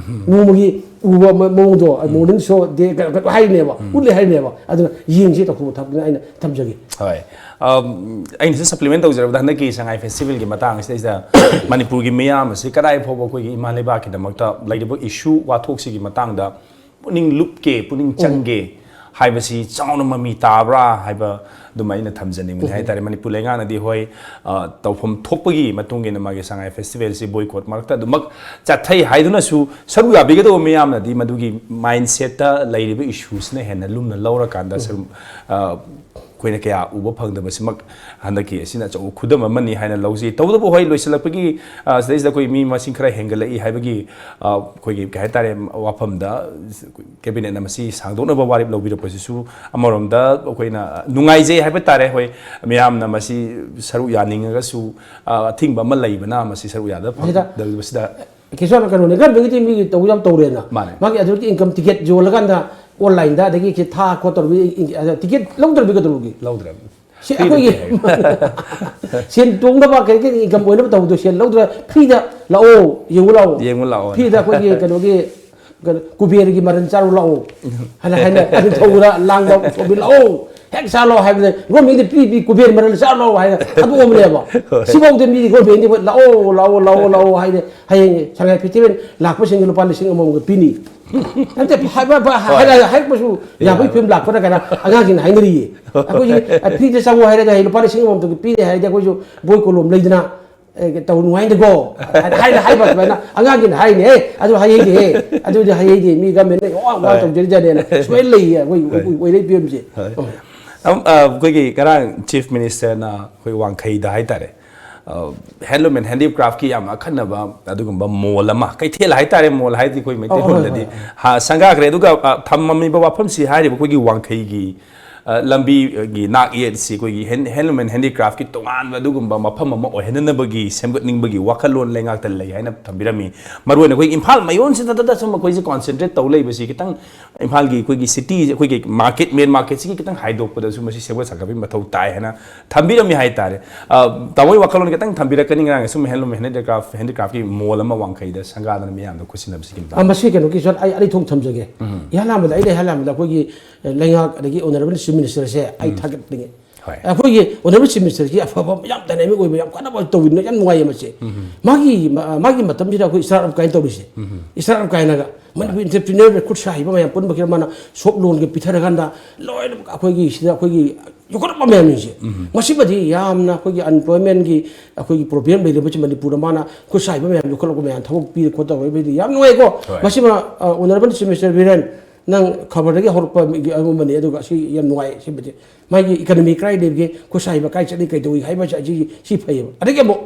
ꯅꯣꯡꯃꯒꯤ ꯎꯕ ꯃ-, ꯃꯑꯣꯡꯗꯣ, ꯃꯣꯔꯅꯤꯡ ꯁꯣ ꯗꯦ ꯀ-, ꯀ-, ꯍꯥꯏꯔꯤꯅꯦꯕ, ꯎꯠꯂꯦ ꯍꯥꯏꯔꯤꯅꯦꯕ꯫ ꯑꯗꯨꯅ ꯌꯦꯡꯁꯤ ꯇꯧꯊꯣꯛꯄ ꯊꯕꯛꯅꯤ ꯑꯩꯅ ꯊꯝꯖꯒꯦ꯫ ꯍꯣꯏ꯫ ꯑꯝ, ꯑꯩꯅꯁꯨ ꯁꯄ꯭ꯂꯤꯃꯦꯟ ꯇꯧꯖꯔꯕꯗ ꯍꯟꯗꯛꯀꯤ ꯁꯉꯥꯏ ꯐꯦꯁꯇꯤꯚꯦꯜꯒꯤ ꯃꯇꯥꯡꯁꯤꯗꯩꯁꯤꯗ ꯃꯅꯤꯄꯨꯔꯒꯤ ꯃꯤꯌꯥꯝ ꯑꯁꯤ ꯀꯗꯥꯏ ꯐꯥꯎꯕ ꯑꯩꯈꯣꯏꯒꯤ ꯏꯃꯥ ꯂꯩꯕꯥꯛꯀꯤꯗꯃꯛꯇ ꯂꯩꯔꯤꯕ ꯏꯁꯨ ꯋꯥꯊꯣꯛꯁꯤꯒꯤ ꯃꯇꯥꯡꯗ ꯄꯨꯛꯅꯤꯡ ꯂꯨꯞꯀꯦ, ꯄꯨꯛꯅꯤꯡ ꯆꯪꯒꯦ ꯍꯥꯏꯕꯁꯤ ꯆꯥꯎꯅ ꯃꯃꯤ ꯇꯥꯕ꯭ꯔꯥ ꯍꯥꯏꯕ ꯑꯗꯨꯃꯥꯏꯅ ꯊꯝꯖꯅꯤꯡꯕꯅꯤ ꯍꯥꯏꯇꯥꯔꯦ꯫ ꯃꯅꯤꯄꯨꯔ ꯂꯩꯉꯥꯛꯅꯗꯤ ꯍꯣꯏ, ꯑ, ꯇꯧꯐꯝ ꯊꯣꯛꯄꯒꯤ ꯃꯇꯨꯡ ꯏꯟꯅ ꯃꯥꯒꯤ ꯁꯉꯥꯏ ꯐꯦꯁꯇꯤꯚꯦꯜꯁꯤ ꯕꯣꯏꯀꯣꯠ ꯃꯔꯛꯇ ꯑꯗꯨꯃꯛ ꯆꯠꯊꯩ ꯍꯥꯏꯗꯨꯅꯁꯨ ꯁꯔꯨꯛ ꯌꯥꯕꯤꯒꯗꯧꯕ ꯃꯤꯌꯥꯝꯅꯗꯤ ꯃꯗꯨꯒꯤ ꯃꯥꯏꯟꯁꯦꯠꯇ ꯂꯩꯔꯤꯕ ꯏꯁꯨꯁꯤꯅ ꯍꯦꯟꯅ ꯂꯨꯝꯅ ꯂꯧꯔꯀꯥꯟꯗ ꯁꯔꯨꯛ, ꯑ, ꯑꯩꯈꯣꯏꯅ ꯀꯌꯥ ꯎꯕ ꯐꯪꯗꯕꯁꯤꯃꯛ ꯍꯟꯗꯛꯀꯤ ꯑꯁꯤꯅ ꯑꯆꯧꯕ ꯈꯨꯗꯝ ꯑꯃꯅꯤ ꯍꯥꯏꯅ ꯂꯧꯖꯩ꯫ ꯇꯧꯕꯇꯕꯨ ꯍꯣꯏ, ꯂꯣꯏꯁꯤꯜꯂꯛꯄꯒꯤ, ꯑ, ꯁꯤꯗꯩꯁꯤꯗ ꯑꯩꯈꯣꯏ ꯃꯤ ꯃꯁꯤꯡ ꯈꯔ ꯍꯦꯟꯒꯠꯂꯛꯏ ꯍꯥꯏꯕꯒꯤ, ꯑ, ꯑꯩꯈꯣꯏꯒꯤ ꯀꯩ ꯍꯥꯏꯇꯥꯔꯦ, ꯋꯥꯐꯝꯗ ꯀꯦꯕꯤꯅꯦꯠꯅ ꯃꯁꯤ ꯁꯥꯡꯗꯣꯛꯅꯕ ꯋꯥꯔꯦꯞ ꯂꯧꯕꯤꯔꯛꯄꯁꯤꯁꯨ ꯑꯃꯔꯣꯝꯗ ꯑꯩꯈꯣꯏꯅ ꯅꯨꯡꯉꯥꯏꯖꯩ ꯍꯥꯏꯕ ꯇꯥꯔꯦ꯫ ꯍꯣꯏ, ꯃꯤꯌꯥꯝꯅ ꯃꯁꯤ ꯁꯔꯨꯛ ꯌꯥꯅꯤꯡꯉꯒꯁꯨ, ꯑ, ꯑꯊꯤꯡꯕ ꯑꯃ ꯂꯩꯕꯅ ꯃꯁꯤ ꯁꯔꯨꯛ ꯌꯥꯗꯕ ꯁꯤꯗ ꯐꯪꯗꯕꯁꯤꯗ ꯀꯦꯁꯣꯟ ꯀꯩꯅꯣꯅꯦ, ꯒꯔꯃꯦꯟꯒꯤꯗꯤ ꯃꯤꯒꯤ ꯇꯧ ꯌꯥꯝ ꯇꯧꯔꯦꯅ꯫ ꯃꯥꯅꯦ꯫ ꯃꯥꯒꯤ ꯑꯗꯨꯒꯤ ꯏꯟꯀꯝ ꯇꯤꯀꯦꯠ ꯌꯣꯜꯂꯀꯥꯟꯗ ꯑꯣꯟꯂꯥꯏꯟꯗ ꯑꯗꯒꯤ ꯁꯤ ꯊꯥ ꯈꯣꯠꯇꯧꯔꯕꯤ, ꯏꯟ-, ꯑꯗ ꯇꯤꯀꯦꯠ ꯂꯧꯗ꯭ꯔꯕꯤ ꯀꯩꯗꯧꯔꯒꯦ? ꯂꯧꯗ꯭ꯔꯕꯤ꯫ ꯁꯤ ꯐ꯭ꯔꯤꯗ ꯑꯩꯈꯣꯏꯒꯤ ꯄꯤꯔꯦ꯫ ꯁꯦꯟ ꯇꯣꯡꯅꯕ ꯀꯔꯤ ꯀꯔꯤ ꯏꯟꯀꯝ ꯑꯣꯏꯅꯕ ꯇꯧꯕꯗꯣ ꯁꯦꯟ ꯂꯧꯗ꯭ꯔ ꯐ꯭ꯔꯤꯗ ꯂꯥꯛꯑꯣ, ꯌꯦꯡꯉꯨ ꯂꯥꯛꯑꯣ꯫ ꯌꯦꯡꯉꯨ ꯂꯥꯛꯑꯣ꯫ ꯐ꯭ꯔꯤꯗ ꯑꯩꯈꯣꯏꯒꯤ ꯀꯩꯅꯣꯒꯤ ꯀꯩꯅꯣ, ꯀꯨꯕꯦꯔꯒꯤ ꯃꯔꯟ ꯆꯥꯔꯨ ꯂꯥꯛꯑꯣ ꯍꯥꯏꯅ ꯍꯥꯏꯅ ꯑꯗꯨ ꯊꯧꯕꯗ ꯂꯥꯡꯕ ꯊꯧꯕꯤ ꯂꯥꯛꯑꯣ, ꯍꯦꯛ ꯆꯥ ꯂꯥꯛꯑꯣ ꯍꯥꯏꯕꯗ ꯒꯣꯔꯃꯦꯟꯗ ꯄꯤ ꯄꯤ ꯀꯨꯕꯦꯔ ꯃꯔꯟ ꯆꯥꯔꯨ ꯂꯥꯛꯑꯣ ꯍꯥꯏꯅ ꯊꯥꯗꯣꯛꯑꯝꯕꯅꯦꯕ꯫ ꯁꯤꯐꯥꯎꯗ ꯃꯤꯗꯤ ꯒꯣꯔꯃꯦꯟꯗꯤ ꯂꯥꯛꯑꯣ ꯂꯥꯛꯑꯣ ꯂꯥꯛꯑꯣ ꯂꯥꯛꯑꯣ ꯍꯥꯏꯅ ꯍꯌꯦꯡ ꯁꯉꯥꯏ ꯐꯦꯁꯇꯤꯚꯦꯜ ꯂꯥꯛꯄꯁꯤꯡꯗ ꯂꯨꯄꯥ ꯂꯤꯁꯤꯡ ꯑꯃꯃꯝꯒ ꯄꯤꯅꯤ꯫ ꯅꯠꯇꯦ, ꯍꯥꯏꯕ- ꯍꯥꯏꯕ- ꯍꯥꯏꯔꯛꯄꯁꯨ ꯌꯥꯕꯒꯤ ꯐꯤꯕꯝ ꯂꯥꯛꯄꯗ ꯀꯩꯅꯣ ꯑꯉꯥꯡꯁꯤꯡꯅ ꯍꯥꯏꯅꯔꯤꯌꯦ꯫ ꯑꯩꯈꯣꯏꯁꯦ ꯐ꯭ꯔꯤꯗ ꯆꯪꯉꯣ ꯍꯥꯏꯔꯒ ꯍꯌꯦꯡ ꯂꯨꯄꯥ ꯂꯤꯁꯤꯡ ꯑꯃꯃꯝꯇꯒ ꯄꯤꯅꯤ ꯍꯥꯏꯔꯗꯤ ꯑꯩꯈꯣꯏꯁꯨ ꯕꯣꯏ ꯀꯣꯂꯣꯝ ꯂꯩꯗꯅ ꯑꯦ, ꯇꯧ ꯅꯨꯡꯉꯥꯏꯗꯀꯣ ꯍꯥꯏꯅ ꯍꯥꯏꯕ ꯑꯗꯨꯃꯥꯏꯅ ꯑꯉꯥꯡꯒꯤꯅ ꯍꯥꯏꯅꯦ꯫ ꯑꯗꯨ ꯍꯥꯏꯍꯩꯗꯦꯍꯦ꯫ ꯑꯗꯨꯗꯤ ꯍꯥꯏꯍꯩꯗꯦ꯫ ꯃꯤ ꯒꯃꯦꯟꯅ ꯋꯥ ꯋꯥ ꯍꯣꯏ꯫ ꯇꯧꯖꯔꯤꯖꯥꯠꯅꯦꯅ ꯁꯨꯃꯥꯏꯅ ꯂꯩꯌꯦ ꯑꯩꯈꯣꯏ ꯍꯣꯏ꯫ ꯑꯩꯈꯣꯏ ꯑꯣꯏꯔꯛꯏ ꯐꯤꯕꯝꯁꯦ꯫ ꯍꯣꯏ꯫ ꯑ, ꯑꯩꯈꯣꯏꯒꯤ ꯉꯔꯥꯡ ꯆꯤꯐ ꯃꯤꯅꯤꯁꯇꯔꯅ ꯑꯩꯈꯣꯏ ꯋꯥꯡꯈꯩꯗ ꯍꯥꯏꯇꯥꯔꯦ, ꯍꯦꯟꯂꯨꯝ ꯑꯦꯟ ꯍꯦꯟꯗꯤꯀ꯭ꯔꯥꯐꯀꯤ ꯌꯥꯝ ꯑꯈꯟꯅꯕ ꯑꯗꯨꯒꯨꯝꯕ ꯃꯣꯜ ꯑꯃ, ꯀꯩꯊꯦꯜ ꯍꯥꯏꯇꯥꯔꯦ, ꯃꯣꯜ ꯍꯥꯏꯗꯤ ꯑꯩꯈꯣꯏ ꯑꯧ, ꯍꯣꯏ, ꯃꯩꯇꯩꯂꯣꯟꯗꯗꯤ ꯍꯣꯏ꯫ ꯍꯥ, ꯁꯪꯒꯥꯈ꯭ꯔꯦ꯫ ꯑꯗꯨꯒ, ꯑ, ꯊꯝꯃꯝꯃꯤꯕ ꯋꯥꯐꯝꯁꯤ ꯍꯥꯏꯔꯤꯕ ꯑꯩꯈꯣꯏꯒꯤ ꯋꯥꯡꯈꯩꯒꯤ, ꯑ, ꯂꯝꯕꯤꯒꯤ ꯅꯥꯛ ꯌꯦꯠꯁꯤ ꯑꯩꯈꯣꯏꯒꯤ ꯍꯦꯟ- ꯍꯦꯟꯂꯨꯝ ꯑꯦꯟ ꯍꯦꯟꯗꯤꯀ꯭ꯔꯥꯐꯀꯤ ꯇꯣꯉꯥꯟꯕ ꯑꯗꯨꯒꯨꯝꯕ ꯃꯐꯝ ꯑꯃ ꯑꯣꯏꯍꯟꯅꯅꯕꯒꯤ ꯁꯦꯝꯒꯠꯅꯤꯡꯕꯒꯤ ꯋꯥꯈꯜꯂꯣꯟ ꯂꯩꯉꯥꯛꯇ ꯂꯩ ꯍꯥꯏꯅ ꯊꯝꯕꯤꯔꯝꯃꯤ꯫ ꯃꯔꯨꯑꯣꯏꯅ ꯑꯩꯈꯣꯏꯒꯤ ꯏꯝꯐꯥꯜ ꯃꯌꯣꯟꯁꯤꯗꯇꯗ ꯁꯨꯝ ꯑꯩꯈꯣꯏꯁꯦ ꯀꯣꯟꯁꯦꯟꯇ꯭ꯔꯦꯠ ꯇꯧ ꯂꯩꯕꯁꯤ ꯈꯤꯇꯪ ꯏꯝꯐꯥꯜꯒꯤ ꯑꯩꯈꯣꯏꯒꯤ ꯁꯤꯇꯤ, ꯑꯩꯈꯣꯏꯒꯤ ꯃꯥꯔꯀꯦꯠ, ꯃꯦꯟ ꯃꯥꯔꯀꯦꯠꯁꯤꯒꯤ ꯈꯤꯇꯪ ꯍꯥꯏꯗꯣꯛꯄꯗꯁꯨ ꯃꯁꯤ ꯁꯦꯝꯒꯠ ꯁꯥꯒꯠꯄꯒꯤ ꯃꯊꯧ ꯇꯥꯏ ꯍꯥꯏꯅ ꯊꯝꯕꯤꯔꯝꯃꯤ ꯍꯥꯏꯇꯥꯔꯦ꯫ ꯑ, ꯇꯥꯃꯣꯒꯤ ꯋꯥꯈꯜꯂꯣꯟ ꯈꯤꯇꯪ ꯊꯝꯕꯤꯔꯛꯀꯅꯤ꯫ ꯉꯔꯥꯡ ꯁꯨꯝ ꯍꯦꯟꯂꯨꯝ ꯍꯦꯟꯗꯤꯀ꯭ꯔꯥꯐ, ꯍꯦꯟꯗꯤꯀ꯭ꯔꯥꯐꯀꯤ ꯃꯣꯜ ꯑꯃ ꯋꯥꯡꯈꯩꯗ ꯁꯪꯒꯥꯗꯅ ꯃꯤꯌꯥꯝꯗ ꯈꯨꯠꯁꯤꯟꯅꯕꯁꯤꯒꯤ ꯑ, ꯃꯇꯥꯡꯗ꯫ ꯃꯁꯤ ꯀꯩꯅꯣꯒꯤꯁꯨ ꯑꯩ ꯑꯅꯤ ꯊꯣꯛ ꯊꯝꯖꯒꯦ꯫ ꯎꯝ꯫ ꯏꯍꯥꯟ ꯍꯥꯟꯕꯗ ꯑꯩꯅ ꯏꯍꯥꯟ ꯍꯥꯟꯕꯗ ꯑꯩꯈꯣꯏꯒꯤ, ꯑ, ꯂꯩꯉꯥꯛ ꯑꯗꯒꯤ ꯑꯣꯅꯔꯦꯕꯜ ꯆꯤꯐ ꯃꯤꯅꯤꯁꯇꯔꯁꯦ ꯑꯩ ꯎꯝ꯫ ꯊꯥꯒꯠꯅꯤꯡꯉꯤ꯫ ꯍꯣꯏ꯫ ꯑꯩꯈꯣꯏꯒꯤ ꯑꯣꯅꯔꯦꯕꯜ ꯆꯤꯐ ꯃꯤꯅꯤꯁꯇꯔꯒꯤ ꯑꯐꯕ ꯌꯥꯝ ꯗꯥꯏꯅꯥꯃꯤꯛ ꯑꯣꯏꯕ ꯌꯥꯝ ꯀꯥꯟꯅꯕ ꯇꯧꯕꯤꯗꯨꯅ ꯌꯥꯝ ꯅꯨꯡꯉꯥꯏꯌꯦ ꯃꯁꯤ꯫ ꯎꯝ꯫ ꯃꯥꯒꯤ, ꯃꯥ- ꯃꯥꯒꯤ ꯃꯇꯝꯁꯤꯗ ꯑꯩꯈꯣꯏ ꯁ꯭ꯇꯥꯔꯠ ꯑꯞ ꯀꯥꯏꯅ ꯇꯧꯔꯤꯁꯦ꯫ ꯎꯝ꯫ ꯁ꯭ꯇꯥꯔꯠ ꯑꯞ ꯀꯥꯏꯅꯒ ꯃꯅꯤꯄꯨꯔ ꯏꯟꯇꯔꯄ꯭ꯔꯤꯅꯔ ꯈꯨꯠ ꯁꯥ ꯍꯩꯕ ꯃꯌꯥꯝ ꯄꯨꯝꯅꯃꯛꯀꯤ ꯃꯥꯅ ꯁꯣꯞ ꯂꯣꯟꯒ ꯄꯤꯊꯔꯀꯥꯟꯗ ꯂꯣꯏꯅꯃꯛ ꯑꯩꯈꯣꯏꯒꯤ ꯁꯤꯗ ꯑꯩꯈꯣꯏꯒꯤ ꯌꯣꯛꯈꯠꯂꯛꯄ ꯃꯌꯥꯝꯁꯤꯡꯁꯦ꯫ ꯎꯝ꯫ ꯃꯁꯤꯃꯗꯤ ꯌꯥꯝꯅ ꯑꯩꯈꯣꯏꯒꯤ ꯑꯟꯑꯦꯝꯄ꯭ꯂꯣꯏꯃꯦꯟꯒꯤ ꯑꯩꯈꯣꯏꯒꯤ ꯄ꯭ꯔꯣꯕ꯭ꯂꯦꯝ ꯂꯩꯔꯤꯕꯁꯤ ꯃꯅꯤꯄꯨꯔꯗ ꯃꯥꯅ ꯈꯨꯠ ꯁꯥ ꯍꯩꯕ ꯃꯌꯥꯝ ꯌꯣꯛꯈꯠꯂꯛꯄ ꯃꯌꯥꯝ ꯊꯕꯛ ꯄꯤꯔ ꯈꯣꯠꯇ ꯇꯧꯔꯤꯕꯗꯤ ꯌꯥꯝ ꯅꯨꯡꯉꯥꯏꯀꯣ꯫ ꯍꯣꯏ꯫ ꯃꯁꯤꯃ, ꯑ, ꯑꯣꯅꯔꯦꯕꯜ ꯆꯤꯐ ꯃꯤꯅꯤꯁꯇꯔ ꯕꯤꯔꯦꯟ, ꯅꯪ ꯈꯕꯔꯗꯒꯤ ꯍꯧꯔꯛꯄ ꯃꯤꯒꯤ ꯑꯃꯅꯤ, ꯑꯗꯨꯒ ꯑꯁꯤ ꯌꯥꯝ ꯅꯨꯡꯉꯥꯏ ꯁꯤꯃꯗꯤ꯫ ꯃꯥꯒꯤ ꯏꯀꯅꯃꯤ ꯀꯗꯥꯏ ꯂꯩꯕꯒꯦ, ꯈꯨꯠꯁꯥ ꯍꯩꯕ ꯀꯥꯏ ꯆꯠꯂꯤ, ꯀꯩꯗꯧꯏ ꯍꯥꯏꯕꯁꯦ ꯑꯁꯤ, ꯁꯤ ꯐꯩꯌꯦꯕ꯫ ꯑꯗꯒꯤ ꯑꯃꯨꯛ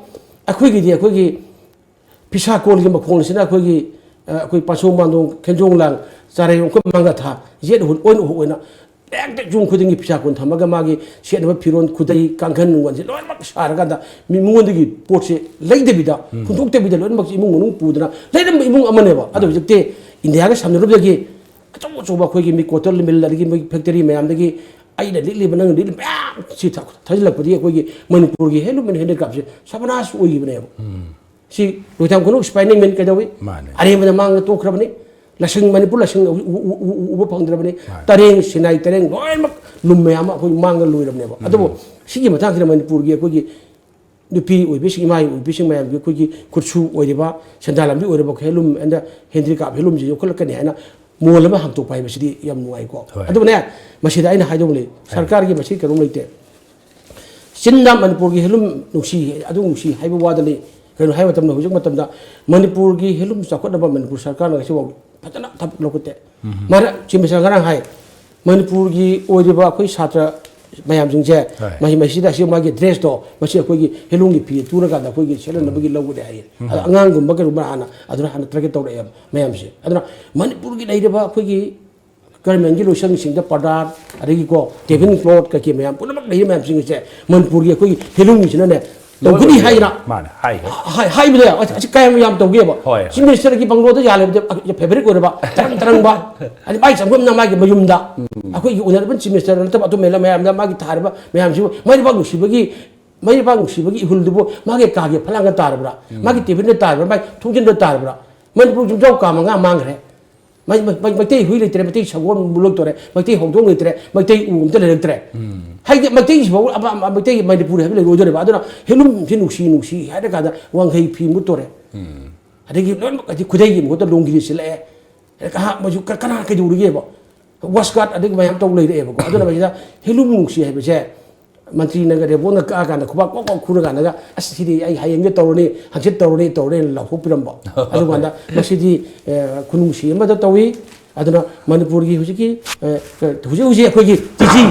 ꯑꯩꯈꯣꯏꯒꯤꯗꯤ ꯑꯩꯈꯣꯏꯒꯤ ꯐꯤꯁꯥ ꯀꯣꯟꯒꯤ ꯃꯈꯣꯡꯁꯤꯅ ꯑꯩꯈꯣꯏꯒꯤ, ꯑ, ꯑꯩꯈꯣꯏ ꯄꯥꯁꯣꯡ ꯃꯥꯟꯗꯣꯡ, ꯈꯦꯟꯖꯣꯡ ꯂꯥꯡ, ꯆꯥꯔꯩꯔꯣꯡ, ꯑꯩꯈꯣꯏ ꯃꯉꯥ ꯊꯥ, ꯌꯦꯠ ꯑꯍꯨꯟ ꯑꯣꯏꯅ ꯑꯣꯏꯅ ꯍꯦꯛꯇ ꯌꯨꯝ ꯈꯨꯗꯤꯡꯒꯤ ꯐꯤꯁꯥ ꯀꯣꯟ ꯊꯝꯃꯒ ꯃꯥꯒꯤ ꯁꯦꯠꯅꯕ ꯐꯤꯔꯣꯟ, ꯈꯨꯗꯩ, ꯀꯥꯡꯈꯟ ꯅꯨꯡꯒꯟꯁꯦ ꯂꯣꯏꯅꯃꯛ ꯁꯥꯔꯀꯥꯟꯗ ꯃꯤ ꯃꯤꯉꯣꯟꯗꯒꯤ ꯄꯣꯠꯁꯦ ꯂꯩꯗꯕꯤꯗ, ꯎꯝ꯫ ꯍꯨꯟꯗꯣꯛꯇꯕꯤꯗ ꯂꯣꯏꯅꯃꯛ ꯏꯃꯨꯡ ꯃꯅꯨꯡ ꯄꯨꯗꯅ ꯂꯩꯔꯝꯕ ꯏꯃꯨꯡ ꯑꯃꯅꯦꯕ꯫ ꯑꯗꯣ ꯍꯧꯖꯤꯛꯇꯤ ꯏꯟꯗꯤꯌꯥꯒ ꯁꯝꯅꯔꯨꯕꯗꯒꯤ ꯑꯆꯧ ꯑꯆꯧꯕ ꯑꯩꯈꯣꯏꯒꯤ ꯃꯤ ꯀꯣꯇꯟ ꯃꯤꯜ ꯑꯗꯒꯤ ꯃꯣꯏ ꯐꯦꯛꯇꯔꯤ ꯃꯌꯥꯝꯗꯒꯤ ꯑꯩꯅ ꯂꯤꯠꯂꯤꯕ, ꯅꯪꯅ ꯂꯤꯠꯂꯤꯕ ꯃꯌꯥꯝ ꯁꯤ ꯊ- ꯊꯥꯖꯤꯜꯂꯛꯄꯗꯒꯤ ꯑꯩꯈꯣꯏꯒꯤ ꯃꯅꯤꯄꯨꯔꯒꯤ ꯍꯦꯟꯂꯨꯝ ꯑꯦꯟ ꯍꯦꯟꯗꯤꯀ꯭ꯔꯥꯐꯁꯦ ꯁꯕꯅꯥꯁ ꯑꯣꯏꯈꯤꯕꯅꯦꯕ꯫ ꯎꯝ꯫ ꯁꯤ ꯂꯣꯏꯊꯥꯡ ꯈꯨꯅꯧ ꯁꯤꯐꯥꯏ ꯅꯦꯡꯃꯦꯟ ꯀꯩꯗꯧꯏ? ꯃꯥꯅꯦ꯫ ꯑꯔꯦꯝꯕꯗ ꯃꯥꯡꯗ ꯇꯣꯛꯈ꯭ꯔꯕꯅꯤ꯫ ꯂꯁꯤꯡ, ꯃꯅꯤꯄꯨꯔ ꯂꯁꯤꯡ ꯎ-, ꯎ-, ꯎ-, ꯎ-, ꯎꯕ ꯐꯪꯗ꯭ꯔꯕꯅꯤ꯫ ꯇꯔꯦꯡ, ꯁꯤꯅꯥꯏ ꯇꯔꯦꯡ ꯂꯣꯏꯅꯃꯛ ꯂꯨꯝ ꯃꯌꯥꯝ ꯑꯃ ꯑꯩꯈꯣꯏ ꯃꯥꯡꯗ ꯂꯣꯏꯔꯕꯅꯦꯕ꯫ ꯑꯗꯨꯕꯨ ꯁꯤꯒꯤ ꯃꯇꯥꯡꯁꯤꯗ ꯃꯅꯤꯄꯨꯔꯒꯤ ꯑꯩꯈꯣꯏꯒꯤ ꯅꯨꯄꯤ ꯑꯣꯏꯕꯤꯁꯤꯡ, ꯏꯃꯥ ꯑꯣꯏꯕꯤꯁꯤꯡ ꯃꯌꯥꯝꯒꯤ ꯑꯩꯈꯣꯏꯒꯤ ꯈꯨꯠꯁꯨ ꯑꯣꯏꯔꯤꯕ, ꯁꯦꯟꯗꯥꯟ ꯂꯝꯕꯤ ꯑꯣꯏꯔꯤꯕ handloom and handicraft handloomꯁꯤ ꯌꯣꯛꯈꯠꯂꯛꯀꯅꯤ ꯍꯥꯏꯅ ꯃꯣꯜ ꯑꯃ ꯍꯥꯡꯗꯣꯛꯄ ꯍꯥꯏꯕꯁꯤꯗꯤ ꯌꯥꯝ ꯅꯨꯡꯉꯥꯏꯀꯣ꯫ ꯍꯣꯏ꯫ ꯑꯗꯨꯕꯨꯅꯦ, ꯃꯁꯤꯗ ꯑꯩꯅ ꯍꯥꯏꯗꯧꯕ ꯂꯩ, ꯍꯥꯏꯌꯨ꯫ ꯁꯔꯀꯥꯔꯒꯤ ꯃꯁꯤ ꯀꯩꯅꯣꯝ ꯂꯩꯇꯦ꯫ ꯆꯤꯟꯗ ꯃꯅꯤꯄꯨꯔꯒꯤ handloom ꯅꯨꯡꯁꯤ, ꯑꯗꯨ ꯅꯨꯡꯁꯤ ꯍꯥꯏꯕ ꯋꯥꯗꯅꯤ꯫ ꯀꯩꯅꯣ ꯍꯥꯏꯕ ꯃꯇꯝꯗ, ꯍꯧꯖꯤꯛ ꯃꯇꯝꯗ ꯃꯅꯤꯄꯨꯔꯒꯤ handloom ꯆꯥꯎꯈꯠꯅꯕ ꯃꯅꯤꯄꯨꯔ ꯁꯔꯀꯥꯔꯅ ꯉꯁꯤꯐꯥꯎ ꯐꯖꯅ ꯊꯕꯛ ꯂꯧꯈꯠꯇꯦ꯫ ꯃꯔꯛ Chief Minister ꯉꯔꯥꯡ ꯍꯥꯏ, ꯃꯅꯤꯄꯨꯔꯒꯤ ꯑꯣꯏꯔꯤꯕ ꯑꯩꯈꯣꯏ ꯁꯥꯇ꯭ꯔ ꯃꯌꯥꯝꯁꯤꯡꯁꯦ, ꯍꯣꯏ꯫ ꯃꯍꯩ ꯃꯁꯤꯗ ꯑꯁꯤ ꯃꯥꯒꯤ dressꯇꯣ, ꯃꯁꯤ ꯑꯩꯈꯣꯏꯒꯤ handloomꯒꯤ ꯐꯤ ꯇꯨꯔꯀꯥꯟꯗ ꯑꯩꯈꯣꯏꯒꯤ ꯁꯦꯠꯅꯅꯕꯒꯤ ꯂꯧꯒꯅꯤ ꯍꯥꯏꯌꯦ꯫ ꯑꯗꯣ ꯑꯉꯥꯡꯒꯨꯝꯕ ꯀꯩꯒꯨꯝꯕ ꯍꯥꯟꯅ, ꯑꯗꯨꯅ ꯍꯥꯟꯅ target ꯇꯧꯔꯛꯑꯦꯕ ꯃꯌꯥꯝꯁꯦ꯫ ꯑꯗꯨꯅ ꯃꯅꯤꯄꯨꯔꯒꯤ ꯂꯩꯔꯤꯕ ꯑꯩꯈꯣꯏꯒꯤ governmentꯀꯤ ꯂꯣꯏꯁꯪꯁꯤꯡꯗ ꯄꯔꯗꯥꯔ, ꯑꯗꯒꯤꯀꯣ, table cloth ꯀꯩꯀꯩ ꯃꯌꯥꯝ ꯄꯨꯝꯅꯃꯛ ꯂꯩꯔꯤꯕ ꯃꯌꯥꯝꯁꯤꯡ ꯑꯁꯦ ꯃꯅꯤꯄꯨꯔꯒꯤ ꯑꯩꯈꯣꯏꯒꯤ handloomꯒꯤꯁꯤꯅꯅꯦ ꯂꯣꯏ ꯇꯧꯒꯅꯤ ꯑꯣꯏꯕ ꯍꯥꯏꯗꯅ ꯌꯥꯏ꯫ ꯃꯥꯅꯦ, ꯍꯥꯏꯈ꯭ꯔꯦ꯫ ꯍꯥꯏ-, ꯍꯥꯏꯕꯗ ꯑꯁ, ꯑꯁꯤ ꯀꯌꯥꯝ ꯌꯥꯝ ꯇꯧꯒꯦꯕ꯫ ꯍꯣꯏ, ꯍꯣꯏ꯫ Chief Ministerꯒꯤ bungalow ꯌꯥꯜꯂꯦꯕꯗ favourite ꯑꯣꯏꯔꯕ, ꯇꯔꯪ ꯇꯔꯪꯕ, ꯑꯗꯩ ꯃꯥꯒꯤ ꯆꯪꯐꯝꯅ ꯃꯥꯒꯤ ꯃꯌꯨꯝꯗ, ꯑꯩꯈꯣꯏꯒꯤ honourable Chief Minister ꯅꯠꯇꯕ ꯑꯇꯣꯞꯄ ꯃꯌꯥꯝ, ꯃꯌꯥꯝꯗ ꯃꯥꯒꯤ ꯊꯥꯔꯤꯕ ꯃꯌꯥꯝꯁꯤꯕꯨ ꯃꯩꯕꯥꯛ ꯅꯨꯡꯁꯤꯕꯒꯤ, ꯃꯩꯕꯥꯛ ꯅꯨꯡꯁꯤꯕꯒꯤ ꯏꯍꯨꯜꯗꯨꯕꯨ ꯃꯥꯒꯤ ꯀꯥꯒꯤ ꯐꯂꯥꯡꯗ ꯇꯥꯔꯕ꯭ꯔꯥ? ꯃꯥꯒꯤ ꯇꯦꯕꯜꯗ ꯇꯥꯔꯕ꯭ꯔꯥ? ꯃꯥꯒꯤ ꯊꯣꯡꯖꯤꯟꯗ ꯇꯥꯔꯕ꯭ꯔꯥ? ꯃꯅꯤꯄꯨꯔ ꯌꯨꯝꯖꯥꯎ ꯀꯥ ꯃꯉꯥ ꯃꯥꯡꯈ꯭ꯔꯦ꯫ ꯃꯩ-, ꯃꯩ-, ꯃꯩꯇꯩ ꯍꯨꯏ ꯂꯩꯇ꯭ꯔꯦ, ꯃꯩꯇꯩ ꯁꯒꯣꯜ ꯃꯨꯜꯂꯛꯇꯣꯔꯦ, ꯃꯩꯇꯩ ꯍꯧꯗꯣꯡ ꯂꯩꯇ꯭ꯔꯦ, ꯃꯩꯇꯩ ꯎ ꯑꯝꯇ ꯂꯩꯔꯛꯇ꯭ꯔꯦ꯫ ꯍꯥꯏꯗꯤ ꯃꯩꯇꯩꯁꯤꯐꯥꯎ ꯑꯃ, ꯑꯃ, ꯃꯩꯇꯩꯒꯤ ꯃꯅꯤꯄꯨꯔ ꯍꯥꯏꯕ ꯂꯩꯔꯣꯏꯗꯣꯔꯦꯕ꯫ ꯑꯗꯨꯅ handloomꯁꯤ ꯅꯨꯡꯁꯤ ꯅꯨꯡꯁꯤ ꯍꯥꯏꯔ ꯀꯥꯟꯗ ꯋꯥꯡꯈꯩ ꯐꯤ ꯃꯨꯠꯇꯣꯔꯦ꯫ ꯑꯗꯒꯤ ꯂꯣꯏꯅꯃꯛ ꯍꯥꯏꯗꯤ ꯈꯨꯗꯩꯒꯤ ꯃꯍꯨꯠꯇ ꯂꯣꯡꯒꯤꯗꯤ ꯁꯤꯜꯂꯛꯑꯦ꯫ ꯑꯗ ꯀꯍꯥ-, ꯃꯣꯏꯁꯨ ꯀ-, ꯀꯅꯥ ꯀꯩꯗꯧꯔꯤꯒꯦꯕ? Waistcoat ꯑꯗꯒꯤ ꯃꯌꯥꯝ ꯇꯧ ꯂꯩꯔꯛꯑꯦꯕꯀꯣ꯫ ꯑꯗꯨꯅ ꯃꯁꯤꯗ handloom ꯅꯨꯡꯁꯤ ꯍꯥꯏꯕꯁꯦ ꯃꯟꯇ꯭ꯔꯤꯅꯒ ꯔꯦꯕꯣꯟꯅ ꯀꯛꯑꯀꯥꯟꯗ ꯈꯨꯕꯥꯛ ꯀꯣꯛ ꯀꯣꯛ ꯈꯨꯔꯀꯥꯟꯗꯒ, "ꯑꯁ, ꯁꯤꯗꯤ ꯑꯩ ꯍꯌꯦꯡꯗꯤ ꯇꯧꯔꯅꯤ, ꯍꯪꯆꯤꯠ ꯇꯧꯔꯅꯤ, ꯇꯧꯔꯅꯤꯅ ꯂꯥꯎꯊꯣꯛꯄꯤꯔꯝꯕ"꯫ ꯑꯗꯨꯀꯥꯟꯗ ꯃꯁꯤꯗꯤ, ꯑꯦ, ꯈꯨꯅꯨꯡꯁꯤ ꯑꯃꯗ ꯇꯧꯏ꯫ ꯑꯗꯨꯅ ꯃꯅꯤꯄꯨꯔꯒꯤ ꯍꯧꯖꯤꯛꯀꯤ, ꯑꯦ, ꯍꯧꯖꯤꯛ ꯍꯧꯖꯤꯛ ꯑꯩꯈꯣꯏꯒꯤ T G,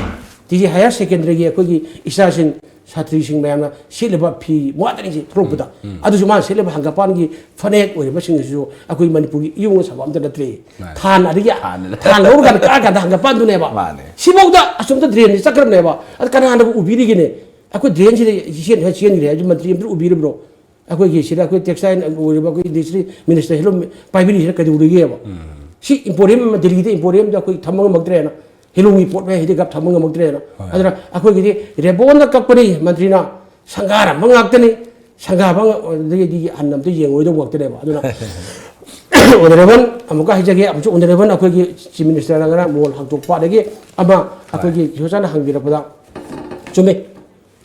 T G higher secondary-ꯒꯤ ꯑꯩꯈꯣꯏꯒꯤ ꯏꯆꯥꯁꯤꯡ, ꯁꯥꯇ꯭ꯔꯤꯁꯤꯡ ꯃꯌꯥꯝꯅ ꯁꯦꯠꯂꯤꯕ ꯐꯤ ꯃꯣꯠꯇꯅꯤꯁꯦ ꯊꯣꯛꯂꯛꯄꯗ, ꯑꯗꯨꯁꯨ ꯃꯥꯅ ꯁꯦꯠꯂꯤꯕ ꯍꯪꯒꯄꯥꯟꯒꯤ ꯐꯅꯦꯛ ꯑꯣꯏꯔꯤꯕꯁꯤꯡ ꯑꯁꯤꯁꯨ ꯑꯩꯈꯣꯏ ꯃꯅꯤꯄꯨꯔꯒꯤ ꯏꯌꯣꯡꯅ ꯁꯥꯕ ꯑꯝꯇ ꯅꯠꯇ꯭ꯔꯦ꯫ ꯃꯥꯅꯦ꯫ ꯊꯥꯟ ꯑꯗꯒꯤ ꯊꯥꯟ ꯊꯥꯟ ꯂꯧꯔꯀꯥꯟꯗ ꯀꯛꯑꯀꯥꯟꯗ ꯍꯪꯒꯄꯥꯟꯗꯨꯅꯦꯕ꯫ ꯃꯥꯅꯦ꯫ ꯁꯤꯐꯥꯎꯗ ꯑꯁꯣꯝꯗ drain-ꯁꯤ ꯆꯠꯈ꯭ꯔꯕꯅꯦꯕ꯫ ꯑꯗ ꯀꯅꯥꯅꯕꯨ ꯎꯕꯤꯔꯤꯒꯦꯅꯦ? ꯑꯩꯈꯣꯏ drain-ꯁꯤꯗ ꯆꯦꯟ-, ꯆꯦꯟꯈ꯭ꯔꯦ ꯍꯥꯏꯁꯤ ꯃꯟꯇ꯭ꯔꯤ ꯑꯝꯇ ꯎꯕꯤꯔꯤꯕ꯭ꯔꯣ? ꯑꯩꯈꯣꯏꯒꯤ ꯁꯤꯗ ꯑꯩꯈꯣꯏ textile ꯑꯣꯏꯔꯤꯕ ꯑꯩꯈꯣꯏ industry minister handloom ꯄꯥꯏꯕꯤꯔꯤꯁꯤꯅ ꯀꯩꯗꯧꯔꯤꯒꯦꯕ? ꯁꯤ Emporium, ꯗꯤꯜꯂꯤꯗ Emporium-ꯗ ꯑꯩꯈꯣꯏ ꯊꯝꯕ ꯉꯝꯃꯛꯇ꯭ꯔꯦꯅ, handloom-ꯒꯤ ꯄꯣꯠ ꯃꯌꯥꯝ handicraft ꯊꯝꯕ ꯉꯝꯃꯛꯇ꯭ꯔꯦꯅ꯫ ꯍꯣꯏ꯫ ꯑꯗꯨꯅ ꯑꯩꯈꯣꯏꯒꯤꯗꯤ ꯔꯦꯕꯣꯟꯗ ꯀꯛꯄꯅꯤ ꯃꯟꯇ꯭ꯔꯤꯅ, ꯁꯪꯒꯥꯔꯝꯕ ꯉꯥꯛꯇꯅꯤ꯫ ꯁꯪꯒꯥꯕ ꯉ-, ꯑꯗꯒꯤꯗꯤ ꯍꯟꯅ ꯑꯝꯇ ꯌꯦꯡꯉꯣꯏꯗꯧꯕ ꯉꯥꯛꯇꯅꯦꯕ꯫ ꯑꯗꯨꯅ ꯑꯣꯅꯔꯦꯕꯜ ꯑꯃꯨꯛꯀ ꯍꯥꯏꯖꯒꯦ, ꯑꯃꯨꯛꯁꯨ ꯑꯣꯅꯔꯦꯕꯜ ꯑꯩꯈꯣꯏꯒꯤ ꯆꯤꯐ ꯃꯤꯅꯤꯁꯇꯔꯅ ꯉꯔꯥꯡ ꯃꯣꯜ ꯍꯥꯡꯗꯣꯛꯄ, ꯑꯗꯒꯤ ꯑꯃ ꯑꯩꯈꯣꯏꯒꯤ ꯁꯣꯁꯥꯅ ꯍꯪꯕꯤꯔꯛꯄꯗ ꯆꯨꯝꯃꯦ꯫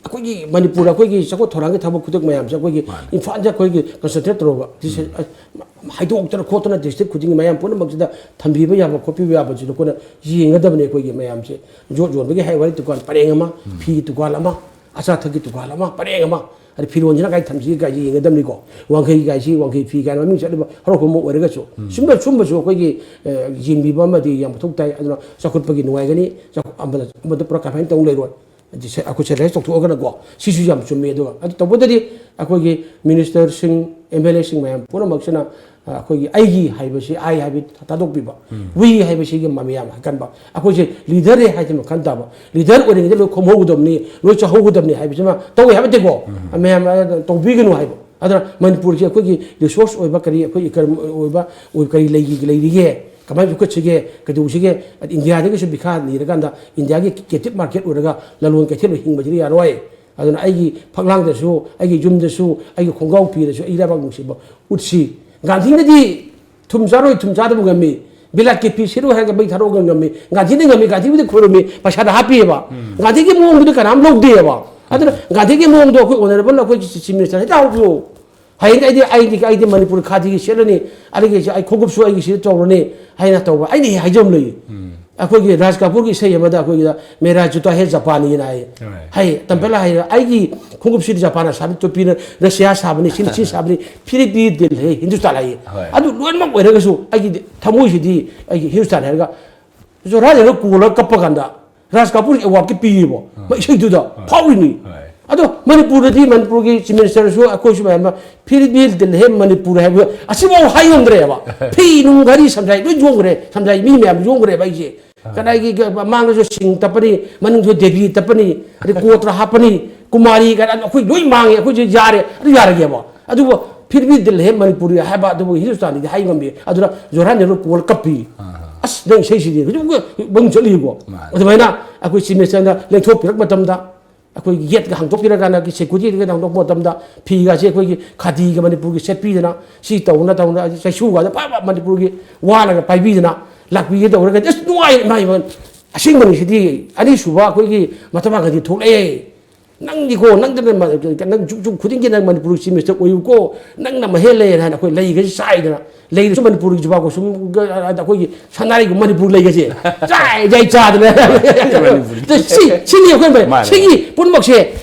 ꯑꯩꯈꯣꯏꯒꯤ ꯃꯅꯤꯄꯨꯔꯗ ꯑꯩꯈꯣꯏꯒꯤ ꯆꯥꯎꯈꯠ ꯊꯧꯔꯥꯡꯒꯤ ꯊꯕꯛ ꯈꯨꯗꯤꯡ ꯃꯌꯥꯝꯁꯦ ꯑꯩꯈꯣꯏꯒꯤ ꯃꯥꯅꯦ꯫ ꯏꯝꯐꯥꯜꯁꯦ ꯑꯩꯈꯣꯏꯒꯤ ꯀꯟꯁꯦꯟꯇ꯭ꯔꯦꯠ ꯇꯧꯔꯒ ꯁꯤꯁꯦ, ꯎꯝ꯫ ꯑ, ꯍꯥꯏꯗꯣꯛꯇꯅ ꯈꯣꯠꯇꯅ ꯗꯤꯁꯇ꯭ꯔꯤꯛ ꯈꯨꯗꯤꯡꯒꯤ ꯃꯌꯥꯝ ꯄꯨꯝꯅꯃꯛꯁꯤꯗ ꯊꯝꯕꯤꯕ ꯌꯥꯕ ꯈꯣꯠꯄꯤꯕ ꯌꯥꯕꯁꯤꯗ ꯑꯩꯈꯣꯏꯅ ꯌꯦꯡꯒꯗꯕꯅꯦ꯫ ꯑꯩꯈꯣꯏꯒꯤ ꯃꯌꯥꯝꯁꯦ ꯌꯣꯠ ꯌꯣꯟꯕꯒꯤ ꯍꯥꯏ ꯋꯥꯔꯤ ꯗꯨꯀꯥꯟ ꯄꯔꯦꯡ ꯑꯃ, ꯎꯝ꯫ ꯐꯤꯒꯤ ꯗꯨꯀꯥꯟ ꯑꯃ, ꯑꯆꯥ ꯑꯊꯛꯀꯤ ꯗꯨꯀꯥꯟ ꯑꯃ ꯄꯔꯦꯡ ꯑꯃ, ꯑꯗꯩ ꯐꯤꯔꯣꯟꯁꯤꯅ ꯀꯥꯏ ꯊꯝꯁꯤꯒꯦ ꯀꯥꯏꯁꯤ ꯌꯦꯡꯒꯗꯕꯅꯤꯀꯣ꯫ ꯋꯥꯡꯈꯩ ꯀꯥꯏꯁꯤ, ꯋꯥꯡꯈꯩ ꯐꯤ ꯀꯥꯏꯅ ꯃꯃꯤꯡ ꯆꯠꯂꯤꯕ ꯍꯔꯥꯎ ꯀꯨꯝꯍꯩ ꯑꯣꯏꯔꯒꯁꯨ, ꯎꯝ꯫ ꯁꯨꯝꯕ, ꯁꯨꯝꯕꯁꯨ ꯑꯩꯈꯣꯏꯒꯤ, ꯑ, ꯌꯦꯡꯕꯤꯕ ꯑꯃꯗꯤ ꯌꯥꯝ ꯃꯊꯧ ꯇꯥꯏ꯫ ꯑꯗꯨꯅ ꯆꯥꯎꯈꯠꯄꯒꯤ ꯅꯨꯡꯉꯥꯏꯒꯅꯤ, ꯆꯥꯎꯈꯠ-, ꯑꯃꯗ, ꯑꯃꯗ ꯄꯨꯔꯥ ꯀꯟꯐꯥꯏꯟ ꯇꯧ ꯂꯩꯔꯣꯏ꯫ ꯑꯗꯤ ꯁꯦ-, ꯑꯩꯈꯣꯏ ꯁꯦꯂꯔꯤ ꯇꯧꯊꯣꯛꯑꯒꯅꯀꯣ, ꯁꯤꯁꯨ ꯌꯥꯝ ꯆꯨꯝꯃꯤ꯫ ꯑꯗꯨꯒ ꯑꯗꯨ ꯇꯧꯕꯗꯗꯤ ꯑꯩꯈꯣꯏꯒꯤ ꯃꯤꯅꯤꯁꯇꯔꯁꯤꯡ, ꯑꯦꯝ ꯑꯦꯜ ꯑꯦꯁꯤꯡ ꯃꯌꯥꯝ ꯄꯨꯝꯅꯃꯛꯁꯤꯅ, ꯑ, ꯑꯩꯈꯣꯏꯒꯤ ꯑꯩꯒꯤ ꯍꯥꯏꯕꯁꯤ, "I" ꯍꯥꯏꯕ ꯊꯥꯗꯣꯛꯄꯤꯕ, "We" ꯍꯥꯏꯕꯁꯤꯒꯤ ꯃꯃꯤ ꯌꯥꯝ ꯍꯥꯏꯒꯟꯕ꯫ ꯑꯩꯈꯣꯏꯁꯦ ꯂꯤꯗꯔ ꯍꯥꯏꯗꯤ ꯃꯈꯜ ꯇꯥꯕ, ꯂꯤꯗꯔ ꯑꯣꯏꯔꯤꯉꯩꯗ ꯂꯣꯏ ꯈꯣꯝꯍꯧꯒꯗꯕꯅꯤ, ꯂꯣꯏ ꯆꯥꯍꯧꯒꯗꯕꯅꯤ ꯍꯥꯏꯕꯁꯤꯃ ꯇꯧꯋꯦ ꯍꯥꯏꯕ ꯅꯠꯇꯦꯀꯣ꯫ ꯃꯌꯥꯝ, ꯑ, ꯇꯧꯕꯤꯒꯅꯨ ꯍꯥꯏꯕ꯫ ꯑꯗꯨꯅ ꯃꯅꯤꯄꯨꯔꯁꯤ ꯑꯩꯈꯣꯏꯒꯤ ꯔꯤꯁꯣꯔꯁ ꯑꯣꯏꯕ ꯀꯔꯤ, ꯑꯩꯈꯣꯏ ꯏꯀꯔ ꯑꯣꯏꯕ, ꯑꯣꯏ-, ꯀꯔꯤ ꯂꯩꯔꯤ-, ꯂꯩꯔꯤꯒꯦ? ꯀꯃꯥꯏꯅ ꯌꯣꯛꯈꯠꯁꯤꯒꯦ, ꯀꯩꯗꯧꯁꯤꯒꯦ? ꯏꯟꯗꯤꯌꯥꯗꯒꯤꯁꯨ ꯕꯤꯈꯥ ꯅꯤꯔꯀꯥꯟꯗ ꯏꯟꯗꯤꯌꯥꯒꯤ ꯀꯦꯞꯇꯤꯞ ꯃꯥꯔꯀꯦꯠ ꯑꯣꯏꯔꯒ ꯂꯂꯣꯟ ꯀꯩꯊꯦꯜ ꯑꯣꯏ ꯍꯤꯡꯕꯁꯤꯗꯤ ꯌꯥꯔꯣꯏ꯫ ꯑꯗꯨꯅ ꯑꯩꯒꯤ ꯐꯛꯂꯥꯡꯗꯁꯨ, ꯑꯩꯒꯤ ꯌꯨꯝꯗꯁꯨ, ꯑꯩꯒꯤ ꯈꯣꯡꯒ꯭ꯔꯥꯎ ꯐꯤꯗꯁꯨ ꯑꯩ ꯂꯩꯕꯥꯛ ꯅꯨꯡꯁꯤꯕ ꯎꯠꯁꯤ꯫ ꯒꯥꯟꯙꯤꯅꯗꯤ ꯊꯨꯝ ꯆꯥꯔꯣꯏ, ꯊꯨꯝ ꯆꯥꯗꯕ ꯉꯝꯃꯤ, ꯕꯤꯂꯥꯠꯀꯤ ꯐꯤ ꯁꯦꯠꯂꯣꯏ ꯍꯥꯏꯔꯒ ꯃꯩ ꯊꯥꯗꯣꯛꯑꯒ ꯉꯝꯃꯤ꯫ ꯒꯥꯟꯙꯤꯅ ꯉꯝꯃꯤ, ꯒꯥꯟꯙꯤꯕꯨꯗꯤ ꯈꯨꯔꯨꯝꯃꯤ, ꯄꯩꯁꯥꯗ ꯍꯥꯞꯄꯤꯑꯕ꯫ ꯒꯥꯟꯙꯤꯒꯤ ꯃꯑꯣꯡꯗꯨꯗꯤ ꯀꯅꯥꯝ ꯂꯧꯗꯦꯕ꯫ ꯑꯗꯨꯅ ꯒꯥꯟꯙꯤꯒꯤ ꯃꯑꯣꯡꯗꯣ ꯑꯩꯈꯣꯏ ꯑꯣꯅꯔꯦꯕꯜ ꯑꯩꯈꯣꯏꯒꯤ ꯆꯤꯐ ꯃꯤꯅꯤꯁꯇꯔ ꯍꯦꯛꯇ ꯍꯧꯕꯤꯌꯨ꯫ ꯍꯌꯦꯡ ꯑꯩꯗꯤ, ꯑꯩꯗꯤ, ꯑꯩꯗꯤ ꯃꯅꯤꯄꯨꯔ ꯈꯥꯗꯤꯒꯤ ꯁꯦꯠꯂꯅꯤ, ꯑꯗꯒꯤ ꯑꯩ ꯈꯣꯡꯎꯞꯁꯨ ꯑꯩꯒꯤ ꯁꯤꯗ ꯇꯧꯔꯅꯤ ꯍꯥꯏꯅ ꯇꯧꯕ꯫ ꯑꯩꯅ ꯍꯦꯛ ꯍꯥꯏꯖꯕ ꯂꯩ꯫ ꯑꯩꯈꯣꯏꯒꯤ ꯔꯥꯖ ꯀꯥꯄꯨꯔꯒꯤ ꯏꯁꯩ ꯑꯃꯗ ꯑꯩꯈꯣꯏꯒꯤꯗ "ꯃꯦꯔꯥ ꯖꯨꯇꯥ ꯍꯦ ꯖꯄꯥꯅꯤꯅ" ꯍꯥꯏ꯫ ꯍꯣꯏ꯫ ꯍꯥꯏ, ꯇꯝꯄꯦꯂ ꯍꯥꯏꯔ, "ꯑꯩꯒꯤ ꯈꯣꯡꯎꯞꯁꯤꯗꯤ ꯖꯄꯥꯟꯅ ꯁꯥꯕꯅꯤ, ꯇꯨꯄꯤꯅ ꯔꯁꯤꯌꯥ ꯁꯥꯕꯅꯤ, ꯁꯤꯅ ꯁꯤ ꯁꯥꯕꯅꯤ, ꯐꯤꯔꯤ ꯐꯤꯔꯤ ꯗꯤꯜ ꯍꯦ ꯍꯤꯟꯗꯨꯁꯇꯥꯟ" ꯍꯥꯏꯌꯦ꯫ ꯍꯣꯏ꯫ ꯑꯗꯨ ꯂꯣꯏꯅꯃꯛ ꯑꯣꯏꯔꯒꯁꯨ ꯑꯩꯒꯤ ꯊꯃꯣꯏꯁꯤꯗꯤ ꯑꯩꯒꯤ ꯍꯤꯟꯗꯨꯁꯇꯥꯟ ꯍꯥꯏꯔꯒ ꯖꯣꯔꯍꯥꯠ ꯅꯦꯍꯔꯨ ꯀꯣꯜꯂꯒ ꯀꯞꯄ ꯀꯥꯟꯗ ꯔꯥꯖ ꯀꯥꯄꯨꯔ ꯑꯦꯋꯥꯔꯗꯀꯤ ꯄꯤꯌꯦꯕ, ꯑꯥ꯫ ꯃꯥ ꯏꯁꯩꯗꯨꯗ ꯍꯣꯏ꯫ ꯐꯥꯎꯔꯤꯅꯤ꯫ ꯍꯣꯏ꯫ ꯑꯗꯣ ꯃꯅꯤꯄꯨꯔꯗꯗꯤ ꯃꯅꯤꯄꯨꯔꯒꯤ ꯆꯤꯐ ꯃꯤꯅꯤꯁꯇꯔꯁꯨ ꯑꯩꯈꯣꯏꯁꯨ ꯃꯌꯥꯝ ꯑꯃ "ꯐꯤꯔꯤ ꯐꯤꯔꯤ ꯗꯤꯜ ꯍꯦ ꯃꯅꯤꯄꯨꯔ" ꯍꯥꯏꯕ ꯑꯁꯤꯐꯥꯎ ꯍꯥꯏ ꯉꯝꯗ꯭ꯔꯦꯕ꯫ ꯐꯤ ꯅꯨꯡ ꯘꯔꯤ ꯁꯝꯖꯥꯏ ꯂꯣꯏ ꯌꯣꯟꯈ꯭ꯔꯦ, ꯁꯝꯖꯥꯏ ꯃꯤ ꯃꯌꯥꯝ ꯌꯣꯟꯈ꯭ꯔꯦꯕ ꯑꯩꯁꯦ꯫ ꯑꯥ꯫ ꯀꯅꯥꯒꯤ ꯃꯥꯡꯗꯁꯨ ꯁꯤꯡ ꯇꯞꯄꯅꯤ, ꯃꯅꯤꯡꯁꯨ ꯗꯦꯕꯤ ꯇꯞꯄꯅꯤ, ꯑꯗꯩ ꯀꯣꯇ꯭ꯔ ꯍꯥꯞꯄꯅꯤ, ꯀꯨꯃꯥꯔꯤ ꯀꯥꯏꯅ ꯑꯩꯈꯣꯏ ꯂꯣꯏ ꯃꯥꯡꯉꯦ, ꯑꯩꯈꯣꯏꯁꯦ ꯌꯥꯔꯦ, ꯑꯗꯨ ꯌꯥꯔꯒꯦꯕ꯫ ꯑꯗꯨꯕꯨ "ꯐꯤꯔ ꯚꯤ ꯗꯤꯜ ꯍꯦ ꯃꯅꯤꯄꯨꯔꯤ" ꯍꯥꯏꯕ ꯑꯗꯨꯕꯨ ꯍꯤꯟꯗꯨꯁꯇꯥꯟꯗꯤꯗꯤ ꯍꯥꯏ ꯉꯝꯗꯦ꯫ ꯑꯗꯨꯅ ꯖꯣꯔꯍꯥꯠ ꯅꯦꯍꯔꯨ ꯀꯣꯜ ꯀꯞꯄꯤ꯫ ꯑꯥ꯫ ꯑꯁ, ꯅꯪ ꯏꯁꯩꯁꯤꯗꯤ ꯍꯧꯖꯤꯛ ꯃꯃꯤꯡ ꯆꯠꯂꯤꯀꯣ꯫ ꯃꯥꯅꯦ꯫ ꯑꯗꯨꯃꯥꯏꯅ ꯑꯩꯈꯣꯏ ꯆꯤꯐ ꯃꯤꯅꯤꯁꯇꯔꯅ ꯂꯦꯡꯊꯣꯛꯄꯤꯔꯛꯄ ꯃꯇꯝꯗ, ꯑꯩꯈꯣꯏꯒꯤ ꯒꯦꯠꯀ ꯍꯥꯡꯗꯣꯛꯄꯤꯔꯀꯥꯟꯗ, ꯁꯦꯀ꯭ꯌꯨꯔꯤꯇꯤꯒ ꯍꯥꯡꯗꯣꯛꯄ ꯃꯇꯝꯗ ꯐꯤꯒꯁꯦ ꯑꯩꯈꯣꯏꯒꯤ ꯈꯥꯗꯤꯒ ꯃꯅꯤꯄꯨꯔꯒꯤ ꯁꯦꯠꯄꯤꯗꯅ, ꯁꯤ ꯇꯧꯗꯅ ꯇꯧꯗꯅ, ꯆꯩꯁꯨꯒꯁꯦ ꯐꯕ ꯃꯅꯤꯄꯨꯔꯒꯤ ꯋꯥꯅꯒ ꯄꯥꯏꯕꯤꯗꯅ ꯂꯥꯛꯄꯤꯒꯦ ꯇꯧꯔꯒꯗꯤ ꯑꯁ ꯅꯨꯡꯉꯥꯏ꯫ ꯏꯃꯥ, ꯏꯃꯥ, ꯑꯁꯦꯡꯕꯅꯤ ꯁꯤꯗꯤ꯫ ꯑꯅꯤꯁꯨꯕ ꯑꯩꯈꯣꯏꯒꯤ ꯃꯍꯥꯇꯃꯥ ꯒꯥꯟꯙꯤ ꯊꯣꯛꯂꯛꯑꯦ꯫ ꯅꯪꯗꯤꯀꯣ, ꯅꯪꯗꯅ ꯃ-, ꯅꯪ ꯖꯨꯛ ꯖꯨꯛ ꯈꯨꯗꯤꯡꯒꯤ ꯅꯪ ꯃꯅꯤꯄꯨꯔꯒꯤ ꯆꯤꯐ ꯃꯤꯅꯤꯁꯇꯔ ꯑꯣꯏꯌꯨꯀꯣ, ꯅꯪꯅ ꯃꯍꯦꯜꯂꯦꯅ ꯍꯥꯏꯅ ꯑꯩꯈꯣꯏ ꯂꯩꯒꯁꯦ ꯆꯥꯏꯗꯅ, ꯂꯩꯗꯁꯨ ꯃꯅꯤꯄꯨꯔꯒꯤ ꯖꯨꯕꯥ ꯀꯨꯁꯨꯝꯒ, ꯑꯩꯈꯣꯏꯒꯤ ꯁꯅꯥꯔꯩꯒꯨꯝꯕ ꯃꯅꯤꯄꯨꯔ ꯂꯩꯒꯁꯦ ꯆꯥꯏ ꯆꯥꯏ ꯆꯥꯗꯅ꯫ ꯁꯤ, ꯁꯤꯅꯤ ꯑꯩꯈꯣꯏ ꯃꯥꯅꯦ꯫ ꯁꯤꯒꯤ ꯄꯨꯝꯅꯃꯛꯁꯦ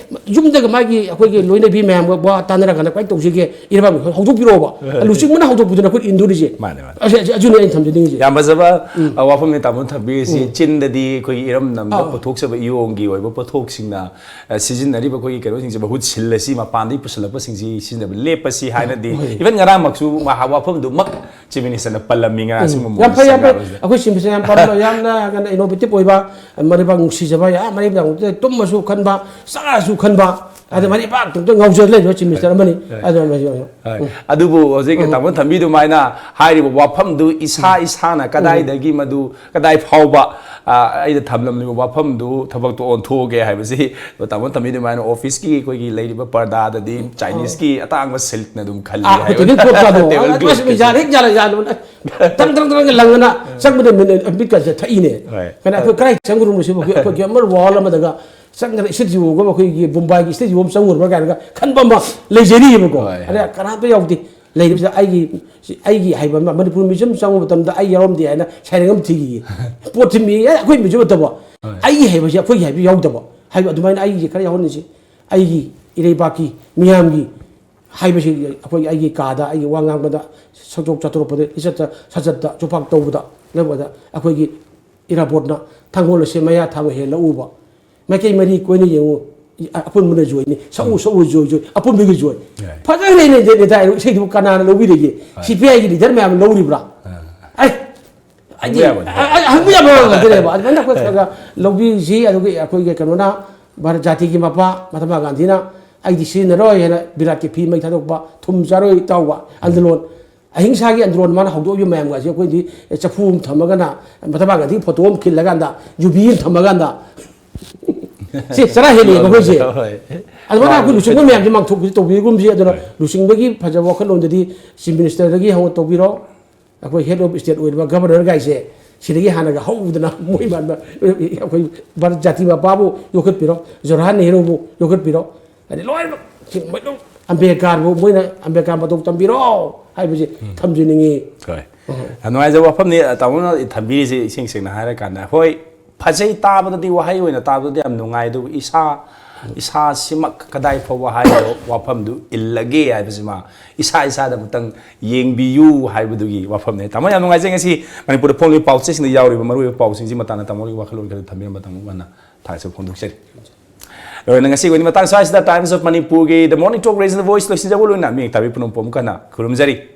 ꯌꯨꯝꯗꯒ ꯃꯥꯒꯤ ꯑꯩꯈꯣꯏꯒꯤ ꯂꯣꯏꯅꯕꯤ ꯃꯌꯥꯝꯒ ꯋꯥ ꯇꯥꯟꯅꯔꯀꯥꯟꯗ ꯀꯃꯥꯏꯅ ꯇꯧꯁꯤꯒꯦ, ꯏꯔꯝꯕꯝ ꯍꯧꯗꯣꯛꯄꯤꯔꯛꯑꯣꯕ꯫ ꯂꯨꯆꯤꯡꯕꯅ ꯍꯧꯗꯣꯛꯄꯗꯨꯅ ꯑꯩꯈꯣꯏ ꯏꯟꯗꯣꯔꯤꯁꯦ꯫ ꯃꯥꯅꯦ, ꯃꯥꯅꯦ꯫ ꯑꯁꯤ, ꯑꯁꯤ, ꯑꯗꯨꯅꯤ ꯑꯩꯅ ꯊꯝꯖꯅꯤꯡꯉꯤꯁꯦ꯫ ꯌꯥꯝ ꯐꯖꯕ, ꯎꯝ꯫ ꯑ, ꯋꯥꯐꯝꯅꯤ ꯇꯥꯃꯣꯅ ꯊꯝꯕꯤꯔꯤꯁꯤ꯫ ꯎꯝ꯫ ꯆꯤꯟꯗꯗꯤ ꯑꯩꯈꯣꯏꯒꯤ ꯏꯔꯝꯗꯝꯗ ꯑꯥ꯫ ꯄꯨꯊꯣꯛꯆꯕ ꯏꯌꯣꯡꯒꯤ ꯑꯣꯏꯕ ꯄꯣꯠꯊꯣꯛꯁꯤꯡꯅ, ꯑ, ꯁꯤꯖꯤꯟꯅꯔꯤꯕ ꯑꯩꯈꯣꯏꯒꯤ ꯀꯩꯅꯣꯁꯤꯡꯁꯦ ꯃꯍꯨꯠ ꯁꯤꯜꯂꯁꯤ, ꯃꯄꯥꯟꯗꯒꯤ ꯄꯨꯁꯤꯜꯂꯛꯄꯁꯤꯡꯁꯤ ꯁꯤꯖꯤꯟꯅꯕ ꯂꯦꯞꯄꯁꯤ ꯍꯥꯏꯅꯗꯤ, ꯍꯣꯏ꯫ Even ꯉꯔꯥꯡꯃꯛꯁꯨ ꯃꯍꯥꯛ ꯋꯥꯐꯝꯗꯨꯃꯛ ꯆꯤꯐ ꯃꯤꯅꯤꯁꯇꯔꯅ ꯄꯜꯂꯝꯃꯤ ꯉꯔꯥꯡ꯫ ꯎꯝ꯫ ꯁꯤꯒꯨꯝꯕ ꯌꯥꯝ ꯐꯩ, ꯌꯥꯝ ꯐꯩ꯫ ꯁꯪꯒꯥꯕꯁꯤꯗ꯫ ꯑꯩꯈꯣꯏ ꯆꯤꯐ ꯃꯤꯅꯤꯁꯇꯔ ꯌꯥꯝ ꯄꯥꯝꯕ, ꯌꯥꯝꯅ ꯀꯩꯅꯣ innovative ꯑꯣꯏꯕ, ꯃꯔꯩꯕꯥꯛ ꯅꯨꯡꯁꯤꯖꯕ, ꯌꯥꯝ ꯃꯔꯩꯕꯥꯛ ꯇꯨꯝꯃꯁꯨ ꯈꯟꯕ, ꯆꯥꯔꯁꯨ ꯈꯟꯕ, ꯑꯗ ꯃꯔꯩꯕꯥꯛꯇꯨꯗ ꯉꯥꯎꯖ ꯂꯩꯕ ꯆꯤꯐ ꯃꯤꯅꯤꯁꯇꯔ ꯑꯃꯅꯤ꯫ ꯍꯣꯏ꯫ ꯑꯗꯨ ꯑꯃꯁꯨ-, ꯍꯣꯏ꯫ ꯎꯝ꯫ ꯑꯗꯨꯕꯨ ꯍꯧꯖꯤꯛ ꯎꯝ꯫ ꯇꯥꯃꯣ ꯊꯝꯕꯤꯗꯨꯃꯥꯏꯅ ꯍꯥꯏꯔꯤꯕ ꯋꯥꯐꯝꯗꯨ ꯏꯁꯥ ꯎꯝ꯫ ꯏꯁꯥꯅ ꯎꯝ꯫ ꯀꯗꯥꯏꯗꯒꯤ ꯃꯗꯨ ꯀꯗꯥꯏ ꯐꯥꯎꯕ, ꯑ, ꯑꯩꯅ ꯊꯝꯂꯝꯂꯤꯕ ꯋꯥꯐꯝꯗꯨ ꯊꯕꯛꯇ ꯑꯣꯟꯊꯣꯛꯑꯒꯦ ꯍꯥꯏꯕꯁꯤ ꯇꯥꯃꯣ ꯊꯝꯕꯤꯗꯨꯃꯥꯏꯅ ꯑꯣꯐꯤꯁꯀꯤ ꯑꯩꯈꯣꯏꯒꯤ ꯂꯩꯔꯤꯕ ꯄꯔꯗꯥꯗꯗꯤ ꯆꯥꯏꯅꯤꯁꯀꯤ ꯑꯇꯥꯡꯕ ꯁꯤꯜꯛꯅ ꯑꯗꯨꯝ ꯈꯜꯂꯤ ꯑꯥ, ꯍꯥꯏꯕ꯫ ꯑꯩꯈꯣꯏ ꯇꯦꯕꯜ ꯑꯗꯨ ꯑꯁ ꯀ꯭ꯂꯣꯠꯀꯁꯦ꯫ ꯃꯤ ꯌꯥꯔꯦ, ꯌꯥꯔꯦ, ꯌꯥꯔꯦ꯫ ꯇꯪ, ꯇꯪ, ꯇꯪ ꯂꯪꯉꯅ ꯆꯪꯕꯗ ꯃꯤꯠ, ꯃꯤꯠꯀꯁꯦ ꯊꯛꯏꯅꯦ꯫ ꯍꯣꯏ꯫ ꯀꯩꯅꯣ ꯑꯩꯈꯣꯏ ꯀꯗꯥꯏ ꯆꯪꯉꯨꯔꯕꯅꯣ ꯁꯤꯕꯨ? ꯑꯩꯈꯣꯏ, ꯑꯩꯈꯣꯏ ꯒꯦꯃꯔ ꯋꯥꯔꯜ ꯑꯃꯗꯒ ꯆꯪꯗꯅ ꯏꯁꯇꯗꯤꯑꯣꯒ ꯑꯩꯈꯣꯏꯒꯤ ꯕꯣꯝꯕꯥꯏꯒꯤ ꯏꯁꯇꯗꯤꯑꯣ ꯑꯃ ꯆꯪꯉꯨꯔꯕ꯭ꯔꯥ ꯀꯥꯏꯅꯒ ꯈꯟꯕ ꯑꯃ ꯂꯩꯖꯔꯤꯑꯕꯀꯣ꯫ ꯍꯣꯏ, ꯑꯗ ꯍꯣꯏ꯫ ꯀꯅꯥꯝꯇ ꯌꯥꯎꯗꯦ꯫ ꯂꯩꯔꯤꯕꯁꯤꯗ ꯑꯩꯒꯤ, ꯑꯩꯒꯤ ꯍꯥꯏꯕ ꯑꯃ, ꯃꯅꯤꯄꯨꯔ ꯃ꯭ꯌꯨꯖꯤꯌꯝ ꯆꯪꯉꯨꯕ ꯃꯇꯝꯗ ꯑꯩ ꯌꯥꯎꯔꯝꯗꯦ ꯍꯥꯏꯅ ꯁꯩꯔꯦꯡ ꯑꯃ ꯊꯤꯈꯤꯌꯦ꯫ ꯄꯣꯠꯁꯤ ꯃꯤ, ꯑꯦ, ꯑꯩꯈꯣꯏ ꯃ꯭ꯌꯨꯖꯤꯌꯝ ꯅꯠꯇꯕ꯫ ꯍꯣꯏ꯫ ꯑꯩꯒꯤ ꯍꯥꯏꯕꯁꯦ ꯑꯩꯈꯣꯏꯒꯤ ꯍꯥꯏꯕ ꯌꯥꯎꯗꯕ꯫ ꯍꯥꯏꯕ ꯑꯗꯨꯃꯥꯏꯅ ꯑꯩꯒꯤ ꯈꯔ ꯌꯥꯎꯍꯟꯅꯤꯡꯁꯤ꯫ ꯑꯩꯒꯤ ꯏꯔꯩꯕꯥꯛꯀꯤ ꯃꯤꯌꯥꯝꯒꯤ ꯍꯥꯏꯕꯁꯤ ꯑꯩꯈꯣꯏꯒꯤ ꯑꯩꯒꯤ ꯀꯥꯗ ꯑꯩꯒꯤ ꯋꯥ ꯉꯥꯡꯕꯗ, ꯁꯛꯇꯣꯛ ꯆꯥꯊꯣꯔꯛꯄꯗ, ꯂꯤꯆꯠꯇ ꯁꯥꯖꯠꯇ ꯆꯨꯄꯥꯛ ꯇꯧꯕꯗ, ꯂꯧꯕꯗ ꯑꯩꯈꯣꯏꯒꯤ ꯏꯔꯥꯕꯣꯠꯅ ꯊꯥꯡꯒꯣꯜ ꯑꯁꯦ ꯃꯌꯥ ꯊꯥꯕ ꯍꯦꯜꯂꯛꯎꯕ꯫ ꯃꯥꯏꯀꯩ ꯃꯔꯤ ꯀꯣꯏꯅ ꯌꯦꯡꯉꯨ, ꯑꯄꯨꯟꯕꯅ ꯖꯣꯏꯅꯤ, ꯁꯛꯎ, ꯎꯝ꯫ ꯁꯛꯎ, ꯖꯣꯏ, ꯖꯣꯏ, ꯑꯄꯨꯟꯕꯒꯤ ꯖꯣꯏ꯫ ꯌꯥꯏ꯫ ꯐꯖꯈ꯭ꯔꯦꯅꯦ, ꯅꯦ-, ꯅꯦꯇꯥ ꯏꯁꯩꯗꯨꯕꯨ ꯀꯅꯥꯅ ꯂꯧꯕꯤꯔꯒꯦ? ꯍꯣꯏ꯫ ꯁꯤ ꯄꯤ ꯑꯥꯏꯒꯤ ꯂꯤꯗꯔ ꯃꯌꯥꯝꯅ ꯂꯧꯔꯤꯕ꯭ꯔꯥ? ꯑꯥ꯫ ꯑꯩ, ꯑꯩꯗꯤ, ꯍꯪꯕ ꯌꯥꯕ ꯅꯠꯇꯦ꯫ ꯑ-, ꯑ-, ꯍꯪꯕ ꯌꯥꯕ ꯋꯥ ꯉꯥꯛꯇꯅꯦꯕ꯫ ꯑꯗꯨꯃꯥꯏꯅ ꯑꯩꯈꯣꯏ ꯈꯔ ꯈꯔ ꯂꯧꯕꯤꯁꯤ꯫ ꯑꯗꯨꯒ ꯑꯩꯈꯣꯏꯒꯤ ꯀꯩꯅꯣꯅ, ꯚꯥꯔꯠ ꯖꯥꯇꯤꯒꯤ ꯃꯄꯥ ꯃꯍꯥꯇꯃꯥ ꯒꯥꯟꯙꯤꯅ "ꯑꯩꯗꯤ ꯁꯤꯖꯤꯟꯅꯔꯣꯏ" ꯍꯥꯏꯅ ꯕꯤꯔꯥꯠꯀꯤ ꯐꯤ ꯃꯩ ꯊꯥꯗꯣꯛꯄ, "ꯊꯨꯝ ꯆꯥꯔꯣꯏ ꯏꯇꯥꯎꯕ" ꯑꯟꯗꯂꯣꯟ, ꯑꯍꯤꯡꯁꯥꯒꯤ ꯑꯟꯗꯂꯣꯟ ꯃꯥꯅ ꯍꯧꯗꯣꯛꯏꯕ ꯃꯌꯥꯝꯒꯁꯦ ꯑꯩꯈꯣꯏꯗꯤ ꯆꯐꯨ ꯑꯃ ꯊꯝꯃꯒꯅ, ꯃꯍꯥꯇꯃꯥ ꯒꯥꯟꯙꯤꯒꯤ ꯐꯣꯇꯣ ꯑꯃ ꯈꯤꯜꯂꯀꯥꯟꯗ, ꯌꯨꯕꯤ ꯑꯃ ꯊꯝꯃꯀꯥꯟꯗ, ꯁꯤ ꯆꯔꯥ ꯍꯦꯜꯂꯦꯕ ꯑꯩꯈꯣꯏꯁꯦ꯫ ꯍꯣꯏ꯫ ꯑꯗꯨꯃꯥꯏꯅ ꯑꯩꯈꯣꯏ ꯂꯨꯆꯤꯡꯕ ꯃꯌꯥꯝꯁꯦ ꯃꯥꯡꯊꯣꯛꯄꯤꯁꯤ ꯇꯧꯕꯤꯒꯨꯝꯁꯤ꯫ ꯑꯗꯨꯅ ꯍꯣꯏ꯫ ꯂꯨꯆꯤꯡꯕꯒꯤ ꯐꯖꯕ ꯋꯥꯈꯜꯂꯣꯟꯗꯗꯤ ꯆꯤꯐ ꯃꯤꯅꯤꯁꯇꯔꯗꯒꯤ ꯍꯧꯅ ꯇꯧꯕꯤꯔꯣ, ꯑꯩꯈꯣꯏ ꯍꯦꯗ ꯑꯣꯐ ꯁ꯭ꯇꯦꯠ ꯑꯣꯏꯔꯤꯕ ꯒꯚꯔꯅꯔꯒꯥꯏꯁꯦ ꯁꯤꯗꯒꯤ ꯍꯥꯟꯅꯒ ꯍꯧꯗꯅ ꯃꯣꯏ ꯃꯥꯟꯕ ꯑꯩꯈꯣꯏ ꯚꯥꯔꯠ ꯖꯥꯇꯤꯕ ꯄꯥꯕꯨ ꯌꯣꯛꯈꯠꯄꯤꯔꯣ, ꯖꯋꯥꯍꯔꯂꯥꯜ ꯅꯦꯍꯔꯨꯕꯨ ꯌꯣꯛꯈꯠꯄꯤꯔꯣ, ꯍꯥꯏꯗꯤ ꯂꯣꯏꯅꯃꯛ ꯁꯤ ꯃꯣꯏ ꯂꯣꯏ ꯑꯝꯕꯦꯗꯀꯔꯕꯨ ꯃꯣꯏꯅ ꯑꯝꯕꯦꯗꯀꯔ ꯃꯇꯧ ꯇꯝꯕꯤꯔꯣ ꯍꯥꯏꯕꯁꯤ ꯊꯝꯖꯅꯤꯡꯉꯤ꯫ ꯍꯣꯏ꯫ ꯌꯥꯝ ꯅꯨꯡꯉꯥꯏꯖꯕ ꯋꯥꯐꯝꯅꯤ ꯇꯥꯃꯣꯅ ꯊꯝꯕꯤꯔꯤꯁꯦ꯫ ꯏꯁꯦꯡ ꯁꯦꯡꯅ ꯍꯥꯏꯔꯀꯥꯟꯗ ꯍꯣꯏ, ꯐꯖꯩ, ꯇꯥꯕꯗꯗꯤ, ꯋꯥꯍꯩ ꯑꯣꯏꯅ ꯇꯥꯕꯗꯗꯤ ꯌꯥꯝ ꯅꯨꯡꯉꯥꯏ, ꯑꯗꯨꯕꯨ ꯏꯁꯥ ꯏꯁꯥꯁꯤꯃꯛ ꯀꯗꯥꯏ ꯐꯥꯎꯕ ꯍꯥꯏꯔꯤꯕ ꯋꯥꯐꯝꯗꯨ ꯏꯜꯂꯒꯦ ꯍꯥꯏꯕꯁꯤꯃ ꯏꯁꯥ ꯏꯁꯥꯗ ꯑꯃꯨꯛꯇꯪ ꯌꯦꯡꯕꯤꯌꯨ ꯍꯥꯏꯕꯗꯨꯒꯤ ꯋꯥꯐꯝꯅꯦ꯫ ꯇꯥꯃꯣ, ꯌꯥꯝ ꯅꯨꯡꯉꯥꯏꯖꯩ ꯉꯁꯤ ꯃꯅꯤꯄꯨꯔꯗ ꯐꯣꯡꯂꯤꯕ ꯄꯥꯎꯆꯦꯁꯤꯡꯗ ꯌꯥꯎꯔꯤꯕ ꯃꯔꯨꯑꯣꯏꯕ ꯄꯥꯎꯁꯤꯡꯁꯤ ꯃꯇꯥꯡꯗ ꯇꯥꯃꯣꯒꯤ ꯋꯥꯈꯜꯂꯣꯟ ꯈꯔ ꯊꯝꯕꯤꯔꯝꯕ ꯇꯥꯃꯣ ꯍꯥꯟꯅ ꯊꯥꯒꯠꯆꯕ ꯐꯣꯡꯗꯣꯛꯆꯔꯤ꯫ ꯂꯣꯏꯅ ꯉꯁꯤꯒꯤ ꯑꯣꯏꯅ ꯃꯇꯥꯡ ꯁ꯭ꯋꯥꯏꯁꯤꯗ Times of Manipurꯒꯤ The Morning Talk radio voice ꯂꯣꯏꯁꯤꯟꯖꯕ ꯂꯣꯏꯅ ꯃꯤꯌꯦꯡ ꯇꯥꯕꯤ ꯄꯨꯝꯅꯃꯛꯄꯨ ꯑꯃꯨꯛ ꯍꯟꯅ ꯈꯨꯔꯨꯝꯖꯔꯤ꯫